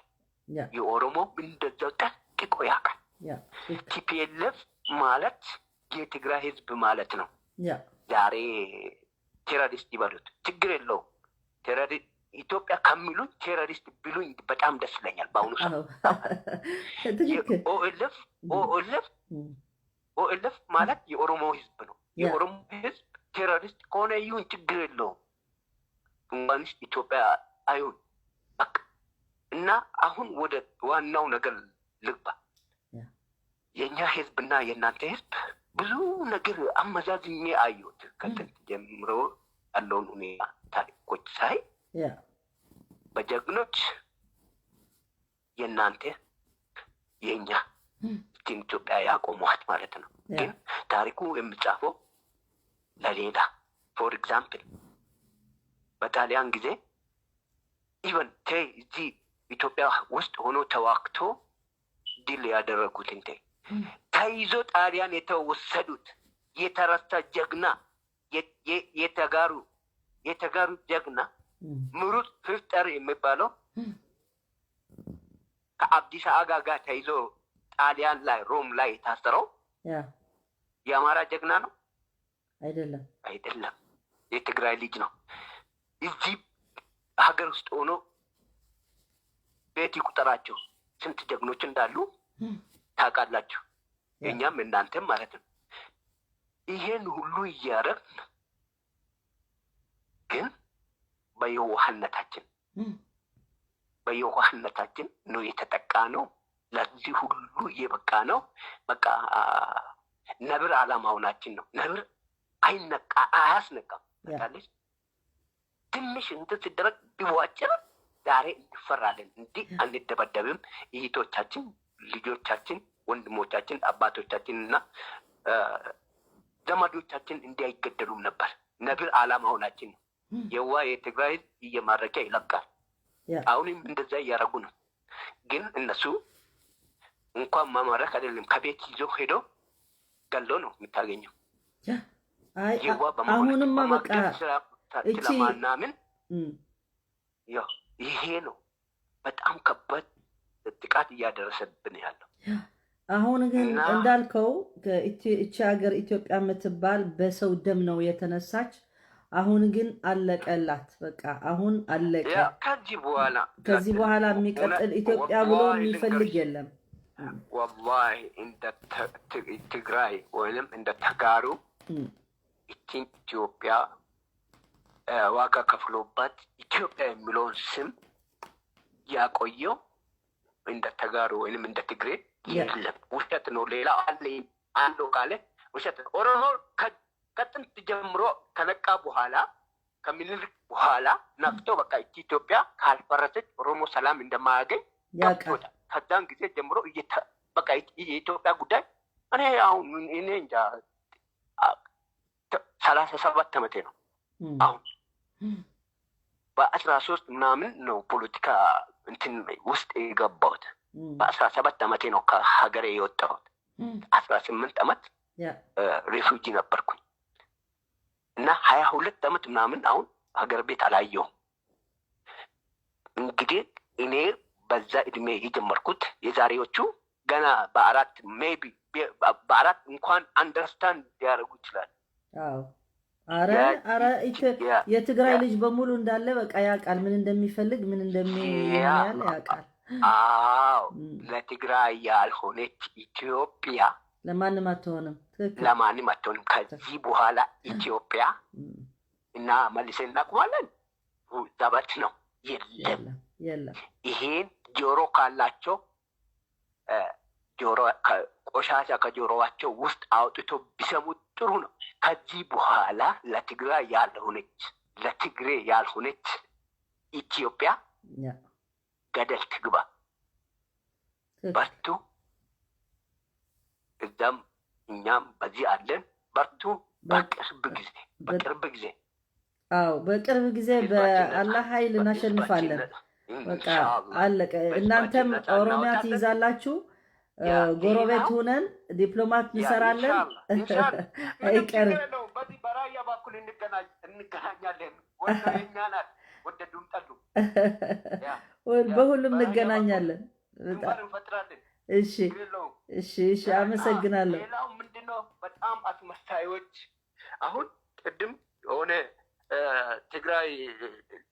ያ የኦሮሞ እንደዛው ጠንቅቆ ያውቃል። ያ ቲፒኤልኤፍ ማለት የትግራይ ህዝብ ማለት ነው። ያ ዛሬ ቴሮሪስት ይበሉት ችግር የለውም። ቴሮሪ- ኢትዮጵያ ከሚሉኝ ቴሮሪስት ቢሉኝ በጣም ደስ ይለኛል። በአሁኑ ሰዓት አዎ ትክክል። ኦኤልኤፍ ኦኤልኤፍ እም፣ ኦኤልኤፍ ማለት የኦሮሞ ህዝብ ነው። ያ የኦሮሞ ህዝብ ቴሮሪስት ከሆነ ይሁን ችግር የለውም። እንኳንስ ኢትዮጵያ አይሁን በቃ። እና አሁን ወደ ዋናው ነገር ልግባ። ያ የእኛ ህዝብና የእናንተ ህዝብ ብዙ ነገር አመዛዝኜ አየሁት። ከጥንት ጀምሮ ያለውን ሁኔታ ታሪኮች ሳይ ያ በጀግኖች የእናንተ የእኛ እም፣ እችን ኢትዮጵያ ያቆመዋት ማለት ነው። ያ ግን ታሪኩ የሚጻፈው ለሌላ for example በጣሊያን ጊዜ ኢቨን እዚህ ኢትዮጵያ ውስጥ ሆኖ ተዋግቶ ድል ያደረጉት እንተ እም፣ ተይዞ ጣሊያን የተወሰዱት የተረሳ ጀግና የ- የ- የተጋሩ የተጋሩ ጀግና እም፣ ምሩጽ ይፍጠር የሚባለው እም፣ ከአብዲሳ አጋ ጋር ተይዞ ጣሊያን ላይ ሮም ላይ የታሰረው ያ የአማራ ጀግና ነው አይደለም። አይደለም፣ የትግራይ ልጅ ነው። እዚህ ሀገር ውስጥ ሆኖ ቤት ይቁጠራቸው ስንት ጀግኖች እንዳሉ እም፣ ታውቃላችሁ። ያ እኛም እናንተም ማለት ነው። ይሄን ሁሉ እያረግን ግን በየዋህነታችን እም፣ በየዋህነታችን ነው የተጠቃ ነው። ለዚህ ሁሉ እየበቃ ነው። በቃ ነብር አላማውናችን ነው። ነብር አይነቃ አያስነቃም። ያ ታለች ትንሽ እንትን ሲደረግ ቢቧጭር ዛሬ እንፈራለን እንጂ አንደበደብም። እህቶቻችን፣ ልጆቻችን፣ ወንድሞቻችን፣ አባቶቻችን እና እ፣ ዘመዶቻችን እንዲህ አይገደሉም ነበር። ነብር አላማውናችን ነው። እም፣ የዋ የትግራይ ህዝብ እየማረከ ይለቃል። ያ አሁንም እንደዛ እያረጉ ነው። ግን እነሱ እንኳን ማማረክ አይደለም ከቤት ይዞ ሄዶ ገሎ ነው የምታገኘው። ያ አይ የዋ አ- አሁንማ በቃ በማግኘት ስራ እቺ ስለማናምን እም፣ ያው ይሄ ነው በጣም ከባድ ጥቃት እያደረሰብን ያለው። አሁን ግን እና እንዳልከው ከኢትዮ- እቺ ሀገር ኢትዮጵያ የምትባል በሰው ደም ነው የተነሳች። አሁን ግን አለቀላት። በቃ አሁን አለቀ። ያ ከዚህ በኋላ ከዚህ በኋላ የሚቀጥል እውነት ኢትዮጵያ ብሎ ወላሂ የሚፈልግ ልንገርሽ፣ የለም። ወላሂ እንደ ተ- ት- ትግራይ ወይንም እንደ ተጋሩ እም፣ ይችን ኢትዮጵያ እ፣ ዋጋ ከፍሎባት ኢትዮጵያ የሚለውን ስም ያቆየው እንደ ተጋሩ ወይንም እንደ ትግሬ ያ የለም። ውሸት ነው። ሌላ አለ አለው ካለ ውሸት ነው። ኦሮሞ ከ- ከጥንት ጀምሮ ከነቃ በኋላ ከምኒልክ በኋላ ነቅቶ በቃ እቺ ኢትዮጵያ ካልፈረሰች ኦሮሞ ሰላም እንደማያገኝ ያውቃል። ገብቶታል። ከዛን ጊዜ ጀምሮ እየተ- በቃ የ- የኢትዮጵያ ጉዳይ እኔ አሁን እኔ እንጃ አ- ተ- ሰላሳ ሰባት ዓመቴ ነው እም፣ አሁን እም፣ በአስራ ሶስት ምናምን ነው ፖለቲካ እንትን ውስጥ የገባሁት። እም፣ በአስራ ሰባት ዓመቴ ነው ከሀገሬ የወጣሁት። እም፣ አስራ ስምንት ዓመት ያ ሪፉጂ ነበርኩኝ እና ሀያ ሁለት ዓመት ምናምን አሁን ሀገር ቤት አላየሁም። እንግዲህ እኔ በዛ እድሜ የጀመርኩት የዛሬዎቹ ገና በአራት maybe በአራት እንኳን understand ሊያደርጉ ይችላል። አዎ። አረ ያ- አረ ኢትዮ- ያ- የትግራይ ያ- ልጅ በሙሉ እንዳለ በቃ ያውቃል፣ ምን እንደሚፈልግ ምን እንደሚሆን ያ- ያለ ያውቃል። አዎ እም፣ ለትግራይ ያልሆነች ኢትዮጵያ ለማንም አትሆንም። ትክክል። ለማንም አትሆንም። ከዚህ በኋላ ኢትዮጵያ እም፣ እና መልሰን እናቁማለን። ዘበት ነው። የለም። የለም የለም። ይሄን ጆሮ ካላቸው እ፣ ጆሮ ከ- ቆሻሻ ከጆሮዋቸው ውስጥ አውጥቶ ቢሰሙት ጥሩ ነው። ከዚህ በኋላ ለትግራይ ያልሆነች ለትግሬ ያልሆነች ኢትዮጵያ ያ ገደል ትግባ። ትክክል። በርቱ። እዛም እኛም በዚህ አለን። በርቱ። በ- በቅርብ ጊዜ በቅርብ ጊዜ አዎ በቅርብ ጊዜ ህዝባችን ነጻ- በአላህ ኃይል እናሸንፋለን። ህዝባችን ነጻ- በቃ ኢንሻአላህ። አለቀ። ህዝባችን እናንተም ነጻ ኦሮሚያ እናወጣለን። ትይዛላችሁ። እ፣ ያ፣ ጎረቤት ይሄ ነው። ሁነን ዲፕሎማት ያ፣ እንሰራለን። ኢንሻአላህ፣ ኢንሻአላህ። ምንም አይቀርም። ችግር የለውም። በዚህ በራያ በኩል እንገናኝ እንገናኛለን። ወደ እኛ ናት፣ ወደ ዱምጠሉ። ያ፣ ወል- ያ፣ በሁሉም በራያ እንገናኛለን። ግንባር እንፈጥራለን። እሺ ችግር የለውም። እሺ እሺ፣ አመሰግናለሁ። ሌላው ምንድነው? በጣም አስመሳዮች አሁን ቅድም የሆነ እ፣ ትግራይ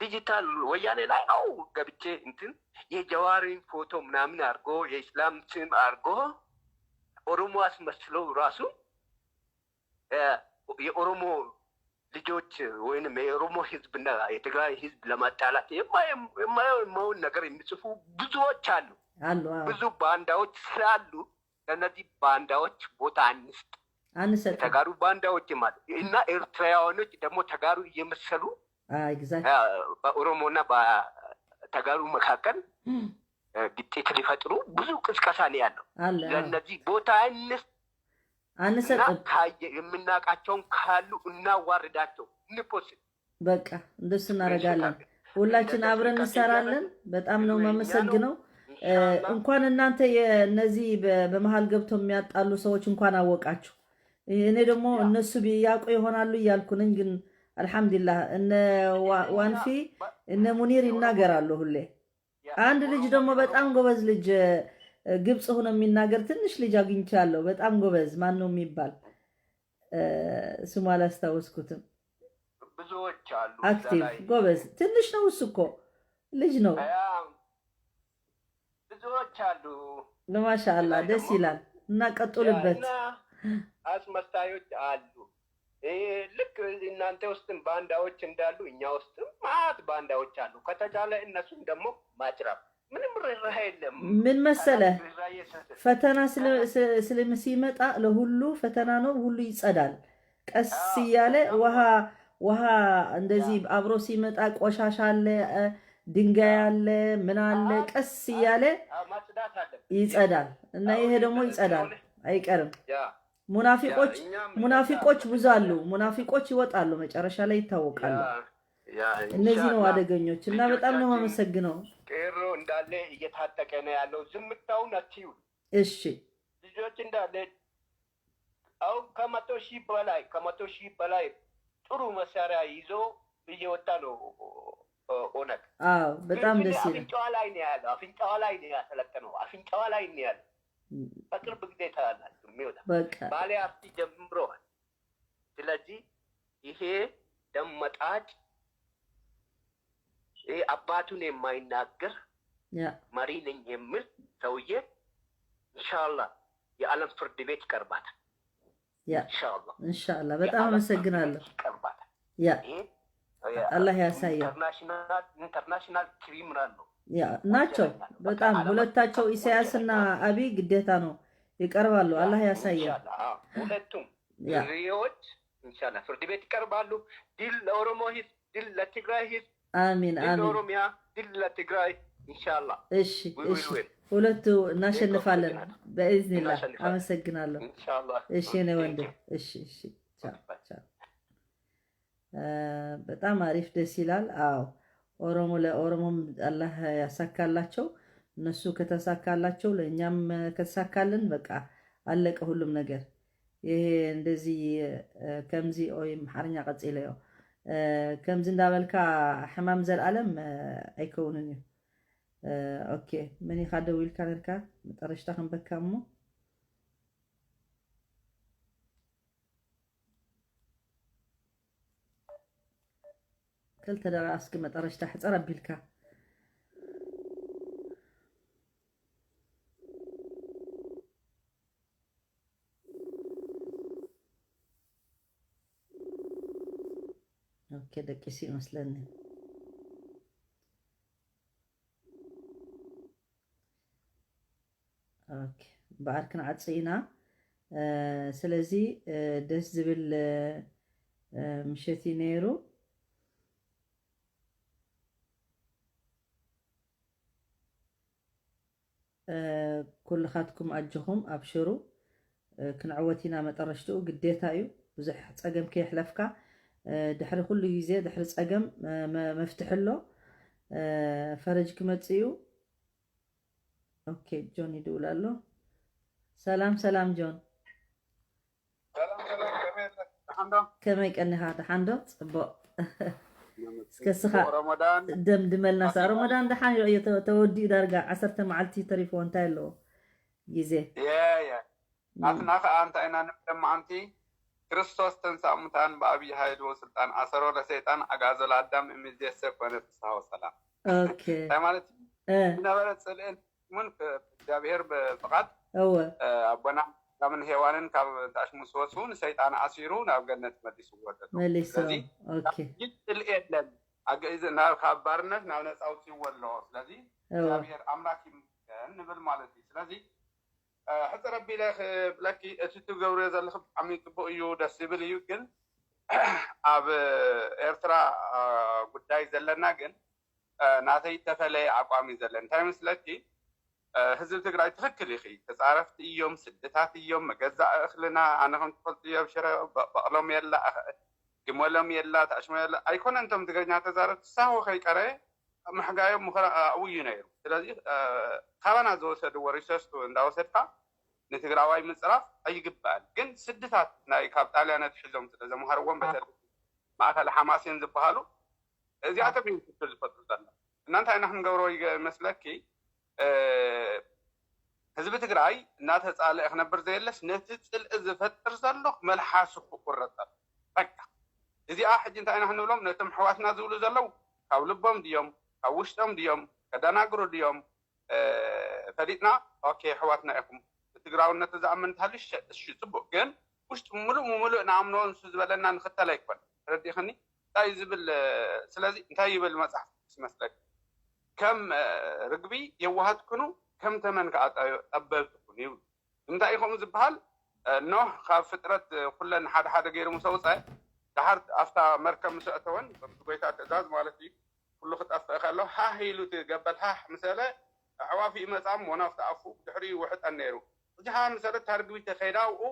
ዲጂታል ወያኔ ላይ ነው ገብቼ እንትን የጀዋሪን ፎቶ ምናምን አድርጎ የኢስላም ስም አድርጎ ኦሮሞ አስመስለው ራሱ እ፣ የኦሮሞ ልጆች ወይንም የኦሮሞ ህዝብና የትግራይ ህዝብ ለማጣላት የማየው የማየውን ነገር የሚጽፉ ብዙዎች አሉ። አሉ አዎ። ብዙ ባንዳዎች ስላሉ ለእነዚህ ባንዳዎች ቦታ አንስጥ። አንሰጥም። የተጋሩ ባንዳዎች ማለት እና ኤርትራውያኖች ደግሞ ተጋሩ እየመሰሉ አዎ፣ exact እ፣ በኦሮሞና በተጋሩ መካከል እ፣ ግጭት ሊፈጥሩ ብዙ ቅስቀሳ ነው ያለው። አለ አዎ። ለእነዚህ ቦታ እንስጥ እና አንሰጥም። ካየ የምናውቃቸውን ካሉ እናዋርዳቸው፣ እንፖስት በቃ እንደሱ እናደርጋለን። እንሸጣለን። ሁላችን እንደዚህ አብረን ከዚህ እንሰራለን። እያደረግን በጣም ነው የኛ ነው። የማመሰግነው። እ፣ ኢንሻአላህ እንኳን እናንተ የእነዚህ በ- በመሀል ገብተው የሚያጣሉ ሰዎች እንኳን አወቃችሁ። እኔ ደግሞ ያ። እነሱ ቢያውቁ ይሆናሉ እያልኩ ነኝ። ግን አልሐምዱሊላህ እነ ዋ- ዋንፊ በ- እነ ሙኒር ይናገራሉ ሁሌ። ያ። አንድ ልጅ ደግሞ በጣም ጎበዝ ልጅ እ፣ ግብፅ ሆኖ የሚናገር ትንሽ ልጅ አግኝቻለሁ። በጣም ጎበዝ ማን ነው የሚባል እ፣ ስሙ አላስታወስኩትም። ብዙዎች አሉ እዛ አክቲቭ ላይ። ጎበዝ ትንሽ ነው እሱ እኮ ልጅ ነው። ያ፣ ብዙዎች አሉ። ማሻአላ ላይ ደስ ደግሞ ይላል እና ቀጥሉበት። እና አስመሳዮች አሉ። ይሄ ልክ እናንተ ውስጥም ባንዳዎች እንዳሉ እኛ ውስጥም ማት ባንዳዎች አሉ። ከተቻለ እነሱን ደግሞ ማጭረብ ምንም ርህራሄ የለም። ምን መሰለህ ርህራሄ የሰጠ- ፈተና ስለ- ስ- ስለም ሲመጣ ለሁሉ ፈተና ነው፣ ሁሉ ይጸዳል። ቀስ አዎ፣ እያለ በጣም ውሃ ውሃ እንደዚህ አብሮ ሲመጣ ቆሻሻ አለ፣ እ፣ ድንጋይ አለ፣ ምን አለ፣ ቀስ እያለ አዎ፣ ማጽዳት አለ። ይጸዳል እና ይሄ ደግሞ ይጸዳል አይቀርም። ያ ሙናፊቆች እኛም ሙናፊቆች ብዙ አሉ። ሙናፊቆች ይወጣሉ፣ መጨረሻ ላይ ይታወቃሉ። ያ፣ ያ፣ እነዚህ ነው ኢንሻአላህ አደገኞች እና በጣም ነው ልጆቻችን የማመሰግነው። ቄሮ እንዳለ እየታጠቀ ነው ያለው። ዝምታውን አትዩ። እሺ ልጆች እንዳለ አሁን ከመቶ ሺህ በላይ ከመቶ ሺህ በላይ ጥሩ መሳሪያ ይዞ እየወጣ ነው ኦነግ። አዎ በጣም ግን ደስ ይላል። አፍንጫዋ ላይ ነው ያለው። አፍንጫዋ ላይ ነው ያሰለጠነው። አፍንጫዋ ላይ ነው ያለው። በቅርብ ጊዜ ታያላችሁ የሚወጣ በቃ ባሌ አርሲ ጀምረዋል። ስለዚህ ይሄ ደም መጣጭ ይሄ አባቱን የማይናገር ያ መሪ ነኝ የሚል ሰውዬ ኢንሻአላህ የዓለም ፍርድ ቤት ይቀርባታል። ያ ኢንሻአላህ ኢንሻአላህ በጣም የዓለም ፍርድ አመሰግናለሁ። ቤት ይቀርባታል። ያ ይሄ አላህ ያሳየው። ኢንተርናሽናል ኢንተርናሽናል ክሪሚናል ነው። ያ ናቸው ወንጀለኛ ነው። በቃ በጣም ዓለም ሁለታቸው አቀፍ ኢሳያስና ወንጀለኛ ነው። አብይ ግዴታ ነው ይቀርባሉ። አላህ ያሳየው። ኢንሻአላህ አዎ፣ ሁለቱም ያ ሪዎች ኢንሻአላህ ፍርድ ቤት ይቀርባሉ። ድል ለኦሮሞ ህዝብ፣ ድል ለትግራይ ህዝብ፣ አሚን ድል አሚን። ለኦሮሚያ፣ ድል ለትግራይ ኢንሻአላህ። እሺ We will እሺ win። ሁለቱ እናሸንፋለን እናሸንፋለን። በኢዝኒላህ። እናሸንፋለን። አመሰግናለሁ። ኢንሻአላህ እሺ እኔ ወንድም እሺ እሺ ቻው ቻው። እ፣ በጣም አሪፍ ደስ ይላል። አዎ ኦሮሞ ለኦሮሞም አላህ ያሳካላቸው። እነሱ ከተሳካላቸው ለእኛም ከተሳካልን በቃ አለቀ ሁሉም ነገር። ይሄ እንደዚህ እ፣ ከምዚ ኦይ ኣምሓርኛ ቀጺለዮ እ፣ ከምዚ እንዳበልካ ሕማም ዘልኣለም እ፣ ኣይከውንን እዩ። እ፣ ኦኬ መን ኢኻ ደው ኢልካ ነርካ መጠረሽታ ክንበካ እሞ ክልተ ደቂቃ እስኪ መጠረሽታ ሕፀር ኣቢልካ ኦኬ ከደቂሱ ይመስለኒ። ኦኬ፣ እምበኣር ክንዓጽ ኢና። እ፣ ስለዚ፣ እ፣ ደስ ዝብል፣ እ፣ እ፣ ምሸት እዩ ነይሩ። እ፣ ኩልኻትኩም ኣጆኹም ኣብሽሩ። እ፣ ክንዕወት ኢና መጠረሽትኡ ግዴታ እዩ። ብዙሕ ጸገም ከየሕለፍካ፣ እ፣ ድሕሪ ኩሉ ግዜ ድሕሪ ጸገም፣ እ፣ መ-፣ መፍትሒ ኣሎ። እ፣ ፈረጅ ክመጽእ እዩ። ኦኬ፣ ጆን ይድውል ኣሎ። ሰላም፣ ሰላም ጆን። ሰላም፣ ሰላም፣ ከመይ ኣለሽ? ደሓን ዶ? ከመይ ቀኒኻ? ደሓን ዶ? ጽቡቕ። እስከ እስኻ ጽቡቕ ረመዳን ደምድመልና። ሳ ኣቲ ረመዳን ደሓን እዩ፣ ተ-፣ ተወዲኡ ዳርጋ ዓሰርተ መዓልቲ ተሪፍዎ፣ እንታይ ኣለዎ ግዜ? የ፣ የ። ም። ናትና ኸኣ እንታይ ኢና ንብል? መዓንቲ ክርስቶስ ተንሥአ እሙታን ብዓቢይ ኃይል ወስልጣን ኣሰሮ ለሰይጣን ኣግዓዞ ለአዳም እምይእዜሰ ኮነ ፍስሐ ወሰላም። ኦኬ። እንታይ ማለት እዩ? እ። ዝነበረ ጽልእን ምን ክ-፣ እግዚኣብሔር ብፍቓድ፣ እወ። እ፣ ኣቦና ኣዳምን ሄዋንን ካብ እንዳ ኣሽሙ ምስ ወጹ ንሰይጣን ኣሲሩ ናብ ገነት መሊስዎ ዘሎ። መሊስዎ። ስለዚ ኦኬ። ሕጂ ጽልኢ የለን። ኣገ-፣ እዚ ናብ፣ ካብ ባርነት ናብ ነጻ ኣውጺእዎ ኣሎ። ስለዚ እወ። እግዚኣብሔር ኣምላክ ይመስገን ንብል ማለት እዩ። ስለዚ፣ እ፣ ሕጽር ኣቢለ ክብለኪ፣ እቲ ትገብርዮ ዘለኺ ብጣዕሚ ጽቡቅ እዩ፣ ደስ ዝብል እዩ። ግን ኣብ ኤርትራ፣ እ፣ ጉዳይ ዘለና ግን፣ እ፣ ናተይ ተፈለየ ኣቋም እዩ ዘለኒ። እንታይ መስለኪ? እ፣ ህዝቢ ትግራይ ትኽክል ኢኺ። ተጻረፍቲ እዮም፣ ስድታት እዮም፣ መገዛእ እኽልና፣ ኣነ ከም ትፈልጥዮ ኣብ ሽረ በ-፣ በቕሎም የላ፣ ኣኸ-፣ ግመሎም የላ፣ ታሽሞ የላ። ኣይኮነን እቶም ትግርኛ ተዛረብቲ ሳሆ ከይቀረየ ምሕጋዮም ምኽራ-፣ ኣብኡ እዩ ነይሩ። ስለዚ፣ እ፣ ካባና ዝወሰድዎ ሪሶርስ እንዳወሰድካ ንትግራዋይ ምጽራፍ ኣይግባእን። ግን ስድታት ናይ ካብ ጣልያን ኣትሒዞም ስለ ዘምሃርዎም በተለይ ማእከል ሓማሴን ዝበሃሉ እዚኣቶም እዮም ሽግር ዝፈጥሩ ዘለዉ። እና እንታይ ኢና ክንገብሮ ይመስለኪ? እ፣ ህዝቢ ትግራይ እናተጻልአ ክነብር ዘየለስ ነቲ ጽልኢ ዝፈጥር ዘሎ መልሓሱ ክቁረጽ ኣለዎ። በቃ። እዚኣ ሕጂ እንታይ ኢና ክንብሎም? ነቶም ኣሕዋትና ዝብሉ ዘለዉ ካብ ልቦም ድዮም? ካብ ውሽጦም ድዮም? ከደናግሩ ድዮም? እ፣ ፈሊጥና፣ ኦኬ፣ ኣሕዋትና ኢኹም። ብትግራውነት ዝኣምን እንተሃልዩ፣ እሺ፣ እሺ፣ ጽቡቅ። ግን ውሽጡ ምሉእ ብምሉእ ንኣምኖ ንሱ ዝበለና ንኽተል ኣይኮን። ተረዲእኽኒ? እንታይ ዝብል፣ እ፣ ስለዚ እንታይ ይብል መጽሓፍ ቅዱስ ይመስለኪ? ከም፣ እ፣ ርግቢ የዋሃት ኩኑ፣ ከም ተመን ከኣ ጠ-፣ ጠበብቲ ኩኑ ይብሉ። ንምንታይ እዩ ከምኡ ዝበሃል? እ፣ ኖህ ካብ ፍጥረት፣ እ፣ ኩለን ሓደ ሓደ ገይሩ ምስ ኣውጸ፣ ደሓር ኣብታ መርከብ ምስ ኣእተወን፣ በቲ ጎይታ ትእዛዝ ማለት እዩ፣ ኩሉ ክጠፍእ ከሎ፣ ሃህ ኢሉ እቲ ገበል ሃህ ምስ በለ፣ ኣዕዋፍ ይመጻ እሞ ናብቲ ኣፉ ብድሕሪኡ ይውሕጠን ነይሩ። ሕጂ ሃህ ምስ በለ፣ እታ ርግቢት ከይዳ ኣብኡ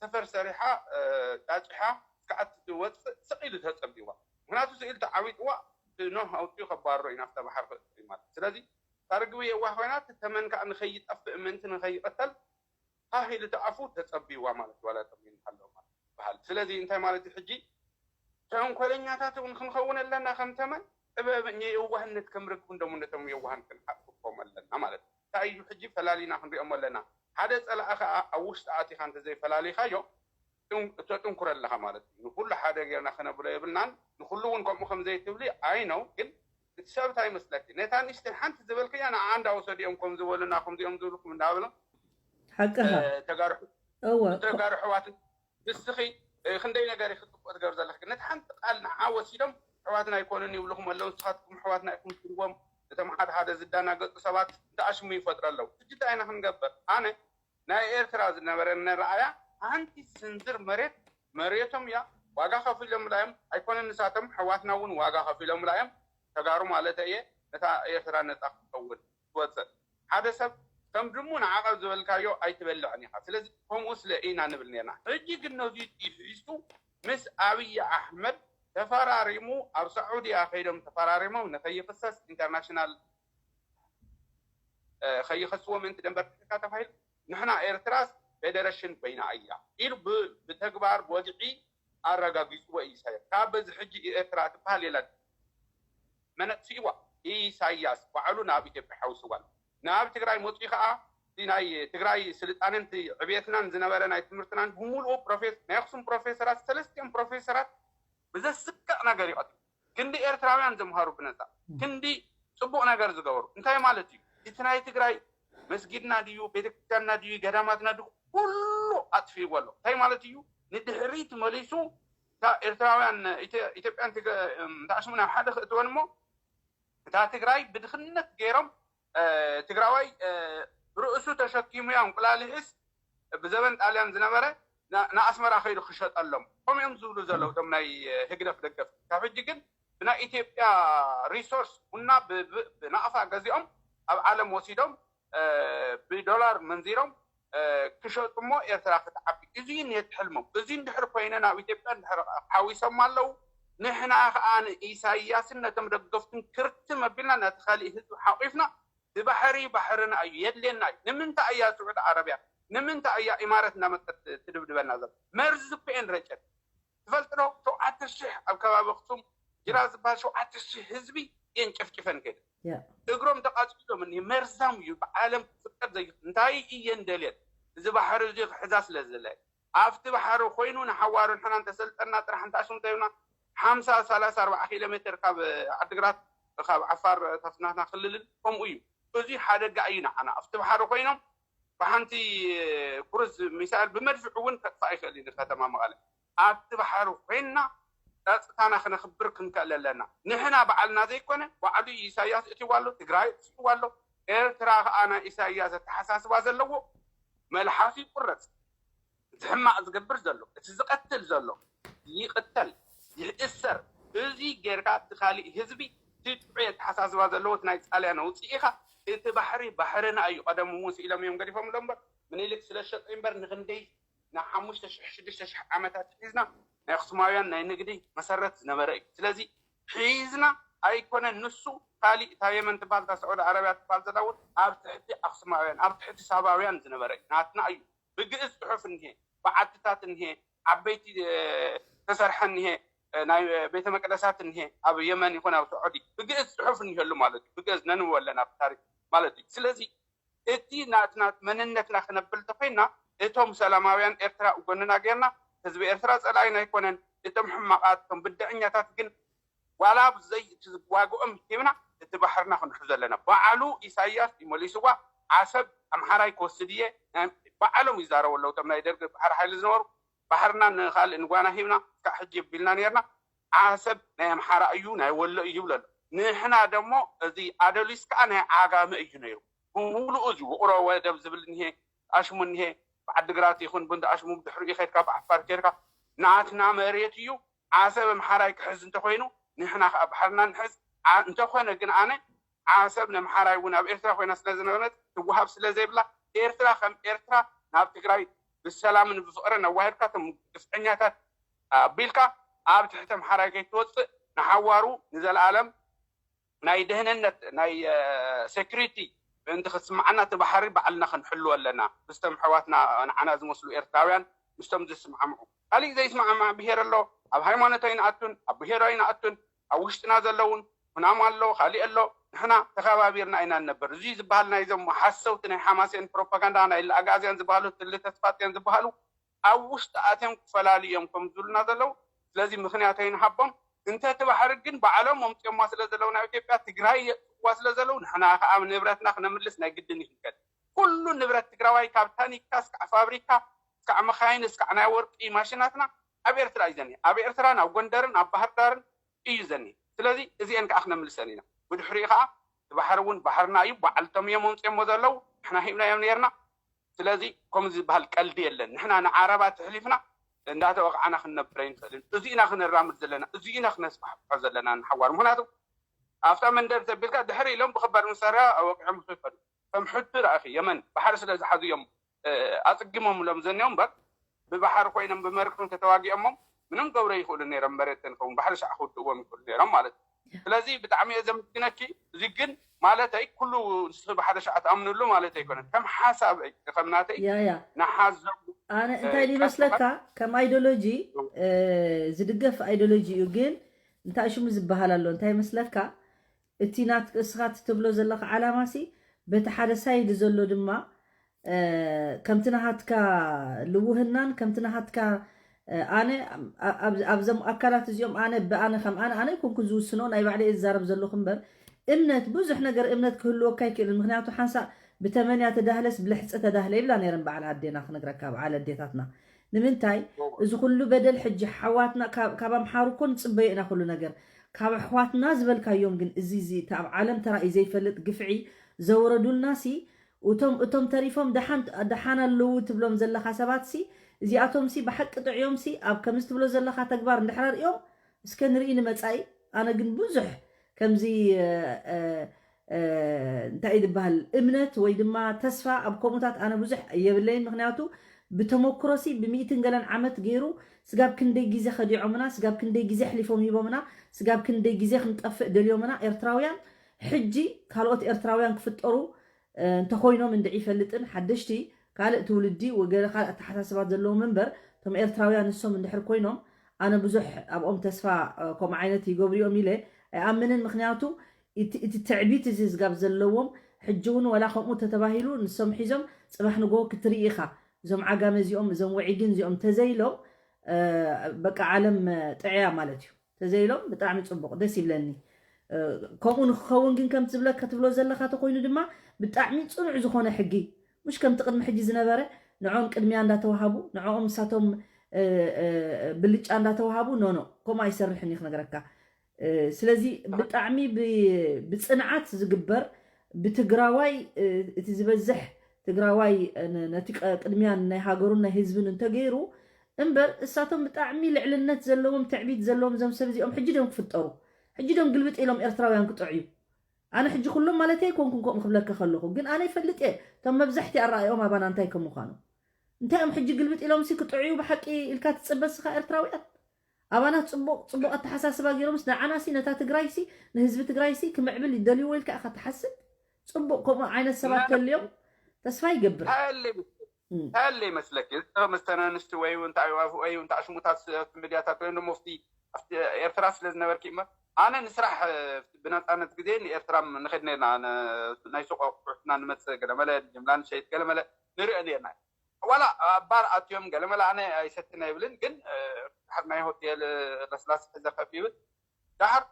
ሰፈር ሰሪሓ፣ እ፣ ጫጭሓ ክሳዕ እትወጽእ ስቕ ኢሉ ተጸቢዋ። ምኽንያቱ ስቕ ኢሉ ተዓዊጥዋ፣ እቲ ኖህ ኣውጺኡ ከባርሮ እዩ ናብታ ባሕሪ ክእቱ እዩ ማለት እዩ። ስለዚ እታ ርግቢ የዋህ ኮይና፣ እቲ ተመን ከኣ ንኸይጠፍእ፣ ምእንቲ ንኸይቕተል፣ ሃህ ኢሉ እቲ ኣፉ ተጸቢዋ ማለት ዋላ ጠሚኑ ኣሎ ማለት ይበሃል። ስለዚ እንታይ ማለት እዩ ሕጂ? ተንኮለኛታት እውን ክንኸውን ኣለና ከም ተመን፣ ጥበበኛ የዋህነት ከም ርግቢ እንደሞ ነቶም የዋሃን ክንሓቁፎም ኣለና ማለት እዩ። እንታይ እዩ ሕጂ ፈላሊና ክንሪኦም ኣለና? ሓደ ጸላኢ ከኣ ኣብ ውሽጢ ኣቲኻ እንተዘይፈላሊኻዮ፣ ጥን-፣ ተጥንኩረ ኣለኻ ማለት እዩ። ንኹሉ ሓደ ጌርና ክነብሎ የብልናን፣ ንኹሉ እውን ከምኡ ከም ዘይትብሊ ኣይ ነው፣ ግን እቲ ሰብ እንታይ ይመስለኪ? ነታ ንእሽተይ ሓንቲ ዝበልክያ ንዓ እንዳወሰዱ እዮም ከም ዝበሉና፣ ከምዚኦም ዝብልኩም እንዳበሎም፣ ሓቅኻ። እ፣ ተጋሩ፣ እወ። ተጋሩ ኣሕዋት፣ ንስኺ፣ እ፣ ክንደይ ነገር ኢኺ ጽቡቕ ትገብር ዘለኺ። ነቲ ሓንቲ ቃል ንዓ ወሲዶም ኣሕዋትና ኣይኮኑን ይብልኹም ኣለዉ። ንስኻትኩም ኣሕዋትና ኢኹም ትብልዎም። እቶም ሓደ ሓደ ዝደናገጹ ሰባት እንተኣሽሙ ይፈጥሩ ኣለዉ። ሕጂ እንታይ ኢና ክንገብር? ኣነ ናይ ኤርትራ ዝነበረኒ ረኣያ፣ ሓንቲ ስንዝር መሬት መሬቶም እያ። ዋጋ ከፊሎምላ እዮም። ኣይኮነን ንሳቶም፣ ኣሕዋትና እውን ዋጋ ከፊሎምላ እዮም። ተጋሩ ማለት እየ። ነታ ኤርትራ ነጻ ክትከውን ትወጽእ። ሓደ ሰብ ከም ድሙ ንዓቐብ ዝበልካዮ ኣይትበልዕን ኢኻ። ስለዚ ከምኡ ስለ ኢና ንብል ነርና። ሕጂ ግን ነዚ ጢፊሱ ምስ ኣብይ ኣሕመድ ተፈራሪሙ፣ ኣብ ሳዑዲያ ከይዶም ተፈራሪሞም ንኸይኽሰስ ኢንተርናሽናል፣ እ፣ ከይኸስዎ ምእንቲ ደንበር ኣፍሪካ ተባሂሉ፣ ንሕና ኤርትራስ ፌደሬሽን ኮይና እያ ኢሉ ብ-፣ ብተግባር ብወግዒ ኣረጋጊጽዎ እዩ ኢሳያስ። ካብ በዚ ሕጂ ኤርትራ ትበሃል የላን። መነጽእዋ ኢሳያስ ባዕሉ ናብ ኢትዮጵያ ሓውስዋል። ናብ ትግራይ መጺኡ ከኣ እቲ ናይ ትግራይ ስልጣነን እቲ ዕብየትናን ዝነበረ ናይ ትምህርትናን ብምሉኡ ፕሮፌስ-፣ ናይ ኣኽሱም ፕሮፌሰራት፣ ሰለስቲኦም ፕሮፌሰራት ብዘስቅቕ ነገር ይቐትሉ። ክንዲ ኤርትራውያን ዘምሃሩ ብነጻ፣ ክንዲ ጽቡቕ ነገር ዝገበሩ። እንታይ ማለት እዩ? እቲ ናይ ትግራይ መስጊድና ድዩ፣ ቤተክርስትያንና ድዩ፣ ገዳማትና ድዩ፣ ኩሉ ኣጥፊእዎ ኣሎ። እንታይ ማለት እዩ? ንድሕሪት መሊሱ እታ ኤርትራውያን ኢትዮ- ኢትዮጵያን ትገ- እም፣ ተኣሽሙ ናብ ሓደ ክእትወን እሞ እታ ትግራይ ብድኽነት ገይሮም እ፣ ትግራዋይ እ፣ ብርእሱ ተሸኪሙ ያ እንቁላሊሕስ ብዘበን ጣልያን ዝነበረ ና- ንኣስመራ ከይዱ ክሸጠሎም ከምኡ እዮም ዝብሉ ዘለዉ እቶም ናይ እ፣ ህግደፍ ደገፍ ካብ ሕጂ ግን ብናይ ኢትዮጵያ ሪሶርስ ቡና ብ- ብ- ብናቕፋ ገዚኦም ኣብ ዓለም ወሲዶም እ፣ ብዶላር መንዚሮም እ፣ ክሸጡ እሞ ኤርትራ ክትዓቢ እዙ ነቲ ሕልሞም እዙ እንድሕር ኮይነ ናብ ኢትዮጵያ እንድሕር ሓዊሶም ኣለዉ ንሕና ከዓ ንኢሳያስን ነቶም ደገፍቱን ክርትም ኣቢልና ነቲ ካሊእ ህዝቢ ሓቂፍና ብባሕሪ ባሕርና እዩ የድልየና እዩ ንምንታይ እያ ስዑድ ዓረብያ ንምንታይ እያ ኢማረት እናመፀት ትድብድበና ዘሎ መርዚ እኮ እየን ረጨት ትፈልጥዶ ሸውዓተ ሽሕ ኣብ ከባቢ ኣክሱም ጅራ ዝበሃል ሸውዓተ ሽሕ ህዝቢ እየን ጨፍጭፈን ከይደ እግሮም ተቃፂሎም እኒ መርዛም እዩ ብዓለም ክፍቀድ ዘይ እንታይ እየን ደልየን እዚ ባሕሪ እዚ ክሕዛ ስለ ዝደለየ ኣብቲ ባሕሪ ኮይኑ ንሓዋሩ ንሕና እንተሰልጠና ጥራሕ እንተኣሽሙ እንተይብና ሓምሳ ሰላሳ ኣርባዓ ኪሎ ሜትር ካብ ዓድግራት ካብ ዓፋር ካብቲ ናትና ክልልን ከምኡ እዩ። እዚ ሓደጋ እዩ ንዓና። ኣብቲ ባሕሪ ኮይኖም ብሓንቲ ክሩዝ ሚሳይል ብመድፍዕ እውን ከጥፋእ ይኽእል እዩ ንከተማ መቐለ። ኣብቲ ባሕሪ ኮይንና ጸጥታና ክነኽብር ክንክእል ኣለና። ንሕና ባዕልና ዘይኮነ ባዕሉ ኢሳያስ እትይዋ ኣሎ፣ ትግራይ እትይዋ ኣሎ። ኤርትራ ከዓ ናይ ኢሳያስ ኣተሓሳስባ ዘለዎ መልሓሱ ይቁረፅ። እቲ ሕማቕ ዝገብር ዘሎ፣ እቲ ዝቐትል ዘሎ ይቕተል፣ ይእሰር። እዚ ጌርካ እቲ ካሊእ ህዝቢ እቲ ጥዑይ ኣተሓሳስባ ዘለዎ እቲ ናይ ጣልያን ኣውፅኢኻ እቲ ባሕሪ ባሕርና እዩ። ቀደም እውን ስኢሎም እዮም ገዲፎምሎ እምበር ምኒልክ ስለ ዝሸጦ እምበር ንክንደይ ንሓሙሽተ ሽሕ ሽዱሽተ ሽሕ ዓመታት ሒዝና ናይ ኣክሱማውያን ናይ ንግዲ መሰረት ዝነበረ እዩ። ስለዚ ሒዝና ኣይኮነን ንሱ ካሊእ እታ የመን ትበሃል እታ ስዑዲ ዓረብያ ትበሃል ዘላ እውን ኣብ ትሕቲ ኣክሱማውያን ኣብ ትሕቲ ሳባውያን ዝነበረ እዩ። ናትና እዩ። ብግእዝ ፅሑፍ እኒሄ፣ ብዓድታት እኒሄ፣ ዓበይቲ ተሰርሐ እኒሄ፣ ናይ ቤተ መቅደሳት እኒሄ ኣብ የመን ይኹን ኣብ ስዑዲ ብግእዝ ፅሑፍ እኒሄሉ ማለት እዩ። ብግእዝ ነንብቦ ኣለና ብታሪክ ማለት እዩ። ስለዚ እቲ ናትና መንነትና ክነብል እንተኮይና እቶም ሰላማውያን ኤርትራ ኣብ ጎንና ጌርና ህዝቢ ኤርትራ ፀላኢና ኣይኮነን። እቶም ሕማቃት እቶም ብድዐኛታት ግን ዋላ ብዘይ እቲ ዋግኦም ሂብና እቲ ባሕርና ክንሕዞ ኣለና። ባዕሉ ኢሳያስ እዩ መሊስዋ ዓሰብ ኣምሓራይ ክወስድ እየ ባዕሎም ይዛረቡ ኣለዉ። እቶም ናይ ደርጊ ባሕሪ ሓይሊ ዝነበሩ ባሕርና ንካልእ ንጓና ሂብና እስካዕ ሕጂ የቢልና ነርና ዓሰብ ናይ ኣምሓራ እዩ ናይ ወሎ እዩ ይብሉ ኣሎ። ንሕና ደሞ እዚ ኣደሊስ ከዓ ናይ ዓጋመ እዩ ነይሩ። ብምሉኡ እዚ ውቕሮ ወደብ ዝብል እኒሄ፣ ኣሽሙ እኒሄ፣ ብዓዲግራት ይኹን ብእንዳ ኣሽሙ ብድሕሪኡ ከድካ ብዓፋር ከድካ ናትና መሬት እዩ። ዓሰብ ኣምሓራይ ክሕዝ እንተኮይኑ ንሕና ከዓ ባሕርና ንሕዝ። ዓ- እንተኮነ ግን ኣነ ዓሰብ ነምሓራይ እውን ኣብ ኤርትራ ኮይና ስለ ዝነበረት ትወሃብ ስለ ዘይብላ ኤርትራ ከም ኤርትራ ናብ ትግራይ ብሰላምን ብፍቅርን ኣዋሂድካ እቶም ግፍዐኛታት ኣቢልካ ኣብ ትሕቲ ኣምሓራይ ከይትወፅእ ንሓዋሩ ንዘለኣለም ናይ ደህንነት ናይ ሴኩሪቲ ምእንቲ ክትስምዓና እቲ ባሕሪ ባዕልና ክንሕልዎ ኣለና ምስቶም ኣሕዋትና ንዓና ዝመስሉ ኤርትራውያን ምስቶም ዝስማዕምዑ ካሊእ ዘይስማዕማዕ ብሄር ኣሎ ኣብ ሃይማኖት ኣይንኣቱን ኣብ ብሄር ኣይንኣቱን ኣብ ውሽጥና ዘለውን ኩናማ ኣሎ ካሊእ ኣሎ ንሕና ተኸባቢርና ኢና ንነብር እዚ ዝበሃል ናይዞም ሓሰውቲ ናይ ሓማሴን ፕሮፓጋንዳ ናይ ኣጋዝያን ዝበሃሉ ትሊ ተስፋጽዮን ዝበሃሉ ኣብ ውሽጢ ኣትዮም ክፈላሉ እዮም ከም ዝብሉና ዘለዉ ስለዚ ምክንያት ኣይንሃቦም እንተ እቲ ባሕሪ ግን ባዕሎም ኣምፅኦማ ስለ ዘለዉ ናብ ኢትዮጵያ ትግራይ የጥፍዋ ስለ ዘለዉ ንሕና ከዓ ንብረትና ክነምልስ ናይ ግድን ይክንከል ኩሉ ንብረት ትግራዋይ ካብ ታኒካ እስካዕ ፋብሪካ እስካዕ መካይን እስካዕ ናይ ወርቂ ማሽናትና ኣብ ኤርትራ እዩ ዘኒሀ ኣብ ኤርትራን ኣብ ጎንደርን ኣብ ባህር ዳርን እዩ ዘኒሀ ስለዚ እዚአን ከዓ ክነምልሰን ኢና ብድሕሪኡ ከዓ እቲ ባሕሪ እውን ባሕርና እዩ ባዕልቶም እዮም ኣምፅኦሞ ዘለዉ ንሕና ሂብናዮም ነርና ስለዚ ከምዚ ዝበሃል ቀልዲ የለን ንሕና ንዓረባት ኣሕሊፍና እንዳተወቕዓና ክንነብር ኣይንኽእልን እዚ ኢና ክነራምድ ዘለና እዚ ኢና ክነስፋሕፍሖ ዘለና ንሓዋር ምክንያቱ ኣብታ መንደር ተቢልካ ድሕሪ ኢሎም ብከባድ መሳርያ ኣወቂዖም ይኸዱ ከም ሕጂ ረኣኺ የመን ባሕሪ ስለ ዝሓዙ እዮም ኣፅጊሞምሎም ዘኒኦም እምበር ብባሕሪ ኮይኖም ብመርከብ ተተዋጊኦሞም ምንም ገብሮ ይኽእሉ ነይሮም መሬት ተንከውን ባሕሪ ሻዕ ክውድእዎም ይኽእሉ ነይሮም ማለት እዩ ስለዚ ብጣዕሚ እየ ዘመስግነኪ እዚ ግን ማለተይ ኩሉ ንስኺ ብሓደ ሻዕ ትኣምንሉ ማለት ኣይኮነን ከም ሓሳብ ከም ናተይ ያ ያ ንሓዞም ኣነ እንታይ ይመስለካ ከም ኣይዲዮሎጂ ዝድገፍ ኣይዲዮሎጂ እዩ ግን እንታይ ሽሙ ዝበሃል ኣሎ እንታይ ይመስለካ እቲ ናት እስኻ ትብሎ ዘለኻ ዓላማ ሲ በቲ ሓደ ሳይድ ዘሎ ድማ ከምቲ ናሃትካ ልውህናን ከምቲ ናሃትካ ኣነ ኣብዞም ኣካላት እዚኦም ኣነ ብኣነ ከም ኣነ ኣነ ይኮንኩ ዝውስኖ ናይ ባዕለ ዝዛረብ ዘለኹ እምበር እምነት ብዙሕ ነገር እምነት ክህልወካ ይክእልን ምክንያቱ ሓንሳእ ብተመንያ ተዳህለስ ብልሕፂ ተዳህለ ይብላ ነይረን በዓል ኣዴና ክነግረካ በዓል ኣዴታትና ንምንታይ እዚ ኩሉ በደል ሕጂ ሓዋትና ካብ ኣምሓሩ እኮ ንፅበዮ ኢና ኩሉ ነገር። ካብ ኣሕዋትና ዝበልካዮም ግን እዚ እዚ እቲ ኣብ ዓለም ተራእዩ ዘይፈልጥ ግፍዒ ዘወረዱልና ሲ እቶም እቶም ተሪፎም ደሓን ደሓን ኣለዉ ትብሎም ዘለኻ ሰባት ሲ እዚኣቶም ሲ ብሓቂ ጥዕዮም ሲ ኣብ ከምዚ ትብሎ ዘለኻ ተግባር እንድሕር ሪኦም እስከ ንርኢ ንመጻኢ። ኣነ ግን ብዙሕ ከምዚ እንታይ ዝበሃል እምነት ወይ ድማ ተስፋ ኣብ ከምኡታት ኣነ ብዙሕ የብለይን። ምክንያቱ ብተመክሮ ሲ ብሚእትን ገለን ዓመት ገይሩ ስጋብ ክንደይ ግዜ ከዲዖምና፣ ስጋብ ክንደይ ግዜ ኣሕሊፎም ሂቦምና፣ ስጋብ ክንደይ ግዜ ክንጠፍእ ደልዮምና ኤርትራውያን። ሕጂ ካልኦት ኤርትራውያን ክፍጠሩ እንተኮይኖም እንድዒ ይፈልጥን ሓደሽቲ ካልእ ትውልዲ ወገለ ካልእ ኣተሓሳስባት ዘለዎም እምበር እቶም ኤርትራውያን ንሶም እንድሕር ኮይኖም ኣነ ብዙሕ ኣብኦም ተስፋ ከምኡ ዓይነት ይገብርኦም ኢለ ኣይኣምንን። ምክንያቱ እቲ ትዕቢት እዚ ዝጋብ ዘለዎም ሕጂ እውን ወላ ከምኡ ተተባሂሉ ንሶም ሒዞም ፅባሕ ንጎ ክትርኢ ኢኻ። እዞም ዓጋመ እዚኦም እዞም ወዒግን እዚኦም ተዘይሎም በቃ ዓለም ጥዕያ ማለት እዩ። ተዘይሎም ብጣዕሚ ፅቡቕ ደስ ይብለኒ። ከምኡ ንክኸውን ግን ከም ትብለካ ትብሎ ዘለካ ተኮይኑ ድማ ብጣዕሚ ፅኑዕ ዝኾነ ሕጊ ምሽ ከምቲ ቅድሚ ሕጂ ዝነበረ ንዕኦም ቅድሚያ እንዳተዋሃቡ ንዕኦም ንሳቶም ብልጫ እንዳተዋሃቡ ኖኖ ከምኡ ኣይሰርሕን እዩ ክነግረካ። ስለዚ ብጣዕሚ ብፅንዓት ዝግበር ብትግራዋይ እቲ ዝበዝሕ ትግራዋይ ነቲ ቅድሚያ ናይ ሃገሩን ናይ ህዝብን እንተገይሩ እምበር እሳቶም ብጣዕሚ ልዕልነት ዘለዎም ትዕቢት ዘለዎም እዞም ሰብ እዚኦም ሕጂ ድዮም ክፍጠሩ ሕጂ ድዮም ግልብጥ ኢሎም ኤርትራውያን ክጥዕዩ። ኣነ ሕጂ ኩሎም ማለት ኣይኮንኩን ከምኡ ክብለካ ከለኹ ግን ኣነ ይፈልጥ እየ እቶም መብዛሕቲ ኣረኣዮም ኣባና እንታይ ከም ምዃኑ እንታይ እዮም ሕጂ ግልብጥ ኢሎም ሲ ክጥዕዩ ብሓቂ ኢልካ ትፅበ ስኻ ኤርትራውያን ኣባና ፅቡቅ ፅቡቅ ኣተሓሳስባ ገይሮምስ ንዓናሲ ነታ ትግራይሲ ንህዝቢ ትግራይሲ ክምዕብል ይደልይዎ ኢልካ ኢኻ ትሓስብ? ፅቡቅ ከምኡ ዓይነት ሰባት ተልዮም ተስፋ ይገብር። እንታይ ይመስለኪ? መስተናንስቲ ወይ እንታይ ሽሙታት ሚድያታት ወይ ደሞ ኣብቲ ኤርትራ ስለ ዝነበርኪ እምበር ኣነ ንስራሕ ብነፃነት ግዜ ንኤርትራ ንኸድ ነርና ናይ ሱቅ ኣቁሑትና ንመፅእ ገለመለ ጅምላ ንሸይጥ ገለመለ ንሪኦ ነርና ዋላ ኣብ ባር ኣትዮም ገለመለ ኣነ ኣይሰትን ኣይብልን ግን ድሓር ናይ ሆቴል ለስላስ ሕዘ ከፍ ይብል ድሓር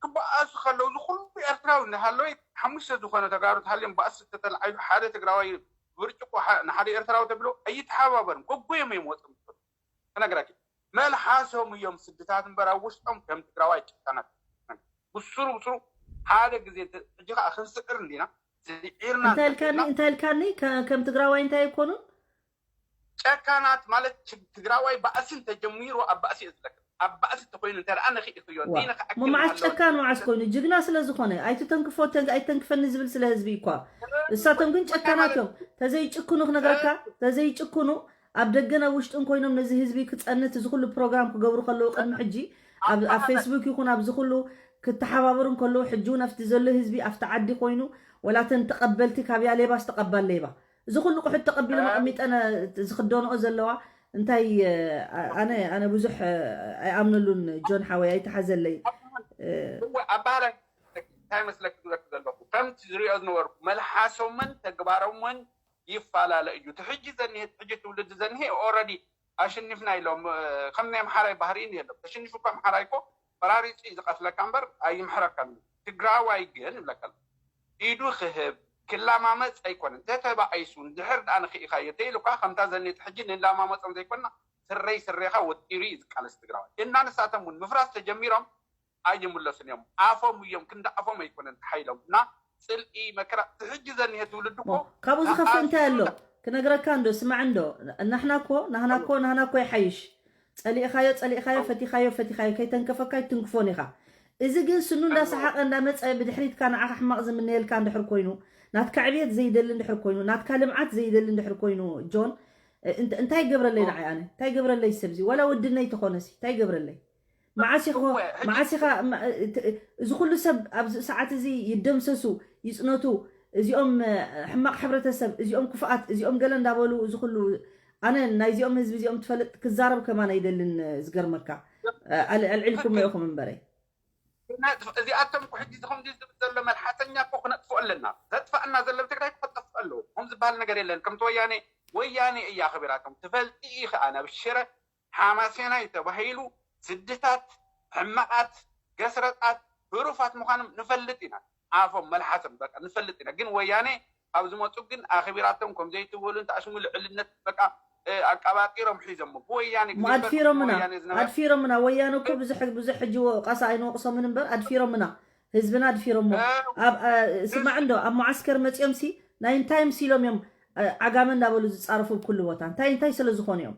ክበኣሱ ከለው ዝኩሉ ኤርትራዊ እናሃለወ ሓሙሽተ ዝኾነ ተጋሩ ተሃልዮም ባእሲ ተተልዓይሉ ሓደ ትግራዋይ ብርጭቆ ንሓደ ኤርትራዊ ተብሎ ኣይተሓባበርም ጎጎዮም እዮም ወፅም ክነግረኪ መልሓሶም እዮም ስድታት እምበር ኣብ ውሽጦም ከም ትግራዋይ ጭካናት ብስሩ ብስሩ ሓደ ግዜ ሕጂ ከዓ ክንስዕር እንዲና ስዒርና እንታይ ኢልካኒ እንታይ ኢልካኒ ከም ትግራዋይ እንታይ ኣይኮኑን ጨካናት ማለት ትግራዋይ ባእሲ እንተጀሚሩ ኣብ ባእሲ እዩ ዝለክም ኣብ ባእሲ ተኮይኑ እንተ ደኣ ነኺእኽዮ መዓስ ጨካን መዓስ ኮይኑ ጅግና ስለ ዝኾነ ኣይትተንክፎ ኣይተንክፈኒ ዝብል ስለ ህዝቢ እኳ እሳቶም ግን ጨካናት እዮም ተዘይጭክኑ ክነግረካ ተዘይጭክኑ ኣብ ደገን ኣብ ውሽጥን ኮይኖም ነዚ ህዝቢ ክፀንት እዚ ኩሉ ፕሮግራም ክገብሩ ከለዉ ቅድሚ ሕጂ ኣብ ፌስቡክ ይኹን ኣብዚ ኩሉ ክተሓባበሩ እንከለዉ ሕጂ እውን ኣብቲ ዘሎ ህዝቢ ኣብቲ ዓዲ ኮይኑ ወላተን ተቐበልቲ ካብያ ሌባስ ተቐባል ሌባ እዚ ኩሉ ቁሑት ተቐቢሎም ኣቐሚጠን ዝኽደንኦ ዘለዋ እንታይ ኣነ ኣነ ብዙሕ ኣይኣምነሉን ጆን ሓወይ ኣይተሓዘለይ ኣባህላይ እንታይ መስለክ ዝብለክ ዘለኹ ከምቲ ዝሪኦ ዝነበርኩ መልሓሶምን ተግባሮምን ይፈላለ እዩ ትሕጂ ዘኒሄ ትሕጂ ትውልዲ ዘኒሄ ኦረዲ ኣሸኒፍና ኢሎም ከም ናይ ኣምሓራይ ባህሪን የሎም ተሸኒፉ እኮ ኣምሓራይ እኮ ፈራሪፁ እዩ ዝቐትለካ እምበር ኣይምሕረካን እዩ ትግራዋይ ግን ይብለካ ኢዱ ክህብ ክላማመፅ ኣይኮነን ተተባኣይሱ እንድሕር ደኣ ንኽኢኻዮ ተይሉ እኳ ከምታ ዘኔት ሕጂ ንላማመፆም ዘይኮና ስረይ ስሬኻ ወጢሩ እዩ ዝቃለስ ትግራዋይ እና ንሳቶም እውን ምፍራስ ተጀሚሮም ኣይምለሱን እዮም ኣፎም እዮም ክንዲ ኣፎም ኣይኮነን ተሓይሎም እና ፅልኢ መከራ እቲ ሕጂ ዘኒሀ ትውልድ እኮ ካብኡ ዝኸፍእ እንታይ ኣሎ ክነግረካ እንዶ ስማዕ እንዶ ናሕና እኮ ናህና እኮ ናህና እኮ ይሓይሽ ጸሊእኻዮ ጸሊእኻዮ ፈቲኻዮ ፈቲኻዮ ከይተንከፈካ ኣይትንክፎን ኢኻ። እዚ ግን ስኑ እንዳሰሓቐ እንዳመጸ ብድሕሪትካ ንዓኻ ሕማቕ ዝምነየልካ እንድሕር ኮይኑ ናትካ ዕብየት ዘይደሊ እንድሕር ኮይኑ ናትካ ልምዓት ዘይደሊ እንድሕር ኮይኑ ጆን እንታይ ይገብረለይ ንዓይ ኣነ እንታይ ይገብረለይ ሰብዚ ዋላ ወድነይ ተኾነሲ እንታይ ይገብረለይ መዓስ ኢኻ እዚ ኩሉ ሰብ ኣብዚ ሰዓት እዚ ይደምሰሱ ይፅነቱ እዚኦም ሕማቕ ሕብረተሰብ እዚኦም ክፍኣት እዚኦም ገለ እንዳበሉ እዚ ኩሉ ኣነ ናይዚኦም ህዝቢ እዚኦም ትፈልጥ ክዛረብ ከማን ኣይደልን ዝገርመካ ኣልዒልኩም ኢኹም እምበረይ እዚኣቶም እኮ ሕጂ ዝኹም ዝብል ዘሎ መልሓሰኛ እኮ ክነጥፍኦ ኣለና ዘጥፋእና ዘሎ ትግራይ ክጠፍእ ኣለዎ ከም ዝበሃል ነገር የለን ከምቲ ወያኔ ወያኔ እያ ኣኽቢራቶም ትፈልጢ ኢኺ ኣነ ኣብ ሽረ ሓማሴናይ ተባሂሉ ስድታት ሕማቓት ገስረጣት ህሩፋት ምዃኖም ንፈልጥ ኢና ኣፎም መልሓሶም በቃ ንፈልጥ ኢና ግን ወያኔ ካብ ዝመፁ ግን ኣኽቢራቶም ከም ዘይትበሉ እንተኣሽሙ ልዕልነት በቃ እ፣ ኣቃባጢሮም ሒዞሞ ብወያኔ እሞ ግዜ ኣድፊሮምና ወያኔ ዝነበረ ኣድፊሮምና ወያነ እኮ ብዙሕ ብዙሕ ሕጂ ወ- ቃሳ ኣይንወቅሶምን እምበር ኣድፊሮምና ህዝብና ኣድፊሮሞ እ፣ ኣብ እ፣ ስማዕ እንዶ ኣብ መዓስከር መፂኦም ሲ ናይ እንታይ ምሲሎም እዮም እ፣ ዓጋመ እንዳበሉ ዝፃረፉ ኣብ ኩሉ ቦታ እንታይ እንታይ ስለ ዝኾኑ እዮም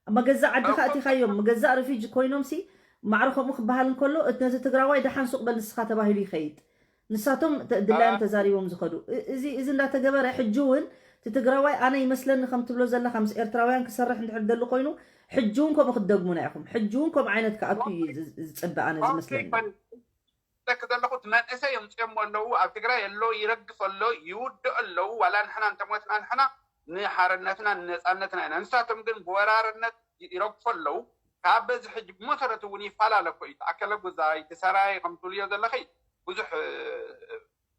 ኣብ መገዛእ ዓድኻ እኮ ኣቲኻዮም መገዛእ ሪፊጅ ኮይኖም ሲ ማዕረ ከምኡ ክበሃል እንከሎ እቲ ነቲ ትግራዋይ ደሓን ሱቕ በል ንስኻ ተባሂሉ ይኸይድ ንሳቶም ተ- ድላዮም ኣ- ተዛሪቦም ዝኸዱ እ- እዚ እዚ እንዳተገበረ ሕጂ እውን እቲ ትግራዋይ ኣነ ይመስለኒ ከም ትብሎ ዘለኻ ምስ ኤርትራውያን ክሰርሕ እንድሕር ደሊ ኮይኑ ሕጂ እውን ከምኡ ክትደግሙና ኢኹም ሕጂ እውን ከምኡ ዓይነት ክኣቱ እዩ ዝ- ዝፅበ ኣነ ኦኬ ዝመስለኒ ይኮን። ደክ ዘለኹ እቲ መንእሰይ የምፅኦሞ ኣለዉ። ኣብ ትግራይ ኣሎ ይረግፍ ኣሎ ይውድእ ኣለዉ። ዋላ ንሕና እንተሞትና ንሕና ንሓርነትና ንነፃነትና ኢና። ንሳቶም ግን ብወራርነት ይ- ይረግፉ ኣለዉ። ካብ በዚ ሕጂ ብመሰረቱ እውን ይፈላለ እኮ እዩ። ተኣከለ ጉዛይ ትሰራይ ከም ትብልዮ ዘለኺ ብዙሕ እ፣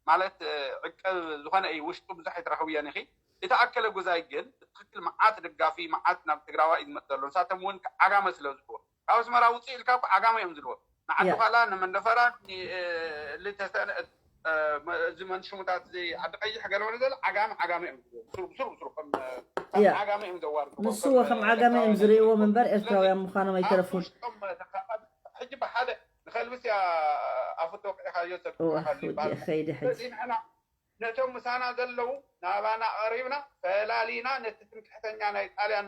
ማለት እ፣ ዕቅብ ዝኾነ እዩ ውሽጡ ብዙሕ ኣይትረኽብዮን ኢኺ። እቲ ኣከለ ጉዛይ ግን ብትክክል መዓት ደጋፊ መዓት ናብ ትግራዋይ እዩ ዝመፅ ዘሎ። ንሳቶም እውን ዓጋመ ስለ ዝብልዎ ካብ ኣስመራ ውፅእ ኢልካ እኮ ዓጋመ እዮም ዝብልዎ። ንዓዲ ያ ዃላ ንመንደፈራ እ፣ ልተሰነ እ፣ መ- እዚ መንሽሙታት እዚ ዓዲ ቀይሕ ገለ ወለ ዘለ ዓጋመ ዓጋመ እዮም ዝብልዎ። ብስሩ ብስሩ ብስሩ ከም ከም ያ ዓጋመ እዮም ዘዋርድዎ ንሱ ከም ወ ከም ዓጋመ እዮም ኤርትራውያን ዝርእይዎ ዝብልዎ። ምንበር ስለዚ ኤርትራውያን ምዃኖም ኣብ ኣይተረፉን ውሽጦም ተኸ- ሕጂ ብሓደ ንኸልብስ እያ ኣፉ ተወቂዕካዮ ሰብ እወ ክብረኻሉ ይበሃል ወዲእ እሞ ከይደ ሕጂ ስለዚ ንሕና ነቶም ምሳና ዘለዉ ናባና ኣቕሪብና ፈላሊና ነቲ ትምክሕተኛ ናይ ጣልያን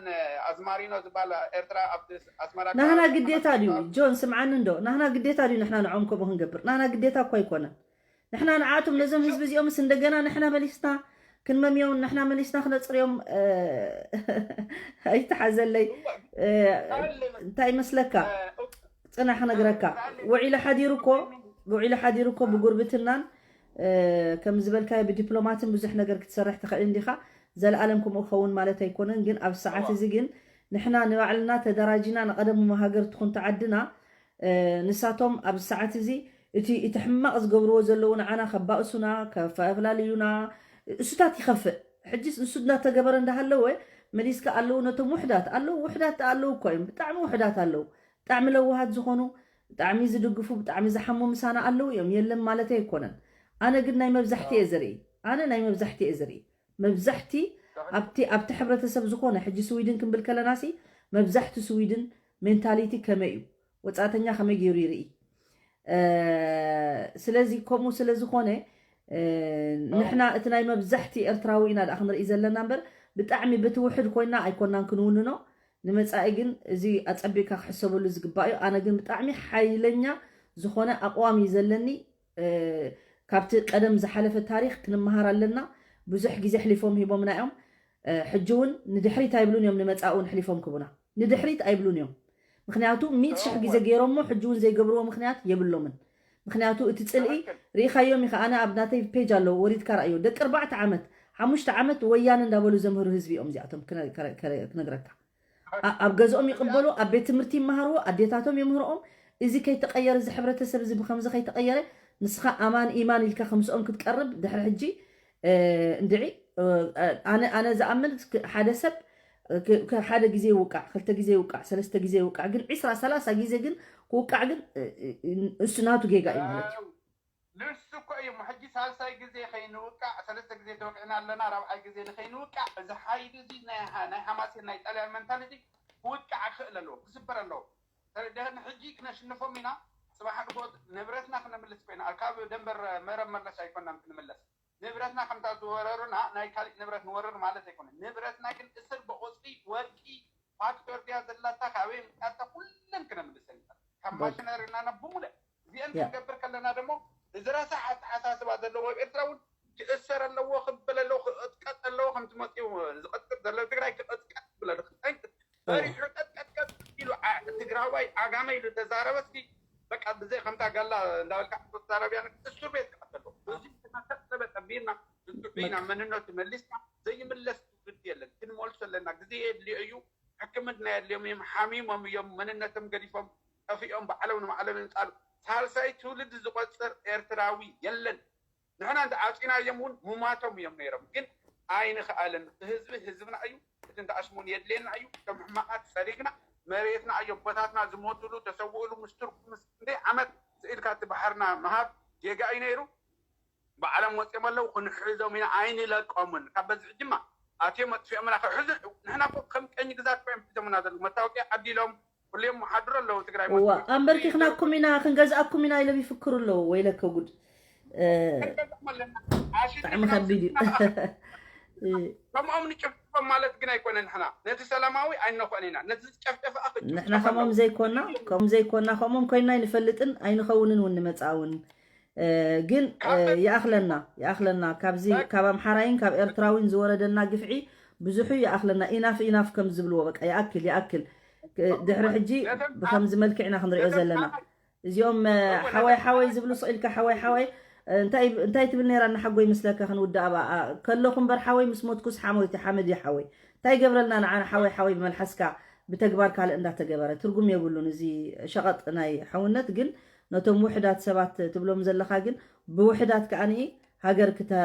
ኣዝማሪኖ ዝበሃል ኤርትራ ኣብቲ ኣስመራ ናህና ኣከባቢ ግዴታ ሓማሴን ድዩ ኣከባቢ ጆን ስምዓኒ እንዶ ናህና ግዴታ ድዩ ንሕና ንዖም ከምኡ ክንገብር ናህና ግዴታ እኳ ኣይኮነን ንሕና ንዓቶም ነዞም እሱ ህዝቢ እዚኦምስ እንደገና ንሕና መሊስና ክንመምዮም ንሕና መሊስና ክነፅርዮም እ፣ ኣይተሓዘለይ እወ እ፣ ካልእ እንታይ ይመስለካ እ፣ ፅና ክነግረካ ካልእ ውዒሉ ሓዲሩ እኮ ውዒሉ ሓዲሩ እኮ ብጉርብትናን እ፣ ከም ዝበልካዮ ብዲፕሎማትን ብዙሕ ነገር ክትሰርሕ ትኽእል እንዲኻ ዘለኣለም ከምኡ ክኸውን ማለት ኣይኮነን ግን ኣብ ሰዓት እዋ እዚ ግን ንሕና ንባዕልና ተደራጂና ንቐደም ሃገር ትኹን ተዓድና እ፣ ንሳቶም ኣብዚ ሰዓት እዚ እቲ እቲ ሕማቕ ዝገብርዎ ዘለዉ ንዓና ከባእሱና ከፈላለዩና እሱታት ይኸፍእ ሕጂ እሱ እናተገበረ እንዳሃለወ መሊስካ ኣለዉ ነቶም ውሕዳት ኣለዉ ውሕዳት ኣለዉ እኮ እዮም ብጣዕሚ ውሕዳት ኣለዉ ብጣዕሚ ለዋሃት ዝኾኑ ብጣዕሚ ዝድግፉ ብጣዕሚ ዝሓሙ ምሳና ኣለዉ እዮም የለን ማለት ኣይኮነን ኣነ ግን ናይ መብዛሕቲ እየ ዝርኢ ኣነ ናይ መብዛሕቲ እየ ዝርኢ መብዛሕቲ ኣብቲ ኣብቲ ሕብረተሰብ ዝኾነ ሕጂ ስዊድን ክንብል ከለና ሲ መብዛሕቲ ስዊድን ሜንታሊቲ ከመይ እዩ ወፃእተኛ ከመይ ገይሩ ይርኢ እ፣ ስለዚ ከምኡ ስለ ዝኾነ እ፣ ንሕና እቲ ናይ መብዛሕቲ ኤርትራዊ ኢና ደኣ ክንርኢ ዘለና እምበር ብጣዕሚ ብትውሕድ ኮይና ኣይኮናን ክንውንኖ ንመፃኢ ግን እዚ ኣፀቢቕካ ክሕሰበሉ ዝግባእ እዩ ኣነ ግን ብጣዕሚ ሓይለኛ ዝኾነ ኣቕዋም እዩ ዘለኒ እ፣ ካብቲ ቀደም ዝሓለፈ ታሪክ ክንመሃር ኣለና ብዙሕ ግዜ ሕሊፎም ሂቦምና እዮም እ፣ ሕጂ እውን ንድሕሪት ኣይብሉን እዮም ንመፃኢ እውን ሕሊፎም ክቡና ንድሕሪት ኣይብሉን እዮም ምክንያቱ ሚእቲ ሽሕ ግዜ ገይሮሞ ሕጂ እውን ዘይገብርዎ ምክንያት የብሎምን ምክንያቱ እቲ ፅልኢ ትክክል ርኢኻዮም ኢኻ ኣነ ኣብ ናተይ ፔጅ ኣለዉ ወሪድካ ረኣዮ ደቂ ኣርባዕተ ዓመት ሓሙሽተ ዓመት ወያነ እንዳበሉ ዘምህሩ ህዝቢ እዮም እዚኣቶም ክነ- ከረ- ከረ- ክነግረካ ኣ- ኣብ ገዝኦም ይቕበሉ ኣብ ቤት ትምህርቲ ይመሃርዎ ኣዴታቶም የምህርኦም እዚ ከይተቐየረ እዚ ሕብረተሰብ እዚ ብከምዚ ከይተቐየረ ንስኻ ኣማን ኢማን ኢልካ ከምስኦም ክትቀርብ ድሕሪ ሕጂ እ፣ እንድዒ እ፣ ኣነ ኣነ ዝኣምን ክ- ሓደ ሰብ ክ- ክ- ሓደ ግዜ ይውቃዕ ክልተ ግዜ ይውቃዕ ሰለስተ ግዜ ይውቃዕ ግን ዒስራ ሰላሳ ግዜ ግን ክውቃዕ ግን እ፣ እ፣ እሱ ናቱ ጌጋ እዩ ማለት እዩ ንሱ እኮ እዩ ሕጂ ሳልሳይ ግዜ ከይንውቃዕ ሰለስተ ግዜ ተወቂዕና ኣለና ራብዓይ ግዜ ንከይንውቃዕ እዚ ሓይሊ እዚ ናይ ሓ- ናይ ሓማሴን ናይ ጣልያን መንታሊቲ ክውቃዕ ክኽእል ኣለዎ ክስበር ኣለዎ ተረዳህኒ ሕጂ ክነሽንፎም ኢና ፅባሕ ንጎት ንብረትና ክነምልስ ኮይና ካብ ደንበር መረብ መለስ ኣይኮናን ክንምለስ ንብረትና ከምታ ዝወረሩና ናይ ካሊእ ንብረት ንወርር ማለት ኣይኮነን ንብረትና ግን እስር ብቁፅሪ ወርቂ ፋክቶር ድያ ዘላታ ካበይ ምጣታ ኩለን ክነምልሰን ኢና ካብ በቃ ማሽነሪና ናብ ብሙለ እዚአን ያ ክንገብር ከለና ደግሞ እዚ ረሳሕ ኣተሓሳስባ ዘለዎ ኣብ ኤርትራ እውን ክእሰር ኣለዎ ክብል ኣለዎ ክቅጥቀጥ ኣለዎ ከምቲ መፅኡ ዝቀጥቅጥ ዘሎ ትግራይ ክቅጥቀጥ ክብል ኣለዎ ክጠንቅቅ እወ ፈሪሑ ቀጥቀጥቀጥ ኢሉ ዓ- ትግራዋይ ዓጋመ ኢሉ ተዛረበ እስኪ በቃ ብዘይ ከምታ ጋላ እንዳበልካ ተዛረብያ እስር ቤት ክኣተሎ እዚ ዝተሰብሰበ ጠቢና ዝጥዑ ኢና በቃ መንነቱ መሊስና ዘይምለስ ትውልዲ የለን ክንመልሶ ኣለና ግዜ የድልዮ እዩ ሕክምና የድልዮም እዮም ሓሚሞም እዮም መንነቶም ገዲፎም ጠፊኦም ባዕሎም ንባዕሎም ይምፃሉ ሳልሳይ ትውልድ ዝቆፅር ኤርትራዊ የለን ንሕና እንተ ዓፂናዮም እውን ሙማቶም እዮም ነይሮም ግን ኣይንኽኣልን ህዝቢ ህዝብና እዩ እቲ እንተኣሽሙን የድልየና እዩ ከም ሕማቃት ፀሪግና መሬትና ኣዮ ኣቦታትና ዝሞትሉ ተሰውእሉ ምስ ቱርክ ምስ ክንደይ ዓመት ስኢልካ እቲ ባሕርና ምሃብ ጌጋ እዩ ነይሩ ባዕሎም ወፂኦም ኣለዉ ክንሕዞም ኢና ኣይንለቆምን ካብ በዚ ሕጂማ ኣትዮም ኣጥፊኦምና ክሕዙ። ንሕና እኮ ከም ቀኝ ግዛት ኮይም ሒዞምና ዘለዉ መታወቂያ ዓዲሎም ኩሎም ይሓድሩ ኣለዉ ትግራይ እዋ ኣንበርኪኽናኩም ኢና ክንገዝኣኩም ኢና ኢሎም ይፍክሩ ኣለዉ። ወይለከ ጉድ። ብጣዕሚ ከቢድ እዩ። ከምኦም ንጭፍጭፎም ማለት ግን ኣይኮነ። ንሕና ነቲ ሰላማዊ ኣይነኾን ኢና፣ ነቲ ዝጨፍጨፈ ንሕና ከምኦም ዘይኮና ከምኦም ዘይኮና ከምኦም ኮይና ኣይንፈልጥን ኣይንኸውንን እውን ንመፃ እውን። ግን ይኣኽለና ይኣኽለና ካብዚ ካብ ኣምሓራይን ካብ ኤርትራዊን ዝወረደና ግፍዒ ብዙሑ ይኣኽለና። ኢናፍ ኢናፍ ከም ዝብልዎ በቃ ይኣክል ይኣክል። ድሕሪ ሕጂ ብከምዚ መልክዕ ኢና ክንሪኦ ዘለና። እዚኦም ሓወይ ሓወይ ዝብሉ ስቕ ኢልካ ሓወይ ሓወይ እንታይ እንታይ ትብል ነይራ እናሓጎይ ምስለካ ክንውዳእ ኣብኣ ከለኹ እምበር ሓወይ ምስ ሞትኩስ ሓሞይቲ ሓመድ እዩ ሓወይ እንታይ ይገብረልና ንዓና ሓወይ ሓወይ ብመልሓስካ ብተግባር ካልእ እንዳተገበረ ትርጉም የብሉን። እዚ ሸቐጥ ናይ ሓውነት ግን ነቶም ውሕዳት ሰባት ትብሎም ዘለኻ ግን ብውሕዳት ከዓኒ ሃገር ክተ-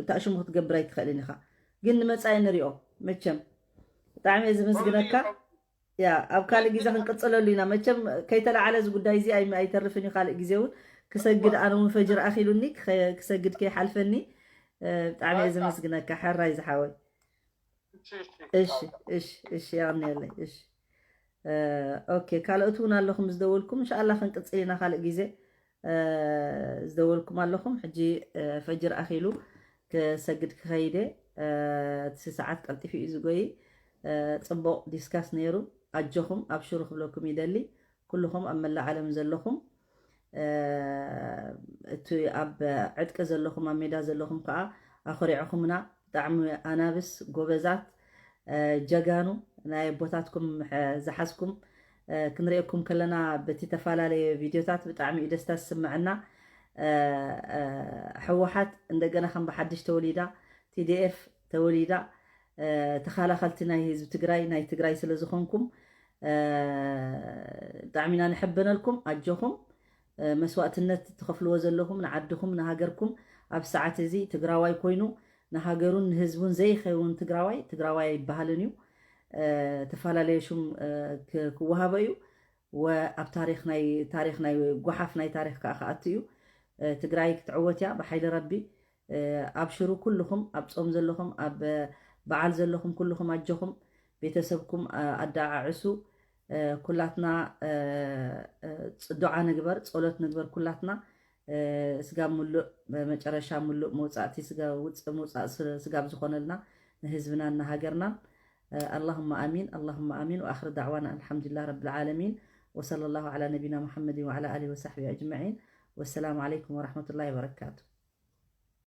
እንተ ሽሙ ክትገብር ኣይትኽእልን ኢኻ። ግን ንመጻኢ ንሪኦ መቸም ብጣዕሚ እየ ዝምስግነካ። ያ ኣብ ካልእ ግዜ ክንቅፅለሉ ኢና መቸም ከይተለዓለ እዚ ጉዳይ እዚ ኣይ- ኣይተርፍን እዩ። ካልእ ግዜ እውን ክሰግድ ኣነ እውን ፈጅር ኣኺሉኒ ክኸ- ክሰግድ ከይሓልፈኒ። ብጣዕሚ እየ ዘመስግነካ ሕራይ ዝሓወይ። እሺ እሺ እሺ የቐንየለይ እሺ። ኦኬ ካልኦት እውን ኣለኹም ዝደወልኩም እንሻኣላ ክንቅፅል ኢና ካልእ ግዜ። ዝደወልኩም ኣለኹም ሕጂ ፈጅር ኣኺሉ ክሰግድ ክኸይደ። እቲ ሰዓት ቀልጢፉ እዩ ዝጎይ። ፅቡቕ ዲስካስ ነይሩ። ኣጆኹም ኣብሽሩ ክብለኩም ይደሊ። ኩልኹም ኣብ መላእ ዓለም ዘለኹም እቲ ኣብ ዕጥቂ ዘለኹም ኣብ ሜዳ ዘለኹም ከዓ ኣኹሪዕኹምና። ብጣዕሚ ኣናብስ ጎበዛት ጀጋኑ ናይ ኣቦታትኩም ዝሓዝኩም ክንሪኤኩም ከለና በቲ ተፈላለየ ቪድዮታት ብጣዕሚ እዩ ደስታ ዝስምዐና። ሕወሓት እንደገና ከም ብሓድሽ ተወሊዳ ቲዲኤፍ ተወሊዳ ተኻላኸልቲ ናይ ህዝቢ ትግራይ ናይ ትግራይ ስለ ዝኾንኩም ብጣዕሚ ኢና ንሕበነልኩም። ኣጆኹም መስዋእትነት ትኸፍልዎ ዘለኹም ንዓድኹም ንሃገርኩም ኣብ ሰዓት እዚ ትግራዋይ ኮይኑ ንሃገሩን ንህዝቡን ዘይኸውን ትግራዋይ ትግራዋይ ኣይበሃልን እዩ። ተፈላለየ ሹም ክወሃቦ እዩ። ኣብ ታሪክ ናይ ታሪክ ናይ ጓሓፍ ናይ ታሪክ ከዓ ክኣቱ እዩ። ትግራይ ክትዕወት እያ ብሓይሊ ረቢ። ኣብሽሩ ኩልኹም ኣብ ፆም ዘለኹም ኣብ በዓል ዘለኹም ኩልኹም ኣጆኹም ቤተሰብኩም ኣደዓዕሱ። ኩላትና ዱዓ ንግበር ፆሎት ንግበር ኩላትና። ስጋብ ሙሉእ መጨረሻ ሙሉእ መውፃእቲ ውፅእ መውፃእ ስጋብ ዝኾነልና ንህዝብናን ንሃገርናን። اللهم آمين اللهم آمين وآخر دعوانا أن الحمد لله رب العالمين وصلى الله على نبينا محمد وعلى آله وصحبه أجمعين والسلام عليكم ورحمة الله وبركاته.